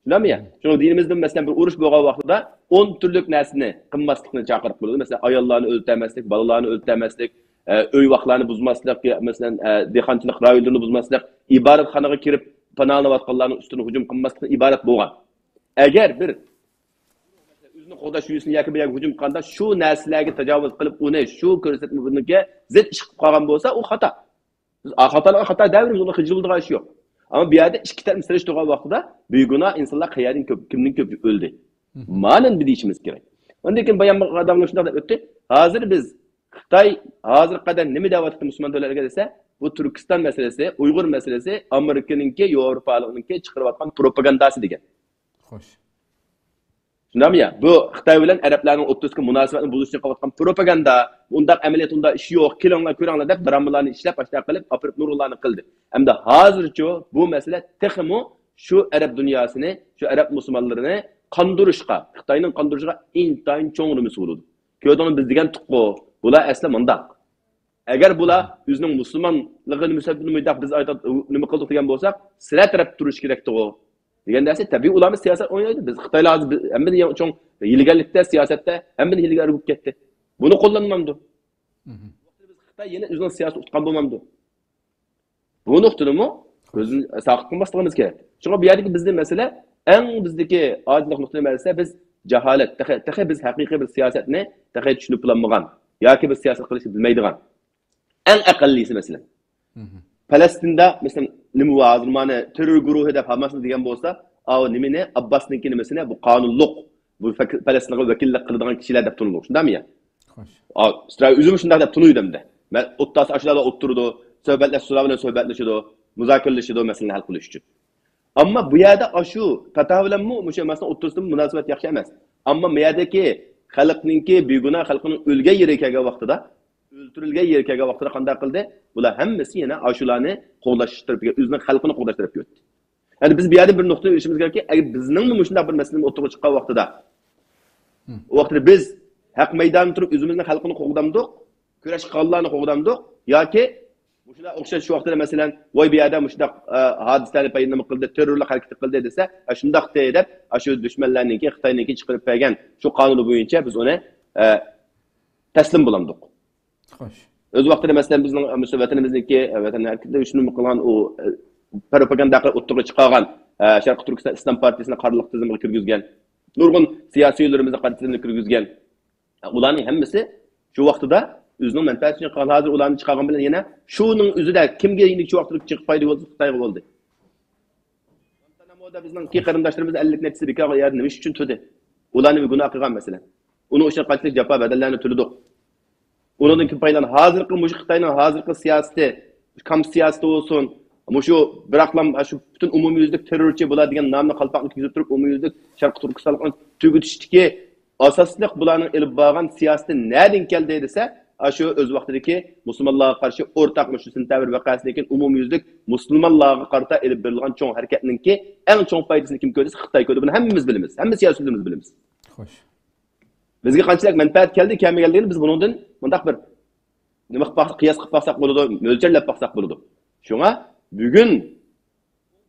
شۇنداقمۇ يا؟ شۇڭا دىنىمىزدە، مەسىلەن، بىر ئۇرۇش بولغان ۋاقتىدا ئون تۈرلۈك نەرسىنى قىلماسلىقنى چاقىرىپ بولىدۇ. مەسىلەن، ئاياللارنى ئۆلتۈرمەسلىك، بالىلارنى ئۆلتۈرمەسلىك، ئە، ئۆي ۋاقلارنى بۇزماسلىق، يا، مەسىلەن، ئە، دېھقانچىلىق رايونلىرىنى بۇزماسلىق، ئىبادەتخانىغا كىرىپ پاناھلىنىۋاتقانلارنىڭ ئۈستىدىن ھۇجۇم قىلماسلىقتىن ئىبارەت بولغان. ئەگەر بىر ئۆزىنى قوغداش يۈزىسىنى ياكى بىر يەرگە ھۇجۇم قىلغاندا شۇ نەرسىلەرگە تاجاۋۇز قىلىپ، ئۇنى شۇ كۆرسەتمىگە زىت ئىش قىلىپ قالغان بولسا، ئۇ خاتا. بىز خاتالارغا خاتا دەۋېرىمىز، ئۇنىڭ خىجىل بولىدىغان ئىش يوق. ئەمما بۇ يەردە ئىككى تەرەپنى سېلىشتۇرغان ۋاقتىدا بىگۇناھ ئىنسانلار قەيەردىن كۆپ، كىمدىن كۆپ ئۆلدى؟ مانىنى بىر دېيىشىمىز كېرەك. ئاندىن كېيىن بايان ئاداملار شۇنداق دەپ ئۆتتى. ھازىر بىز خىتاي ھازىرغا قەدەر نېمە دەۋاتىدۇ مۇسۇلمان دۆلەتلەرگە دېسە، بۇ تۈركىستان مەسىلىسى، ئۇيغۇر مەسىلىسى ئامېرىكىنىڭكى، ياۋروپالىقنىڭكى چىقىرىۋاتقان پروپاگانداسى دېگەن. خوش. شۇنداقمۇ يا؟ بۇ خىتاي بىلەن ئەرەبلەرنىڭ ئوتتۇرىسىدىكى مۇناسىۋەتنى بۇزۇش ئۈچۈن قىلىۋاتقان پروپاگاندا، ئۇنداق ئەمەلىيەت، ئۇنداق ئىش يوق، كېلىڭلار، كۆرۈڭلار دەپ، درامىلارنى ئىشلەپ، ئاشۇنداق قىلىپ، ئاپىرىپ نۇرغۇنلارنى قىلدى. ئەمدى ھازىرچۇ بۇ مەسىلە تېخىمۇ شۇ ئەرەب دۇنياسىنى، شۇ ئەرەب مۇسۇلمانلىرىنى قاندۇرۇشقا، خىتاينىڭ قاندۇرۇشىغا ئىنتايىن چوڭ نېمىسى بولىدۇ. كۆردۈڭلارمۇ، بىز دېگەنتۇققۇ، بۇلار ئەسلى مۇنداق. ئەگەر بۇلار ئۆزىنىڭ مۇسۇلمانلىقىنى مۇسەببىنى مۇنداق بىز ئايتا-، نېمە قىلدۇق دېگەن بولساق، سىلەر تەرەپ تۇرۇش كېرەكتىغۇ دېگەن نەرسە، تەبىئىي ئۇلارمۇ سىياسەت ئوينايدۇ. بىز خىتايلار ھازىر بىز ھەممىدىن يېڭى چوڭ ھىيلىگەرلىكتە، سىياسەتتە ھەممىدىن ھىيلىگەر بولۇپ كەتتى. بۇنى قوللانمامدۇ؟ بىز خىتاي يەنە ئۆزىنىڭ سىياسىتى ئۇتقان بولمامدۇ؟ بۇ نۇقتىنىمۇ كۆزدىن ساقىت قىلماسلىقىمىز كېرەك. شۇڭا بۇ يەردىكى بىزنى مەسىلە، ئەڭ بىزدىكى ئاجىزلىق نۇقتىسى نېمە دېسە، بىز جاھالەت، تېخى، تېخى بىز ھەقىقىي بىر سىياسەتنى تېخى چۈشىنىپ بولالمىغان ياكى بىر سىياسەت قىلىشنى بىلمەيدىغان. ئەڭ ئەقەللىيسى مەسىلەن. پەلەستىندە مەسىلەن نېمە بار ھازىر، مانا تېررور گۇرۇھى دەپ ھاماسنى دېگەن بولسا، ئاۋۇ نېمىنى، ئابباسنىڭكى نېمىسىنى، بۇ قانۇنلۇق، بۇ پەك-، پەلەستىنغا ۋەكىللىك قىلىدىغان كىشىلەر دەپ تونۇلۇق، شۇنداقمۇ يا؟ خوش. ئا، ئىسرائىل ئۆزىمۇ شۇنداق دەپ تونۇيدۇ ئەمدى. مەن ئوتتۇراسى ئاشۇلار بىلەن ئولتۇرىدۇ، سۆھبەتلەش، شۇلار بىلەن سۆھبەتلىشىدۇ، مۇزاكىرىلىشىدۇ مەسىلىنى ھەل قىلىش ئۈچۈن. ئەمما بۇ يەردە ئاشۇ پەتاۋ بىلەنمۇ مۇشۇ مەسىلىنىڭ ئوتتۇرىسىدا مۇناسىۋەت ياخشى ئەمەس. ئەمما بۇ يەردىكى خەلقنىڭكى، بىگۇناھ خەلقنىڭ ئۆلگەن يېرىگە كەلگەن ۋاقتىدا، ئۆلتۈرۈلگەن يېرىگە كەلگەن ۋاقتىدا قانداق قىلدى؟ بۇلار ھەممىسى يەنە ئاشۇلارنى قوغداش تەرىپىگە، ئۆزىنىڭ خەلقىنى قوغداش تەرەپىگە ئۆتتى. يەنى بىز بۇ يەردىن بىر نۇقتىنى بىلىشىمىز كېرەككى، ئەگەر بىزنىڭمۇ مۇشۇنداق بىر مەسىلە ئوتتۇرىغا چىققان ۋاقتىدا، ئۇ ۋاقتىدا بىز ھەق مەيدانىدا تۇرۇپ ئۆزىمىزنىڭ خەلقىنى قوغدامدۇق، كۈرەش قىلغانلارنى قوغدامدۇق ياكى مۇشۇنداق ئوخشاش شۇ ۋاقتىدا مەسىلەن، ۋاي بۇ يەردە مۇشۇنداق، ئە، ھادىسىلەرنى پەيدىنامە قىلدى، تېررورلۇق ھەرىكىتى قىلدى دېسە، ئە، شۇنداقتى دەپ، ئاشۇ دۈشمەنلەرنىڭكى، خىتاينىڭكى چىقىرىپ بەرگەن شۇ قانۇنى بويىچە بىز ئۇنى، ئە، تەسلىم بولامدۇق. خوش. ئۆز ۋاقتىدا، مەسىلەن، بىزنىڭ، ئە، مۇشۇ ۋەتىنىمىزنىڭكى، ئە، ۋەتەن ھەرىكىتىدە شۇنى قىلغان ئۇ، ئە، پروپاگاندا قىلىپ ئوتتۇرىغا چىقارغان، ئە، شەرقىي تۈركىستان ئىسلام پارتىيىسىنى قارىلىق تىزىمغا كىرگۈزگەن، نۇرغۇن سىياسىيونلىرىمىزنى قارا تىزىمگە كىرگۈزگەن. ئە، ئۇلارنىڭ ھەممىسى شۇ ۋاقتىدا ئۆزىنىڭ مەنپەئەتى ئۈچۈن قىلغان. ھازىر ئۇلارنى چىقارغان بىلەن يەنە شۇنىڭ ئۆزىدە كىمگە يەنە شۇ ۋاقتىدا چىقىپ پايدا بولدى؟ خىتايغا بولدى. گۇانتانامودا بىزنىڭكى قېرىنداشلىرىمىز ئەللىك نەچچىسى بىكارغا يەردە نېمە ئىش ئۈچۈن تۇردى؟ ئۇلار نېمە گۇناھ قىلغان مەسىلەن؟ ئۇنىڭ ئۈچۈن قانچىلىك جاپا بەدەللەرنى تۆلىدۇق. ئۇنىڭدىن كېيىن پايدىلان-، ھازىرقى مۇشۇ خىتاينىڭ ھازىرقى سىياسىتى، كام سىياسىتى بولسۇن، مۇشۇ بىراقلا شۇ پۈتۈن ئومۇميۈزلۈك تېررورچى بۇلار دېگەن نامنى قالپاقنى كىيگۈزۈپ تۇرۇپ، ئومۇميۈزلۈك شەرقىي تۈركىستانلىقنى تۈگىتىشتىكى ئاساسلىق بۇلارنىڭ ئېلىپ بارغان سىياسىتى نەدىن كەلدى دېسە، ئاشۇ ئۆز ۋاقتىدىكى مۇسۇلمانلارغا قارشى ئورتاق مۇشۇ سېنتەبىر ۋەقەسىدىن كېيىن ئومۇميۈزلۈك مۇسۇلمانلارغا قارىتا ئېلىپ بېرىلغان چوڭ ھەرىكەتنىڭكى ئەڭ چوڭ پايدىسىنى كىم كۆردى دېسە، خىتاي كۆردى. بۇنى ھەممىمىز بىلىمىز، ھەممە سىياسىيونلىرىمىز بىلىمىز. خوش. بىزگە قانچىلىك مەنپەئەت كەلدى، كەلمىگەنلىكىنى بىز بۇنىڭدىن مۇنداق بىر نېمە قىلىپ باقساق، قىياس قىلىپ باقساق بولىدۇ، مۆلچەرلەپ باقساق بولىدۇ. شۇڭا بۈگۈن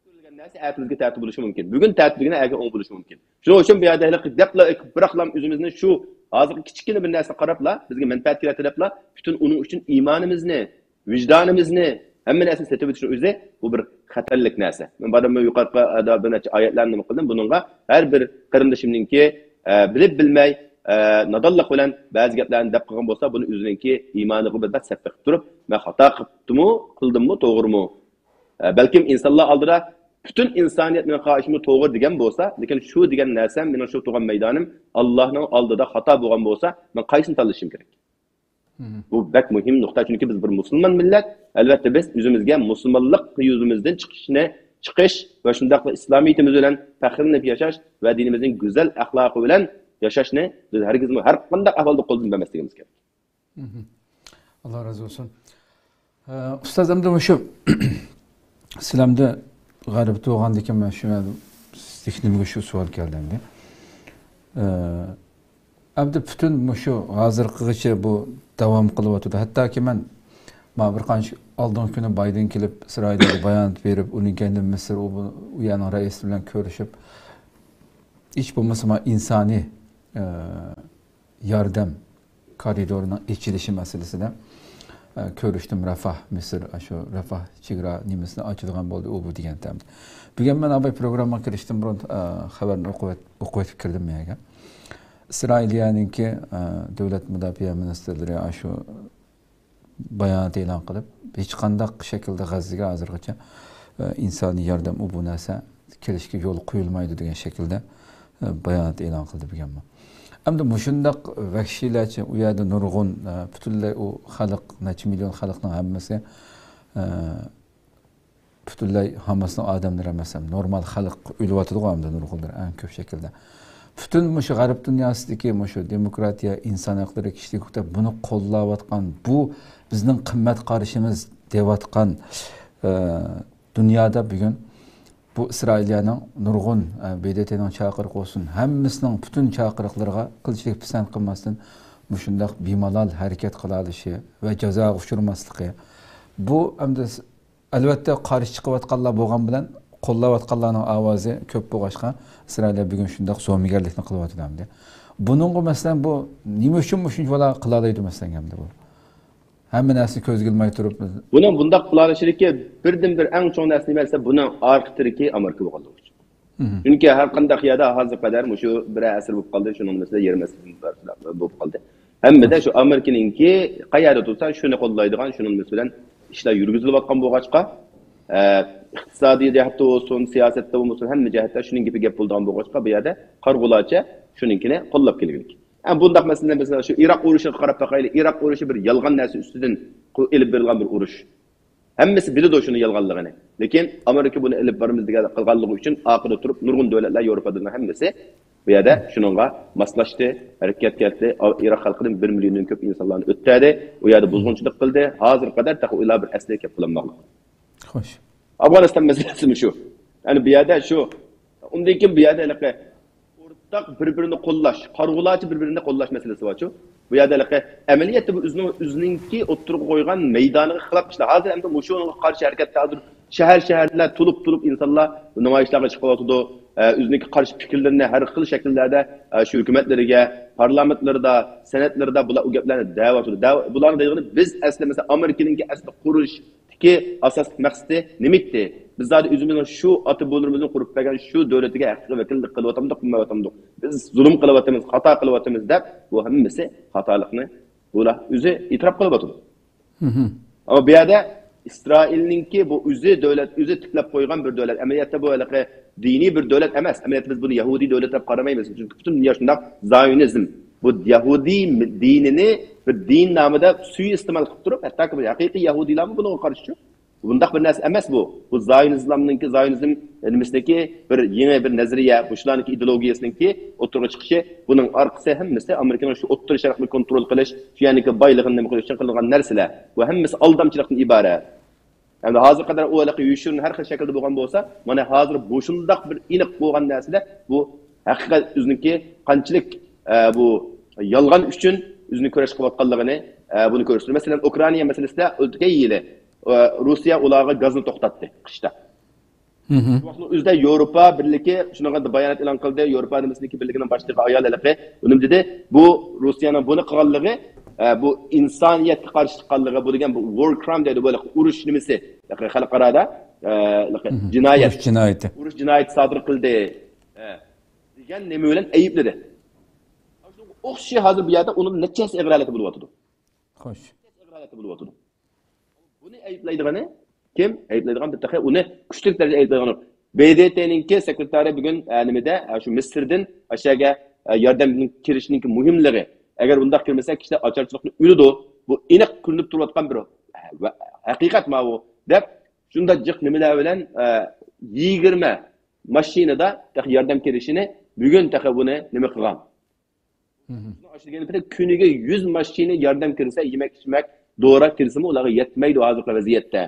كۆرۈلگەن نەرسە ئەتە بىزگە تەتۈر بولۇشى مۇمكىن. بۈگۈن تەتۈر دېگەن ئەگەر ئوڭ بولۇشى مۇمكىن. شۇنىڭ ئۈچۈن بۇ يەردە ھېلىقى دەپلا بىراقلا ئۆزىمىزنى شۇ ھازىرقى كىچىككىنە بىر نەرسىگە قاراپلا، بىزگە مەنپەئەت كېلەتتى دەپلا، پۈتۈن ئۇنىڭ ئۈچۈن ئىمانىمىزنى، ۋىجدانىمىزنى، ھەممە نەرسىنى سېتىۋېتىشنىڭ ئۆزى بۇ بىر خەتەرلىك نەرسە. مەن بارا يۇقىرىقىدا بىر نەچچە ئايەتلەرنى نېمە قىلدىم. بۇنىڭغا ھەر بىر قېرىندىشىمنىڭكى، ئە، بىلىپ بىلمەي، ئە، نادانلىق بىلەن بەزى گەپلەرنى دەپ قىلغان بولسا، بۇنى ئۆزىنىڭكى ئىمانىغا بىر دەپ سەپلىق قىلىپ تۇرۇپ، مەن خاتا قىپتىمۇ، قىلدىممۇ، توغرىمۇ؟ ئە، بەلكىم ئىنسانلار ئالدىدا پۈتۈن ئىنسانىيەت مېنىڭ قارىشىمدا توغرا دېگەن بولسا، لېكىن شۇ دېگەن نەرسەم، مېنىڭ شۇ تۇرغان مەيدانىم ئاللاھنىڭ ئالدىدا خاتا بولغان بولسا، مەن قايسىنى تاللىشىم كېرەك؟ بۇ بەك مۇھىم نۇقتا، چۈنكى بىز بىر مۇسۇلمان مىللەت. ئەلۋەتتە، بىز ئۆزىمىزگە مۇسۇلمانلىق يۈزىمىزدىن چىقىشنى، چىقىش ۋە شۇنداقلا ئىسلامىيىتىمىز بىلەن پەخىرلىنىپ ياشاش ۋە دىنىمىزنىڭ گۈزەل ئەخلاقى بىلەن ياشاشنى بىز ھەرگىزمۇ ھەر قانداق ئەھۋالدا قولدىن بەرمەسلىكىمىز كېرەك. مهم. ئاللا رازى بولسۇن. ئە، ئۇستاز، ئەمدى مۇشۇ سىلەمدە غەربتە بولغاندىكىن مەن شۇ زېھنىمگە شۇ سوئال كەلدى ئەمدى. ئە، ئەمدى پۈتۈن مۇشۇ ھازىرغىچە بۇ داۋام قىلىۋاتىدۇ. ھەتتاكى مەن مانا بىر قانچە ئالدىنقى كۈنى بايدېن كېلىپ ئىسرائىلگە بايانات بېرىپ، ئۇنىڭ كەينىدىن مىسىر، ئۇ، بۇ، ئۇ يەرنىڭ رەئىسى بىلەن كۆرۈشۈپ، ھېچ بولمىسا مانا ئىنسانىي، ئە، ياردەم كارىدورىنىڭ ئېچىلىشى مەسىلىسىدە، ئە، كۆرۈشتۈم. رەفاھ، مىسىر، ئاشۇ رەفاھ چېگرا نېمىسىنى ئاچىدىغان بولدى، ئۇ بۇ دېگەن تەمدە. بۈگۈن مەن ئاباي پروگراممىغا كىرىشتىن بۇرۇن، ئە، خەۋەرنى ئوقۇۋەت-، ئوقۇۋېتىپ كىردىم بۇ يەرگە. ئىسرائىلىيەنىڭكى، ئە، دۆلەت مۇداپىئە مىنىستىرلىرى ئاشۇ بايانات ئېلان قىلىپ، ھېچقانداق شەكىلدە غەززىگە ھازىرغىچە، ئە، ئىنسانىي ياردەم، ئۇ بۇ نەرسە كېلىشكە يول قويۇلمايدۇ دېگەن شەكىلدە، ئە، بايانات ئېلان قىلدى بۈگۈنمۇ. ئەمدى مۇشۇنداق ۋەھشىيلەرچە ئۇ يەردە نۇرغۇن، ئە، پۈتۈنلەي ئۇ خەلق، نەچچە مىليون خەلقنىڭ ھەممىسى، ئە، پۈتۈنلەي ھاماسنىڭ ئادەملىرى ئەمەس، ھەم نورمال خەلق ئۆلۈۋاتىدىغۇ ئەمدى نۇرغۇنلىرى ئەڭ كۆپ شەكىلدە. پۈتۈن مۇشۇ غەرب دۇنياسىدىكى مۇشۇ دېموكراتىيە، ئىنسان ھەقلىرى، كىشىلىك ھوقۇق بۇنى قوللاۋاتقان، بۇ بىزنىڭ قىممەت قارىشىمىز دەۋاتقان، ئە، دۇنيادا بۈگۈن بۇ ئىسرائىلىيەنىڭ نۇرغۇن، ئە، ب د ت نىڭ چاقىرىقى بولسۇن، ھەممىسىنىڭ پۈتۈن چاقىرىقلىرىغا قىلچىلىك پىسەنت قىلماستىن مۇشۇنداق بىمالال ھەرىكەت قىلالىشى ۋە جازاغا ئۇچرىماسلىقى، بۇ ئەمدى ئەلۋەتتە، قارشى چىقىۋاتقانلار بولغان بىلەن، قوللاۋاتقانلارنىڭ ئاۋازى كۆپ بولغاچقا، ئىسرائىلىيە بۈگۈن شۇنداق زومىگەرلىكنى قىلىۋاتىدۇ ئەمدى. بۇنىڭغا، مەسىلەن، بۇ نېمە ئۈچۈن مۇشۇنچە بالا قىلالايدۇ، مەسىلەن، ئەمدى بۇ؟ ھەممە نەرسىنى كۆزگە ئىلماي تۇرۇپ. بۇنىڭ بۇنداق قىلالايدىغان بىردىن بىر ئەڭ چوڭ نەرسە نېمە دېسە، بۇنىڭ ئارقا تىرىكى ئامېرىكا بولغانلىقى ئۈچۈن. مهم. چۈنكى ھەر قانداق يەردە ھازىر قەدەر مۇشۇ بىرەر ئەسىر بولۇپ قالدى، شۇنىڭ نېمىسىدە يېرىم ئەسىر بولۇپ قالدى. ھەممىدە شۇ ئامېرىكىنىڭكى قەيەردە تۇرسا، شۇنى قوللايدىغان، شۇنىڭ نېمىسى بىلەن ئىشلار يۈرگۈزۈلۈۋاتقان بولغاچقا، ئە، ئىقتىسادىي جەھەتتە بولسۇن، سىياسەتتە بولسۇن، ھەممە جەھەتتە شۇنىڭ گېپى گەپ بولىدىغان بولغاچقا، بۇ يەردە قارىغۇلارچە شۇنىڭكىنى قوللاپ كېلىۋاتىدۇ. ئە، بۇنداق مەسىلىدە، مەسىلەن، شۇ ئىراق ئۇرۇشىغا قاراپ باقايلى. ئىراق ئۇرۇشى بىر يالغان نەرسە ئۈستىدىن قۇ-، ئېلىپ بېرىلغان بىر ئۇرۇش. ھەممىسى بىلىدۇ شۇنى يالغانلىقىنى. لېكىن ئامېرىكا بۇنى ئېلىپ بارىمىز دېگەن قىلغانلىقى ئۈچۈن ئارقىدا تۇرۇپ نۇرغۇن دۆلەتلەر، ياۋروپادىن ھەممىسى بۇ يەردە شۇنىڭغا ماسلاشتى، ھەرىكەتكە كەلدى. ئا-، ئىراق خەلقىدىن بىر مىليوندىن كۆپ ئىنسانلارنى ئۆتتەردى. ئۇ يەردە بۇزغۇنچىلىق قىلدى. ھازىرغا قەدەر تېخى ئۇلار بىر ئەسلىگە كەپ قالالمىغان. خوش. ئافغانىستان مەسىلىسىمۇ شۇ. يەنى بۇ يەردە شۇ، ئۇندىن كېيىن بۇ يەردە ھېلىقى ئورتاق بىر-بىرىنى قوللاش، قارىغۇلارچە بىر-بىرىنى قوللاش مەسىلىسى بارچۇ. بۇ يەردە ھېلىقى ئەمەلىيەتتە بۇ ئۆزىنىڭ، ئۆزىنىڭكى ئوتتۇرىغا قويغان مەيدانىغا خىلاپ ئىشلار. ھازىر ئەمدى مۇشۇنىڭغا قارشى ھەرىكەتتە ھازىر شەھەر-شەھەرلەر تولۇپ-تولۇپ ئىنسانلار نامايىشلارغا چىقىۋاتىدۇ. ئە، ئۆزىنىڭكى قارشى پىكىرلىرىنى ھەر خىل شەكىللەردە، ئە، شۇ ھۆكۈمەتلىرىگە، پارلامېنتلىرىدا، سېناتلىرىدا بۇلار ئۇ گەپلەرنى دەۋاتىدۇ. دەۋ-، بۇلارنىڭ دەيدىغىنى بىز ئەسلى مەسىلەن ئامېرىكىنىڭكى ئەسلى قۇرۇش تىكى ئاساسلىق مەقسىتى نېمە ئىدى؟ بىز زادى ئۆزىمىزنىڭ شۇ ئاتا-بوۋىلىرىمىزنىڭ قۇرۇپ بەرگەن شۇ دۆلىتىگە ھەقىقىي ۋەكىللىك قىلىۋاتامدۇق، قىلمايۋاتامدۇق؟ بىز زۇلۇم قىلىۋاتىمىز، خاتا قىلىۋاتىمىز دەپ، بۇ ھەممىسى خاتالىقنى بۇلار ئۆزى ئېتىراپ قىلىۋاتىدۇ. مهم. ئەمما بۇ يەردە ئىسرائىلنىڭكى بۇ ئۆزى دۆلەت، ئۆزى تىكلەپ قويغان بىر دۆلەت. ئەمەلىيەتتە بۇ ھېلىقى دىنىي بىر دۆلەت ئەمەس. ئەمەلىيەتتە بىز بۇنى يەھۇدىي دۆلەت دەپ قارىمايمىز. چۈنكى پۈتۈن دۇنيا شۇنداق زايونىزم. بۇ يەھۇدىي دىنىنى بىر دىن نامىدا سۇيىئىستېمال قىلىپ تۇرۇپ، ھەتتاكى بۇ ھەقىقىي يەھۇدىيلارمۇ بۇنىڭغا قارشىچۇ. بۇنداق بىر نەرسە ئەمەس بۇ. بۇ زايونىزمنىڭكى، زايونىزم نېمىسىنىڭكى بىر يېڭى بىر نەزەرىيە، بۇ شۇلارنىڭكى ئىدېئولوگىيەسىنىڭكى ئوتتۇرىغا چىقىشى، بۇنىڭ ئارقىسى ھەممىسى ئامېرىكىنىڭ شۇ ئوتتۇرا شەرقنى كونترول قىلىش، شۇ يەردىكى بايلىقنى نېمە قىلىش ئۈچۈن قىلىنغان نەرسىلەر. بۇ ھەممىسى ئالدامچىلىقتىن ئىبارەت. ئەمدى ھازىرغا قەدەر ئۇ ھېلىقى يوشۇرۇن ھەر خىل شەكىلدە بولغان بولسا، مانا ھازىر بۇ شۇنداق بىر ئېنىق بولغان نەرسىلەر، بۇ ھەقىقەت ئۆزىنىڭكى قانچىلىك، ئە، بۇ يالغان ئۈچۈن ئۆزىنى كۈرەش قىلىۋاتقانلىقىنى، ئە، بۇنى كۆرسىتىدۇ. مەسىلەن، ئۇكرائىنا مەسىلىسىدە ئۆتكەن يىلى، ئە، روسىيە ئۇلارغا گازنى توختاتتى قىشتا. شۇ ۋاقىتنىڭ ئۆزىدە ياۋروپا بىرلىكى شۇنىڭغا بايانات ئېلان قىلدى. ياۋروپا نېمىسىنىڭكى بىرلىكىنىڭ باشلىقى ئايال ھېلىقى ئۇنىمۇ دېدى، بۇ روسىيەنىڭ بۇنى قىلغانلىقى، ئە، بۇ ئىنسانىيەتكە قارشى چىققانلىقى، بۇ دېگەن بۇ ۋور كرايم دەيدۇ، بۇ ئۇرۇش نېمىسى، خەلقئارادا، ئە، جىنايەت. ئۇرۇش جىنايىتى. ئۇرۇش جىنايىتى سادىر قىلدى. ئە، دېگەن نېمە بىلەن ئەيىبلىدى. ئوخشىشى ھازىر بۇ يەردە ئۇنىڭ نەچچە ھەسسە ئېغىر ھالەتتە بولۇۋاتىدۇ. خوش. نەچچە ھەسسە ئېغىر ھالەتتە بولۇۋاتىدۇ. بۇنى ئەيىبلەيدىغىنى كىم؟ ئەيىبلەيدىغان بىر تېخى ئۇنى كۈچلۈك دەرىجىدە ئەيىبلەيدىغىنى. ب د ت نىڭكى سېكرېتارى بۈگۈن، ئە، نېمىدە، ئە، شۇ مىسىردىن ئاشۇ يەرگە، ئە، ياردەمنىڭ كىرىشىنىڭكى مۇھىملىقى. ئەگەر ئۇنداق كىرمىسە، كىشىلەر ئاچارچىلىقتىن ئۆلىدۇ. بۇ ئېنىق كۆرۈنۈپ تۇرۇۋاتقان بىر، ھە، ھەقىقەت ماۋۇ، دەپ، شۇنداق جىق نېمىلەر بىلەن، ئە، يىگىرمە ماشىنىدا تېخى ياردەم كىرىشىنى بۈگۈن تېخى بۇنى نېمە قىلغان. ئاشۇ دېگەن پېتى كۈنىگە يۈز ماشىنا ياردەم كىرسە، يېمەك-ئىچمەك، دورا كىرسىمۇ ئۇلارغا يەتمەيدۇ ھازىرقى ۋەزىيەتتە.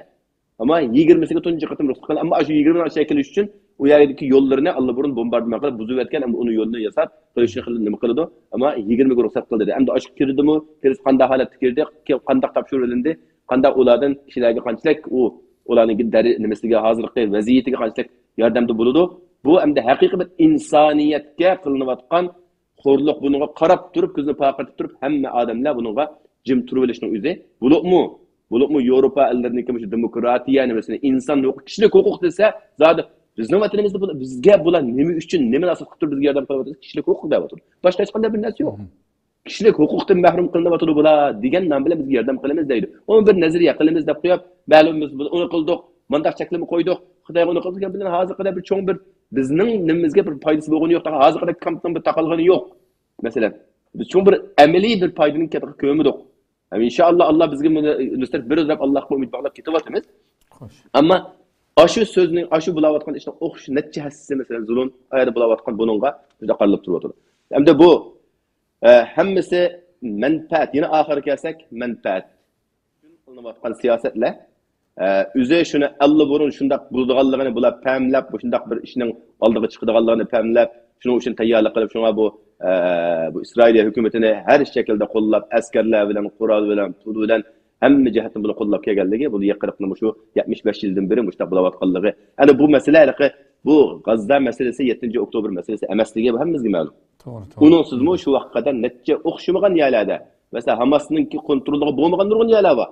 ئەمما يىگىرمىسىگە تۇنجى قېتىم رۇخسەت قىلغان. ئەمما ئاشۇ يىگىرمە ئاشۇ كېلىش ئۈچۈن ئۇ يەردىكى يوللىرىنى ئاللىبۇرۇن بومباردىمان قىلىپ بۇزۇۋەتكەن، ئەمدى ئۇنى يولىنى ياساپ قىلىشنى قىلىپ نېمە قىلىدۇ؟ ئەمما يىگىرمىگە رۇخسەت قىلدى دېدى. ئەمدى ئاشۇ كىردىمۇ؟ كىرىپ قانداق ھالەتتە كىردى؟ قانداق تاپشۇرۇۋېلىندى؟ قانداق ئۇلاردىن كىشىلەرگە قانچىلىك ئۇ، ئۇلارنىڭكى دەر-، نېمىسىگە، ھازىرقى ۋەزىيىتىگە قانچىلىك ياردەمدە بولىدۇ؟ بۇ ئەمدى ھەقىقىي بىر ئىنسانىيەتكە قىلىنىۋاتقان خورلۇق. بۇنىڭغا قاراپ تۇرۇپ، كۆزىنى پارقىرىتىپ تۇرۇپ، ھەممە ئادەملەر بۇنىڭغا جىم تۇرۇۋېلىشنىڭ ئۆزى. بولۇپمۇ، بولۇپمۇ ياۋروپا ئەللىرىنىڭكى مۇشۇ دېموكراتىيە نېمىسىنى، ئىنسان ھوقۇق، كىشىلىك ھوقۇق دېسە، زادى بىزنىڭ ۋەتىنىمىزدە بۇ-، بىزگە بۇلار نېمە ئۈچۈن، نېمە ناسىۋات قىلىپ تۇرۇپ بىزگە ياردەم قىلىۋاتىدۇ؟ كىشىلىك ھوقۇق دەۋاتىدۇ. باشقا ھېچقانداق بىر نەرسە يوق. كىشىلىك ھوقۇقتىن مەھرۇم قىلىنىۋاتىدۇ بۇلار دېگەن نام بىلەن بىزگە ياردەم قىلىمىز دەيدۇ. ئۇ بىر نەزەرىيە قىلىمىز دەپ قويۇپ، مەلۇم بىز ئۇنى قىلدۇق، مۇنداق چەكلىمە قويدۇق، خىتايغا ئۇنى قىلدۇق دېگەن بىلەن ھازىرغا قەدەر بىر چوڭ بىر بىزنىڭ نېمىمىزگە بىر پايدىسى بولغىنى يوق. ھازىرغا قەدەر ترامپنىڭ بىر تاقالغىنى يوق. مەسىلەن، بىز چوڭ بىر ئەمەلىي بىر پايدىنى كۆرمىدۇق. ئىنشائاللا، ئاللا بىزگە نۇسرەت بېرىدۇ دەپ ئاللاغا ئۈمىد باغلاپ كېتىۋاتىمىز. خوش. ئەمما ئاشۇ سۆزنى، ئاشۇ بولاۋاتقان ئىشنىڭ ئوخشىشى نەچچە ھەسسىسى، مەسىلەن، زۇلۇم، ئايەردە بولاۋاتقان بۇنىڭغا جۇدا قارىلىپ تۇرۇۋاتىدۇ. ئەمدى بۇ، ئە، ھەممىسى مەنپەئەت. يەنە ئاخىرى كەلسەك، مەنپەئەت. قىلىنىۋاتقان سىياسەتلەر، ئە، ئۆزى شۇنى ئاللىبۇرۇن شۇنداق بولىدىغانلىقىنى بۇلار پەملەپ، مۇشۇنداق بىر ئىشنىڭ ئالدىغا چىقىدىغانلىقىنى پەملەپ، شۇنىڭ ئۈچۈن تەييارلىق قىلىپ، شۇڭا بۇ، ئە، بۇ ئىسرائىلىيە ھۆكۈمىتىنى ھەر شەكىلدە قوللاپ، ئەسكەرلەر بىلەن، قورال بىلەن، پۇل بىلەن، ھەممە جەھەتتىن بۇنى قوللاپ كەلگەنلىكى، بۇ يېقىنقى مۇشۇ يەتمىش بەش يىلدىن بېرى مۇشۇنداق بولاۋاتقانلىقى. ئەنە بۇ مەسىلە ھېلىقى بۇ غاززا مەسىلىسى، يەتتىنچى ئوكتوبر مەسىلىسى ئەمەسلىكى بۇ ھەممىمىزگە مەلۇم. توغرا، توغرا. ئۇنىڭسىزمۇ شۇ ۋاقىتقا قەدەر نەچچە ئوخشىمىغان يەرلەردە، مەسىلەن، ھاماسنىڭكى كونترولىغا بولمىغان نۇرغۇن يەرلەر بار.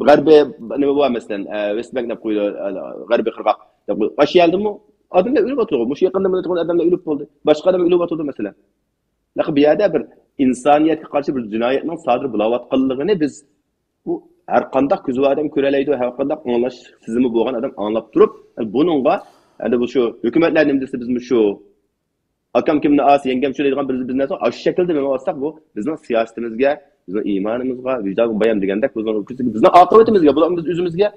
غەربىي نېمە بار، مەسىلەن، ئە، ۋېست بانك دەپ قويىدۇ، ئە، غەربىي قىرغاق دەپ قويىدۇ. ئاشۇ يەردىمۇ ئادەملەر ئۆلۈۋاتىدۇ. مۇشۇ يېقىندا مانا ئادەملەر ئۆلۈپ بولدى. باشقا ئادەم ئۆلۈۋاتىدۇ، مەسىلەن. لېكىن بۇ يەردە بىر ئىنسانىيەتكە قارشى بىر جىنايەتنىڭ سادىر بولاۋاتقانلىقىنى بىز، بۇ ھەر قانداق كۆزى بار ئادەم كۆرەلەيدۇ، ھەر قانداق ئاڭلاش سېزىمى بولغان ئادەم ئاڭلاپ تۇرۇپ، بۇنىڭغا، ئەمدى بۇ شۇ ھۆكۈمەتلەر نېمە دېسە، بىزمۇ شۇ ئاكام كىمنى ئالسا، يەڭگەم شۇ دەيدىغان بىر، بىر نەرسە ئاشۇ شەكىلدە مېڭىۋاتساق، بۇ بىزنىڭ سىياسىتىمىزگە، بىزنىڭ ئىمانىمىزغا، ۋىجدانغا بايان دېگەندەك، بىزنىڭ، بىزنىڭ ئاقىۋىتىمىزگە، بۇلار بىز ئۆزىمىزگە.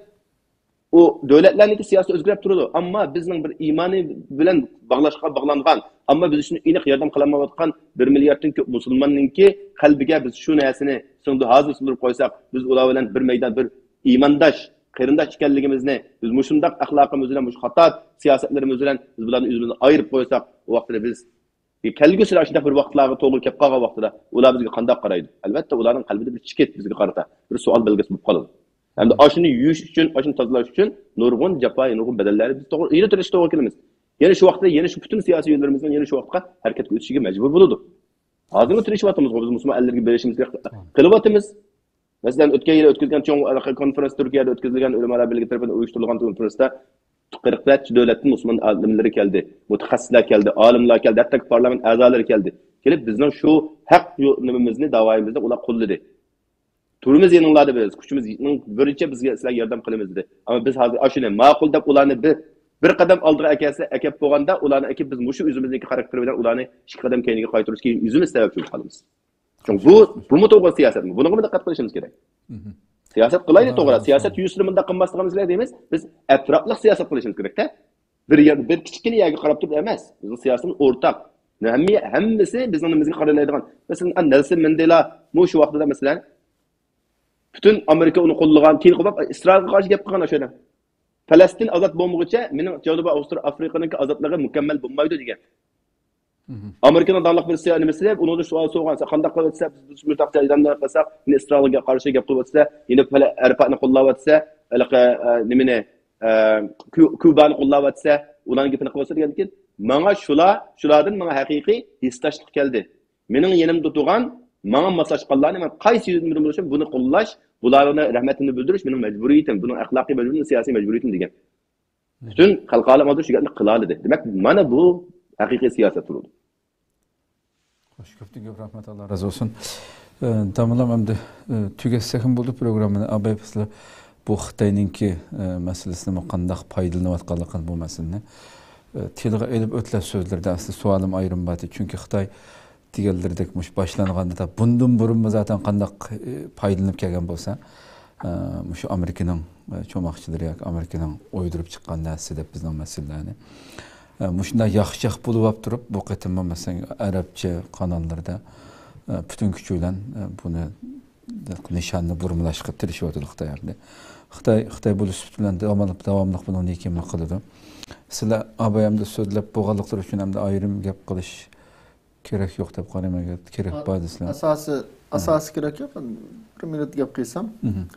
ئۇ دۆلەتلەرنىڭكى سىياسىتى ئۆزگىرىپ تۇرىدۇ، ئەمما بىزنىڭ بىر ئىمانى بىلەن باغلاشقا باغلانغان، ئەمما بىز شۇنى ئېنىق ياردەم قىلالمايۋاتقان بىر مىلياردتىن كۆپ مۇسۇلماننىڭكى قەلبىگە بىز شۇ نەرسىنى سىڭدۈر-، ھازىر سىڭدۈرۈپ قويساق، بىز ئۇلار بىلەن بىر مەيدان، بىر ئىمانداش، قېرىنداش ئىكەنلىكىمىزنى، بىز مۇشۇنداق ئەخلاقىمىز بىلەن، مۇشۇ خاتا سىياسەتلىرىمىز بىلەن بىز بۇلارنى ئۆزىمىزدىن ئايرىپ قويساق، ئۇ ۋاقىتتا بىز كەلگۈسىدە ئاشۇنداق بىر ۋاقىتلارغا توغرا كەپ قالغان ۋاقتىدا ئۇلار بىزگە قانداق قارايدۇ؟ ئەلۋەتتە، ئۇلارنىڭ قەلبىدە بىر چېكىت بىزگە قارىتا بىر سوئال بەلگىسى بولۇپ قالىدۇ. ھەمدە ئاشۇنى يۇيۇش ئۈچۈن، ئاشۇنى تازىلاش ئۈچۈن نۇرغۇن جاپا، نۇرغۇن بەدەللەرنى بىز توغرا، يەنە تۆلەشكە توغرا كېلىمىز. يەنە شۇ ۋاقىتتا يەنە شۇ پۈتۈن سىياسىي يوللىرىمىزنىڭ يەنە شۇ ۋاقىتقا ھەرىكەتكە ئۆتۈشىگە مەجبۇر بولىدۇ. ھازىرمۇ تىرىشىۋاتىمىزغۇ، بىز مۇسۇلمان ئەللىرىگە بېرىشىمىزگە قىلىۋاتىمىز. مەسىلەن، ئۆتكەن يىلى ئۆتكۈزگەن چوڭ كونفرانس، تۈركىيەدە ئۆتكۈزۈلگەن ئۆلىمالار بىرلىكى تەرىپىدىن ئۇيۇشتۇرۇلغان كونفرانستا قىرىق نەچچە دۆلەتتىن مۇسۇلمان ئالىملىرى كەلدى، مۇتەخەسسىسلەر كەلدى، ئالىملار كەلدى، ھەتتا پارلامېنت ئەزالىرى كەلدى. كېلىپ بىزنىڭ شۇ ھەق يو-، نېمىمىزنى، داۋايىمىزنى ئۇلار قوللىدى. تۇرىمىز يېنىڭلاردا بىز، كۈچىمىزنىڭ بىرىچە بىزگە سىلەرگە ياردەم قىلىمىز دېدى. ئەمما بىز ھازىر ئاشۇنى ماقۇل دەپ ئۇلارنى بىر، بىر قەدەم ئالدىغا ئەكەلسە، ئەكەپ بولغاندا ئۇلارنى ئەكەپ بىز مۇشۇ ئۆزىمىزنىڭكى خاراكتېرى بىلەن ئۇلارنى ئىككى قەدەم كەينىگە قايتۇرۇشقا ئۆزىمىز سەۋەبچى بولۇپ قالىمىز. چۈنكى بۇ، بۇمۇ توغرا سىياسەتمۇ؟ بۇنىڭغا دىققەت قىلىشىمىز كېرەك. مهم. سىياسەت قىلايلى، توغرا. سىياسەت يۈزىسىدە مۇنداق قىلماسلىقىمىز كېرەك دەيمىز. بىز ئەتراپلىق سىياسەت قىلىشىمىز كېرەكتە. بىر يەر، بىر كىچىككىنە يەرگە قاراپ تۇرۇپ ئەمەس. بىزنىڭ سىياسىتىمىز ئورتاق. ھەممە، ھەممىسى بىزنىڭ نېمىمىزگە قارايدىغان. مەسىلەن، نېلسون مەندېلا مۇشۇ ۋاقتىدا، مەسىلەن، پۈتۈن ئامېرىكا ئۇنى قوللىغان، كېيىن قوپاپ ئىسرائىلغا قارشى گەپ قىلغان ئاشۇ يەردە. پەلەستىن ئازاد بولمىغۇچە مېنىڭ جەنۇبىي ئوتتۇرا ئافرىقىنىڭكى ئازادلىقى مۇكەممەل بولمايدۇ دېگەن. ئامېرىكىنىڭ داڭلىق بىر سىياسىي نېمىسى، ئۇنىڭدىن سوئال سورىغان، سەن قانداق قىلىۋاتىسەن؟ بىز، بىز مۇشۇنداق جەرياندا قىلساق، يەنە ئىسرائىلغا قارشى گەپ قىلىۋاتىسەن، يەنە پەلە-، ئەرپاتنى قوللاۋاتىسەن، ھېلىقى، ئە، نېمىنى، ئە، كۇ-، كۇبانى قوللاۋاتىسەن، ئۇلارنىڭ گېپىنى قىلىۋاتىسەن دېگەندىن كېيىن، ماڭا شۇلار، شۇلاردىن ماڭا ھەقىقىي ھېسداشلىق كەلدى. مېنىڭ يېنىمدا تۇرغان، ماڭا ماسلاشقانلارنى مەن قايسى يۈزدىن بولسۇن، بۇنى قوللاش، بۇلارغا رەھمىتىمنى بىلدۈرۈش مېنىڭ مەجبۇرىيىتىم، بۇنىڭ ئەخلاقىي مەجبۇرىيىتىم، سىياسىي مەجبۇرىيىتىم دېگەن. پۈتۈن خەلقئارا مۇدىر شۇ گەپنى قىلالىدى. دېمەك، مانا بۇ ھەقىقىي سىياسەت بولىدۇ. خوش، كۆپتىن كۆپ رەھمەت، ئاللا رازى بولسۇن. ئە، داموللام، ئەمدى، ئە، تۈگەتسەكمۇ بولدى پروگراممىنى. ئاباي بىزلەر بۇ خىتاينىڭكى، ئە، مەسىلىسىنىمۇ قانداق پايدىلىنىۋاتقانلىقىنى بۇ مەسىلىنى، ئە، تىلغا ئېلىپ ئۆتلەپ سۆزلىرىدە ئەسلى سوئالىم ئايرىم بار ئىدى. چۈنكى خىتاي دېگەنلىرىدەك مۇشۇ باشلانغاندا بۇندىن بۇرۇنمۇ زاتەن قانداق، ئە، پايدىلىنىپ كەلگەن بولسا، ئە، مۇشۇ ئامېرىكىنىڭ، ئە، چوماقچىلىرى ياكى ئامېرىكىنىڭ ئويدۇرۇپ چىققان نەرسىسى دەپ بىزنىڭ مەسىلىلەرنى. ئە، مۇشۇنداق ياخشى ياق بولۇپ تۇرۇپ، بۇ قېتىممۇ مەسىلەن ئەرەبچە قاناللىرىدا، ئە، پۈتۈن كۈچى بىلەن، ئە، بۇنى نىشاننى بۇرمىلاشقا تىرىشىۋاتىدۇ خىتاي ھەمدە. خىتاي، خىتاي بۇ سۈپىتى بىلەن داۋاملىق، داۋاملىق بۇنىڭدىن كېيىنمۇ قىلىدۇ. سىلەر ئابايامدا سۆزلەپ بولغانلىقلىرى ئۈچۈن ھەمدە ئايرىم گەپ قىلىش كېرەك يوق دەپ قارايمەن، ئەگەر كېرەك بار دېسىلەر. ئاساسىي، ئاساسىي كېرەك يوق. بىر مىنۇت گەپ قىلسام،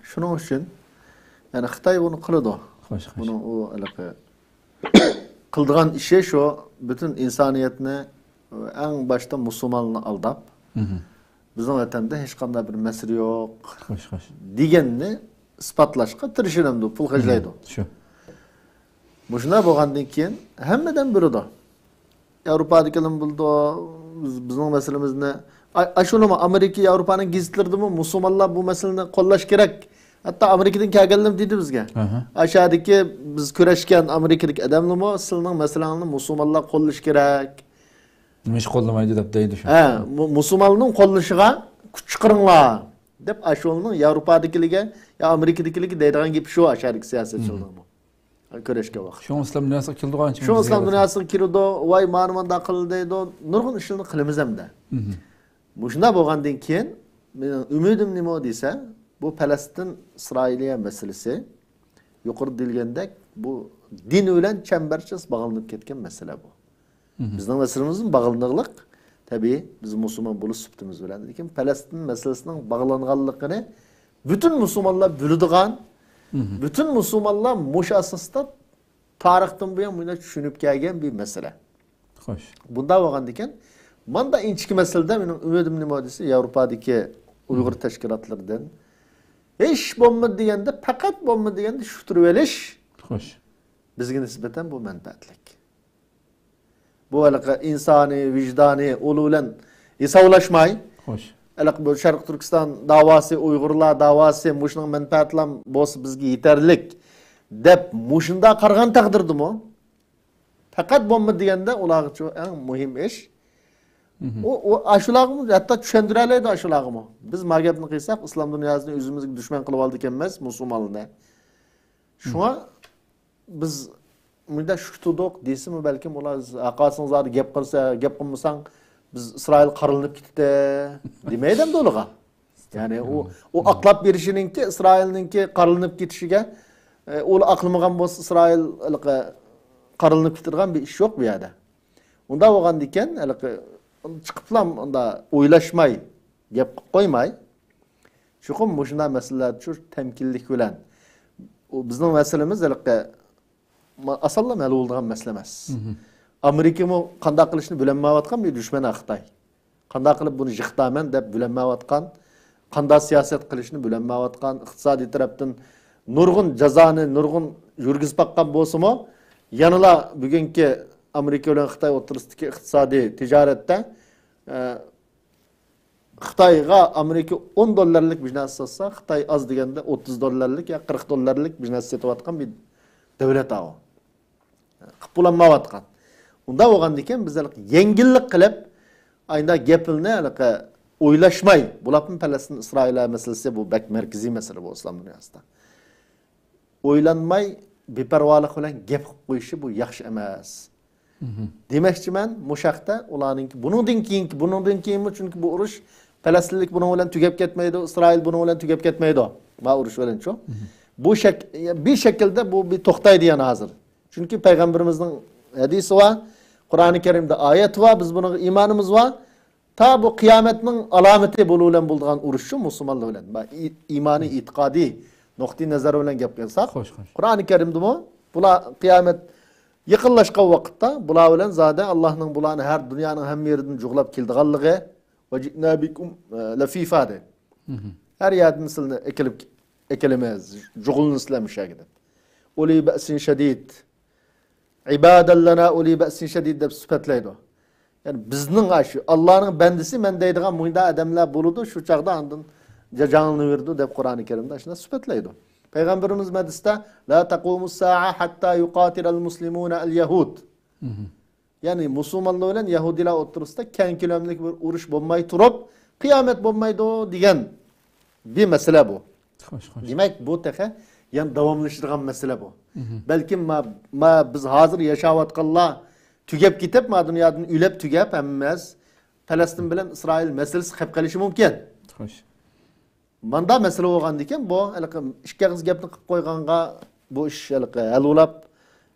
شۇنىڭ ئۈچۈن، يەنى خىتاي بۇنى قىلىدۇ. خوش، خوش. بۇنىڭ ئۇ ھېلىقى قىلىدىغان ئىشى شۇ، پۈتۈن ئىنسانىيەتنى، ئەڭ باشتا مۇسۇلمانلارنى ئالداپ، بىزنىڭ ۋەتەندە ھېچقانداق بىر مەسىلە يوق خوش، خوش. دېگەننى ئىسپاتلاشقا تىرىشىدۇ، پۇل خەجلەيدۇ. شۇ. مۇشۇنداق بولغاندىن كېيىن ھەممىدىن بىلىدۇ. ياۋروپادىكىلەرمۇ بىلىدۇ، بىز، بىزنىڭ مەسىلىمىزنى. ئا-، ئاشۇنىمۇ ئامېرىكا، ياۋروپانىڭ گېزىتلىرىدىمۇ مۇسۇلمانلار بۇ مەسىلىنى قوللاش كېرەك. ھەتتا ئامېرىكىدىن كەلگەنلەرمۇ دېدى بىزگە. ئاشۇ يەردىكى بىز كۆرۈشكەن ئامېرىكىدىكى ئادەملەرمۇ سىلىنىڭ مەسىلەڭلارنى مۇسۇلمانلار قوللىشى كېرەك. نېمىشقا قوللىمايدۇ دەپ دەيدۇ شۇ. ھە، مۇ-، مۇسۇلمانلارنىڭ قوللىشىغا كۈچ چىقىرىڭلار دەپ ئاشۇنىڭ ياۋروپادىكىلىرىگە يا ئامېرىكىدىكىلەرگە دەيدىغان گېپى شۇ، ئاشۇ يەردىكى سىياسەتچىلەرنىڭمۇ. كۆرۈشكەن ۋاقىت. شۇڭا ئىسلام دۇنياسىغا كېلىدىغان شۇڭا ئىسلام دۇنياسىغا كىرىدۇ، ۋاي، مانا مۇنداق قىلدى دەيدۇ، نۇرغۇن ئىشلارنى قىلىمىز ئەمدى. مۇشۇنداق بولغاندىن كېيىن، مېنىڭ ئۈمىدىم نېمە دېسە، بۇ پەلەستىن ئىسرائىلىيە مەسىلىسى، يۇقىرىدا دېيىلگەندەك، بۇ دىن بىلەن چەمبەرچاس باغلىنىپ كەتكەن مەسىلە بۇ. بىزنىڭ مەسىلىمىزمۇ باغلىنىقلىق، تەبىئىي، بىز مۇسۇلمان بولۇش سۈپىتىمىز بىلەن. لېكىن پەلەستىن مەسىلىسىنىڭ باغلانغانلىقىنى پۈتۈن مۇسۇلمانلار بىلىدىغان، پۈتۈن مۇسۇلمانلار مۇشۇ ئاساستا تارىختىن بۇيان مۇنداق چۈشىنىپ كەلگەن بىر مەسىلە. خوش. بۇنداق بولغاندىكىن، ماندا ئىنچىكە مەسىلىدە مېنىڭ ئۈمىدىم نېمە دېسە، ياۋروپادىكى ئۇيغۇر تەشكىلاتلىرىدىن ھېچ بولمىدى دېگەندە، پەقەت بولمىدى دېگەندە شۇتۇرۇۋېلىش خوش. بىزگە نىسبەتەن بۇ مەنپەئەتلىك. بۇ ھېلىقى ئىنسانىي، ۋىجدانىي ئۇلى بىلەن ھېسابلاشماي، خوش. ھېلىقى بۇ شەرقىي تۈركىستان داۋاسى، ئۇيغۇرلار داۋاسى مۇشۇنىڭ مەنپەئەتلەم بولسا بىزگە يېتەرلىك دەپ مۇشۇنداق قارىغان تەقدىردىمۇ، پەقەت بولمىدى دېگەندە ئۇلارغىچۇ ئەڭ مۇھىم ئىش. ئۇ، ئۇ ئاشۇلارغىمۇ ھەتتا چۈشەندۈرەلەيدۇ ئاشۇلارغىمۇ. بىز ما گەپنى قىلساق، ئىسلام دۇنياسىنى ئۆزىمىزگە دۈشمەن قىلىۋالدى ئىكەنمىز، مۇسۇلمانلارنى. شۇڭا بىز مۇنداق شۇ تۇردۇق دېسىمۇ، بەلكىم ئۇلار ھاقاسىڭ زادى گەپ قىلسا، گەپ قىلمىساڭ، بىز ئىسرائىل قارىلىنىپ كېتىتتى دېمەيدۇ ئەمدى ئۇلىغا. يەنى ئۇ، ئۇ ئاقلاپ بېرىشىنىڭكى، ئىسرائىلنىڭكى قارىلىنىپ كېتىشىگە، ئۇلار ئاقلىمىغان بولسا، ئىسرائىل ھېلىقى قارىلىنىپ كېتىدىغان بىر ئىش يوق بۇ يەردە. ئۇنداق بولغاندىكەن، ھېلىقى چىقىپلا ئۇنداق ئويلاشماي، گەپ قىلىپ قويماي، چوقۇم مۇشۇنداق مەسىلىلەر شۇ تەمكىنلىك بىلەن، ئۇ بىزنىڭ مەسىلىمىز ھېلىقى ما-، ئاسانلا ھەل بولىدىغان مەسىلە ئەمەس. ئامېرىكىمۇ قانداق قىلىشنى بىلەلمەيۋاتقان بىر دۈشمەن خىتاي. قانداق قىلىپ بۇنى يىقىتامەن دەپ بىلەلمەيۋاتقان، قانداق سىياسەت قىلىشنى بىلەلمەيۋاتقان، ئىقتىسادىي تەرەپتىن نۇرغۇن جازانى، نۇرغۇن يۈرگۈزۈپ باققان بولسىمۇ، يەنىلا بۈگۈنكى ئامېرىكا بىلەن خىتاي ئوتتۇرىسىدىكى ئىقتىسادىي تىجارەتتە، ئە، خىتايغا ئامېرىكا ئون دوللارلىق بىر نەرسە ساتسا، خىتاي ئاز دېگەندە ئوتتۇز دوللارلىق يا قىرىق دوللارلىق بىر نەرسە سېتىۋاتقان بىر دۆلەت ئاۋۇ. قىلىپ بولالمايۋاتقان. ئۇنداق بولغاندىكىن بىز ھېلىقى يەڭگىللىك قىلىپ، ئايدا گەپلىنى ھېلىقى ئويلاشماي، بولۇپمۇ پەلەستىن ئىسرائىل مەسىلىسى بۇ بەك مەركىزىي مەسىلە بۇ ئىسلام دۇنياسىدا. ئويلانماي، بىپەرۋالىق بىلەن گەپ قىلىپ قويۇشى بۇ ياخشى ئەمەس. دېمەكچىمەن، مۇشۇ ھەقتە ئۇلارنىڭكى، بۇنىڭدىن كېيىنكى، بۇنىڭدىن كېيىنمۇ، چۈنكى بۇ ئۇرۇش پەلەستىنلىك بۇنىڭ بىلەن تۈگەپ كەتمەيدۇ، ئىسرائىل بۇنىڭ بىلەن تۈگەپ كەتمەيدۇ. ما ئۇرۇش بىلەنچۇ؟ بۇ شەك-، بىر شەكىلدە بۇ بىر توختايدۇ يەنە ھازىر. چۈنكى پەيغەمبىرىمىزنىڭ ھەدىسى بار، قۇرئانى كەرىمدە ئايەت بار، بىز بۇنىڭغا ئىمانىمىز بار. تا بۇ قىيامەتنىڭ ئالامىتى بۇلار بىلەن بولىدىغان ئۇرۇشچۇ مۇسۇلمانلار بىلەن. ما-، ئى-، ئىمانىي، ئېتىقادىي نۇقتىئى نەزەر بىلەن گەپ قىلساق، خوش، خوش. قۇرئانى كەرىمدىمۇ بۇلار قىيامەت يېقىنلاشقان ۋاقىتتا بۇلار بىلەن زادە ئاللاھنىڭ بۇلارنى ھەر دۇنيانىڭ ھەممە يېرىدىن جۇغلاپ كېلىدىغانلىقى، ۋە جىئنا بىكۇم، ئە، لەفىفا دەيدۇ. ھەر يەردىن سىلىنى ئەكېلىپ، ئەكېلىمىز، جۇغلىنىسىلەر مۇشۇ يەرگە دەپ. ئۇلى بەسىن شەدىد. ئىبادەللەنا ئۇلى بەسىن شەدىد دەپ سۈپەتلەيدۇ. يەنى بىزنىڭ ئاشۇ ئاللانىڭ بەندىسى مەن دەيدىغان مۇنداق ئادەملەر بولىدۇ، شۇ چاغدا ئاندىن جاجاڭلىنىۋېرىدۇ دەپ قۇرئانى كەرىمدە ئاشۇنداق سۈپەتلەيدۇ. پەيغەمبىرىمىز ھەدىستە، لا تەقۇمۇس سائە ھەتتا يۇقاتىلەل مۇسلىمۇنە ئەل يەھۇد. يەنى مۇسۇلمانلار بىلەن يەھۇدىيلار ئوتتۇرىسىدا كەڭ كۆلەملىك بىر ئۇرۇش بولماي تۇرۇپ، قىيامەت بولمايدۇ دېگەن بىر مەسىلە بۇ. خوش، خوش. دېمەك، بۇ تېخى يەنە داۋاملىشىدىغان مەسىلە بۇ. بەلكىم ما، ما بىز ھازىر ياشاۋاتقانلار تۈگەپ كېتىپ، ما دۇنيادىن ئۆلۈپ تۈگەپ ھەممىمىز، پەلەستىن بىلەن ئىسرائىل مەسىلىسى قېلىپ قېلىشى مۇمكىن. خوش. ماندا مەسىلە بولغاندىكىن، بۇ ھېلىقى ئىككى ئېغىز گەپنى قىلىپ قويغانغا بۇ ئىش ھېلىقى ھەل بولاپ،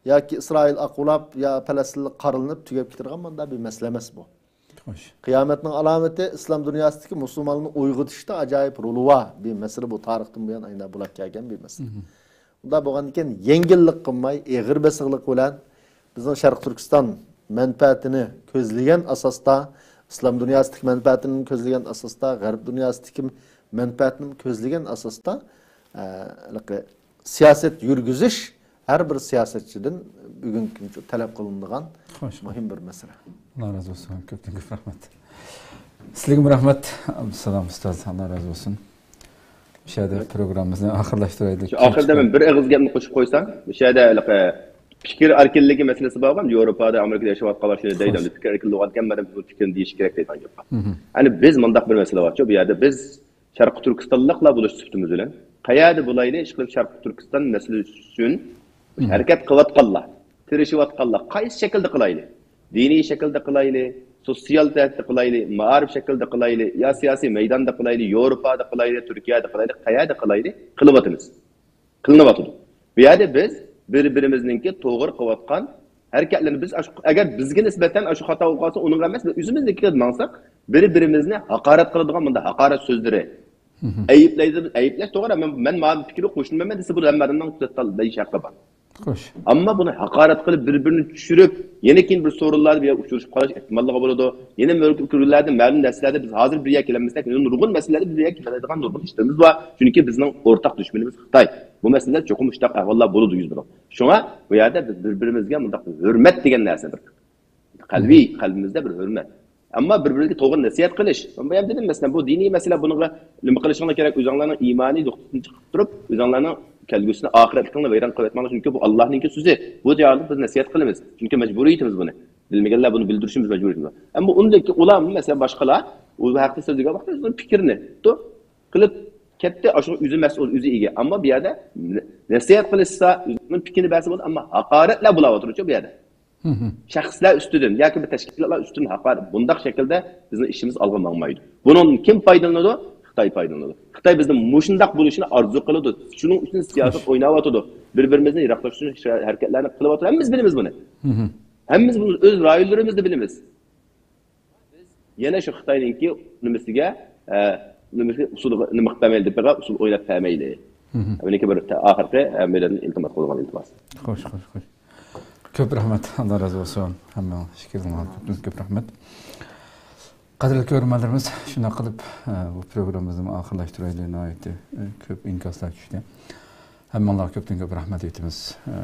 ياكى ئىسرائىل ئاقۇلاپ، يا پەلەستىنلىق قارىلىنىپ تۈگەپ كېتىدىغان ماندا بىر مەسىلە ئەمەس بۇ. خوش. قىيامەتنىڭ ئالامىتى ئىسلام دۇنياسىدىكى مۇسۇلمانلارنى ئويغىتىشتا ئاجايىپ رولى بار بىر مەسىلە بۇ، تارىختىن بۇيان ئاينا بولاپ كەلگەن بىر مەسىلە. ئۇنداق بولغاندىكىن يەڭگىللىك قىلماي، ئېغىر بېسىقلىق بىلەن بىزنىڭ شەرقىي تۈركىستان مەنپەئەتىنى كۆزلىگەن ئاساستا، ئىسلام دۇنياسىدىكى مەنپەئەتىنى كۆزلىگەن ئاساستا، غەرب دۇنياسىدىكى مەنپەئەتىنى كۆزلىگەن ئاساستا، ئە، ھېلىقى سىياسەت يۈرگۈزۈش ھەر بىر سىياسەتچىدىن بۈگۈنكى كۈنگىچە تەلەپ قىلىنىدىغان خوش. مۇھىم بىر مەسىلە. ئاللا رازى بولسۇن. كۆپتىن كۆپ رەھمەت. سىزگىمۇ رەھمەت، ئابدۇسالام ئۇستاز. ئاللا رازى بولسۇن. شۇ يەردە پروگراممىمىزنى ئاخىرلاشتۇرايلى. شۇ ئاخىردا مەن بىر ئېغىز گەپنى قوشۇپ قويسام، مۇشۇ يەردە ھېلىقى پىكىر ئەركىنلىكى مەسىلىسى بارغان، ياۋروپادا، ئەمرىكىدە ياشاۋاتقانلار شۇنى دەيدۇ، خوش. پىكىر ئەركىنلىكى بولغانىكەن، مەن بۇ پىكىرنى دېيىش كېرەك دەيدىغان گەپ بار. مم. يەنى بىز مۇنداق بىر مەسىلە بارچۇ، بۇ يەردە بىز شەرقىي تۈركىستانلىقلار بولۇش سۈپىتىمىز بىلەن، قەيەردە بولايلى، ئىشقىلىپ شەرقىي تۈركىستان مەسىلىسى ئۈچۈن مم. ھەرىكەت قىلىۋاتقانلار، تىرىشىۋاتقانلار، قايسى شەكىلدە قىلايلى؟ دىنىي شەكىلدە قىلايلى، سوتسىيال جەھەتتە قىلايلى، مائارىپ شەكلىدە قىلايلى، يا سىياسىي مەيداندا قىلايلى، ياۋروپادا قىلايلى، تۈركىيەدە قىلايلى، قەيەردە قىلايلى، قىلىۋاتىمىز. قىلىنىۋاتىدۇ. بۇ يەردە بىز بىر-بىرىمىزنىڭكى توغرا قىلىۋاتقان ھەرىكەتلىرىنى بىز ئاشۇ، ئەگەر بىزگە نىسبەتەن ئاشۇ خاتا بولۇپ قالسا، ئۇنىڭغا ئەمەس، بىز ئۆزىمىزنىڭكىگە ماڭساق، بىر-بىرىمىزنى ھاقارەت قىلىدىغان مۇنداق ھاقارەت سۆزلىرى، مم. ئەيىبلەيدۇ، ئەيىبلەش توغرا، مەن، مەن مانا پىكىرگە قوشۇلمايمەن دېسە، بۇ ھەممە ئادەمنىڭ دېيىش ھەققى بار. خوش. ئەمما بۇنى ھاقارەت قىلىپ، بىر-بىرىنى چۈشۈرۈپ، يەنە كېيىن بىر سورۇنلاردا بىر يەرگە ئۇچرىشىپ قالىش ئېھتىماللىقى بولىدۇ. يەنە مەلۇم كۈنلەردە مەلۇم نەرسىلەردە بىز ھازىر بىر يەرگە كېلەلمىسەك، يەنە نۇرغۇن مەسىلىلەردە بىر يەرگە كېلەلەيدىغان نۇرغۇن ئىشلىرىمىز بار. چۈنكى بىزنىڭ ئورتاق دۈشمىنىمىز خىتاي. بۇ مەسىلىدە چوقۇم مۇشۇنداق ئەھۋاللار بولىدۇ، يۈز بېرىدۇ. شۇڭا بۇ يەردە بىز بىر-بىرىمىزگە مۇنداق بىر ھۆرمەت دېگەن نەرسىنى بىر قەلبىي، قەلبىمىزدە بىر ھۆرمەت. ئەمما بىر-بىرىگە توغرا نەسىھەت قىلىش. مەن بايام دېدىم، مەسىلەن، بۇ دىنىي مەسىلە، بۇنىڭغا نېمە قىلىشىڭلار كېرەك؟ ئۆزۈڭلارنىڭ ئىمانىي نۇقتىسىدىن چىقىپ تۇرۇپ، ئۆزۈڭلارنىڭ كەلگۈسىنى، ئاخىرەتلىكىڭلارنى ۋەيران قىلىۋەتمەڭلار. چۈنكى بۇ ئاللانىڭكى سۆزى. بۇ جايدا بىز نەسىھەت قىلىمىز. چۈنكى مەجبۇرىيىتىمىز بۇنى. بىلمىگەنلەر بۇنى بىلدۈرۈشىمىز مەجبۇرىيىتىمىز. ئەمما ئۇندىن كېيىن ئۇلار، مەسىلەن، باشقىلار ئۇ ھەقتە سۆزلىگەن ۋاقىتتا ئۆزىنىڭ پىكرىنى، تو، قىلىپ كەتتى. ئاشۇ ئۆزى مەسئۇل، ئۆزى ئىگە. ئەمما بۇ يەردە نە-، نەسىھەت قىلىشسا، ئۆزىنىڭ پىكرىنى بەرسە بولىدۇ، ئەمما ھاقارەتلەر بولاۋاتىدۇچۇ بۇ يەردە. مم. شەخسلەر ئۈستىدىن ياكى بىر تەشكىلاتلار ئۈستىدىن ھاقارەت، بۇنداق شەكىلدە بىزنىڭ ئىشىمىز ئالغا ماڭمايدۇ. بۇنىڭدىن كىم پايدىلىنىدۇ؟ خىتاي پايدىلىنىدۇ. خىتاي بىزنىڭ مۇشۇنداق بولۇشىنى ئارزۇ قىلىدۇ. شۇنىڭ ئۈچۈن سىياسەت خوش. ئويناۋاتىدۇ. بىر-بىرىمىزنى يىراقلاشتۇرۇش ھەرىكەتلەرنى قىلىۋاتىدۇ. ھەممىمىز بىلىمىز بۇنى. مم. ھەممىمىز بۇنى ئۆز رايونلىرىمىزدا بىلىمىز. يەنە شۇ خىتاينىڭكى نېمىسىگە، ئە، نېمىسى ئۇسۇلىغا، نېمە قىلىپ بەرمەيلى دېدى، بۇنىڭ ئۇسۇل ئويناپ بەرمەيلى. مم. بۇنىڭكى بىر ئاخىرقى، ئە، مەيداندىن ئىلتىماس قىلىدىغان ئىلتىماس. خوش، خوش، خوش. كۆپ رەھمەت، ئاللا رازى بولسۇن. ھەممىڭلار ئىككىڭلارغا كۆپتىن كۆپ رەھمەت. قەدىرلىك كۆرۈرمەنلىرىمىز، شۇنداق قىلىپ، ئە، بۇ پروگراممىمىزنى ئاخىرلاشتۇرايلى. ناھايىتى، ئە، كۆپ ئىنكاسلار چۈشتى. ھەممىڭلارغا كۆپتىن كۆپ رەھمەت ئېيتىمىز. ئە،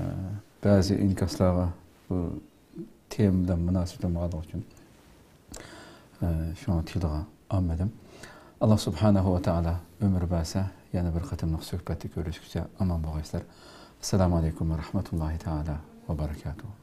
بەزى ئىنكاسلارغا بۇ تېما بىلەن مۇناسىۋەتلىك بولمىغانلىقى ئۈچۈن، ئە، شۇڭا تىلغا ئالمىدىم. ئاللا سۇبھانەھۇ ۋە تائالا ئۆمۈر بەرسە، يەنە بىر قېتىملىق سۆھبەتتە كۆرۈشكۈچە ئامان بولغايسىلەر. ئەسسالامۇ ئەلەيكۇم ۋە رەھمەتۇللاھى تائالا ۋە بەرەكاتۇھۇ.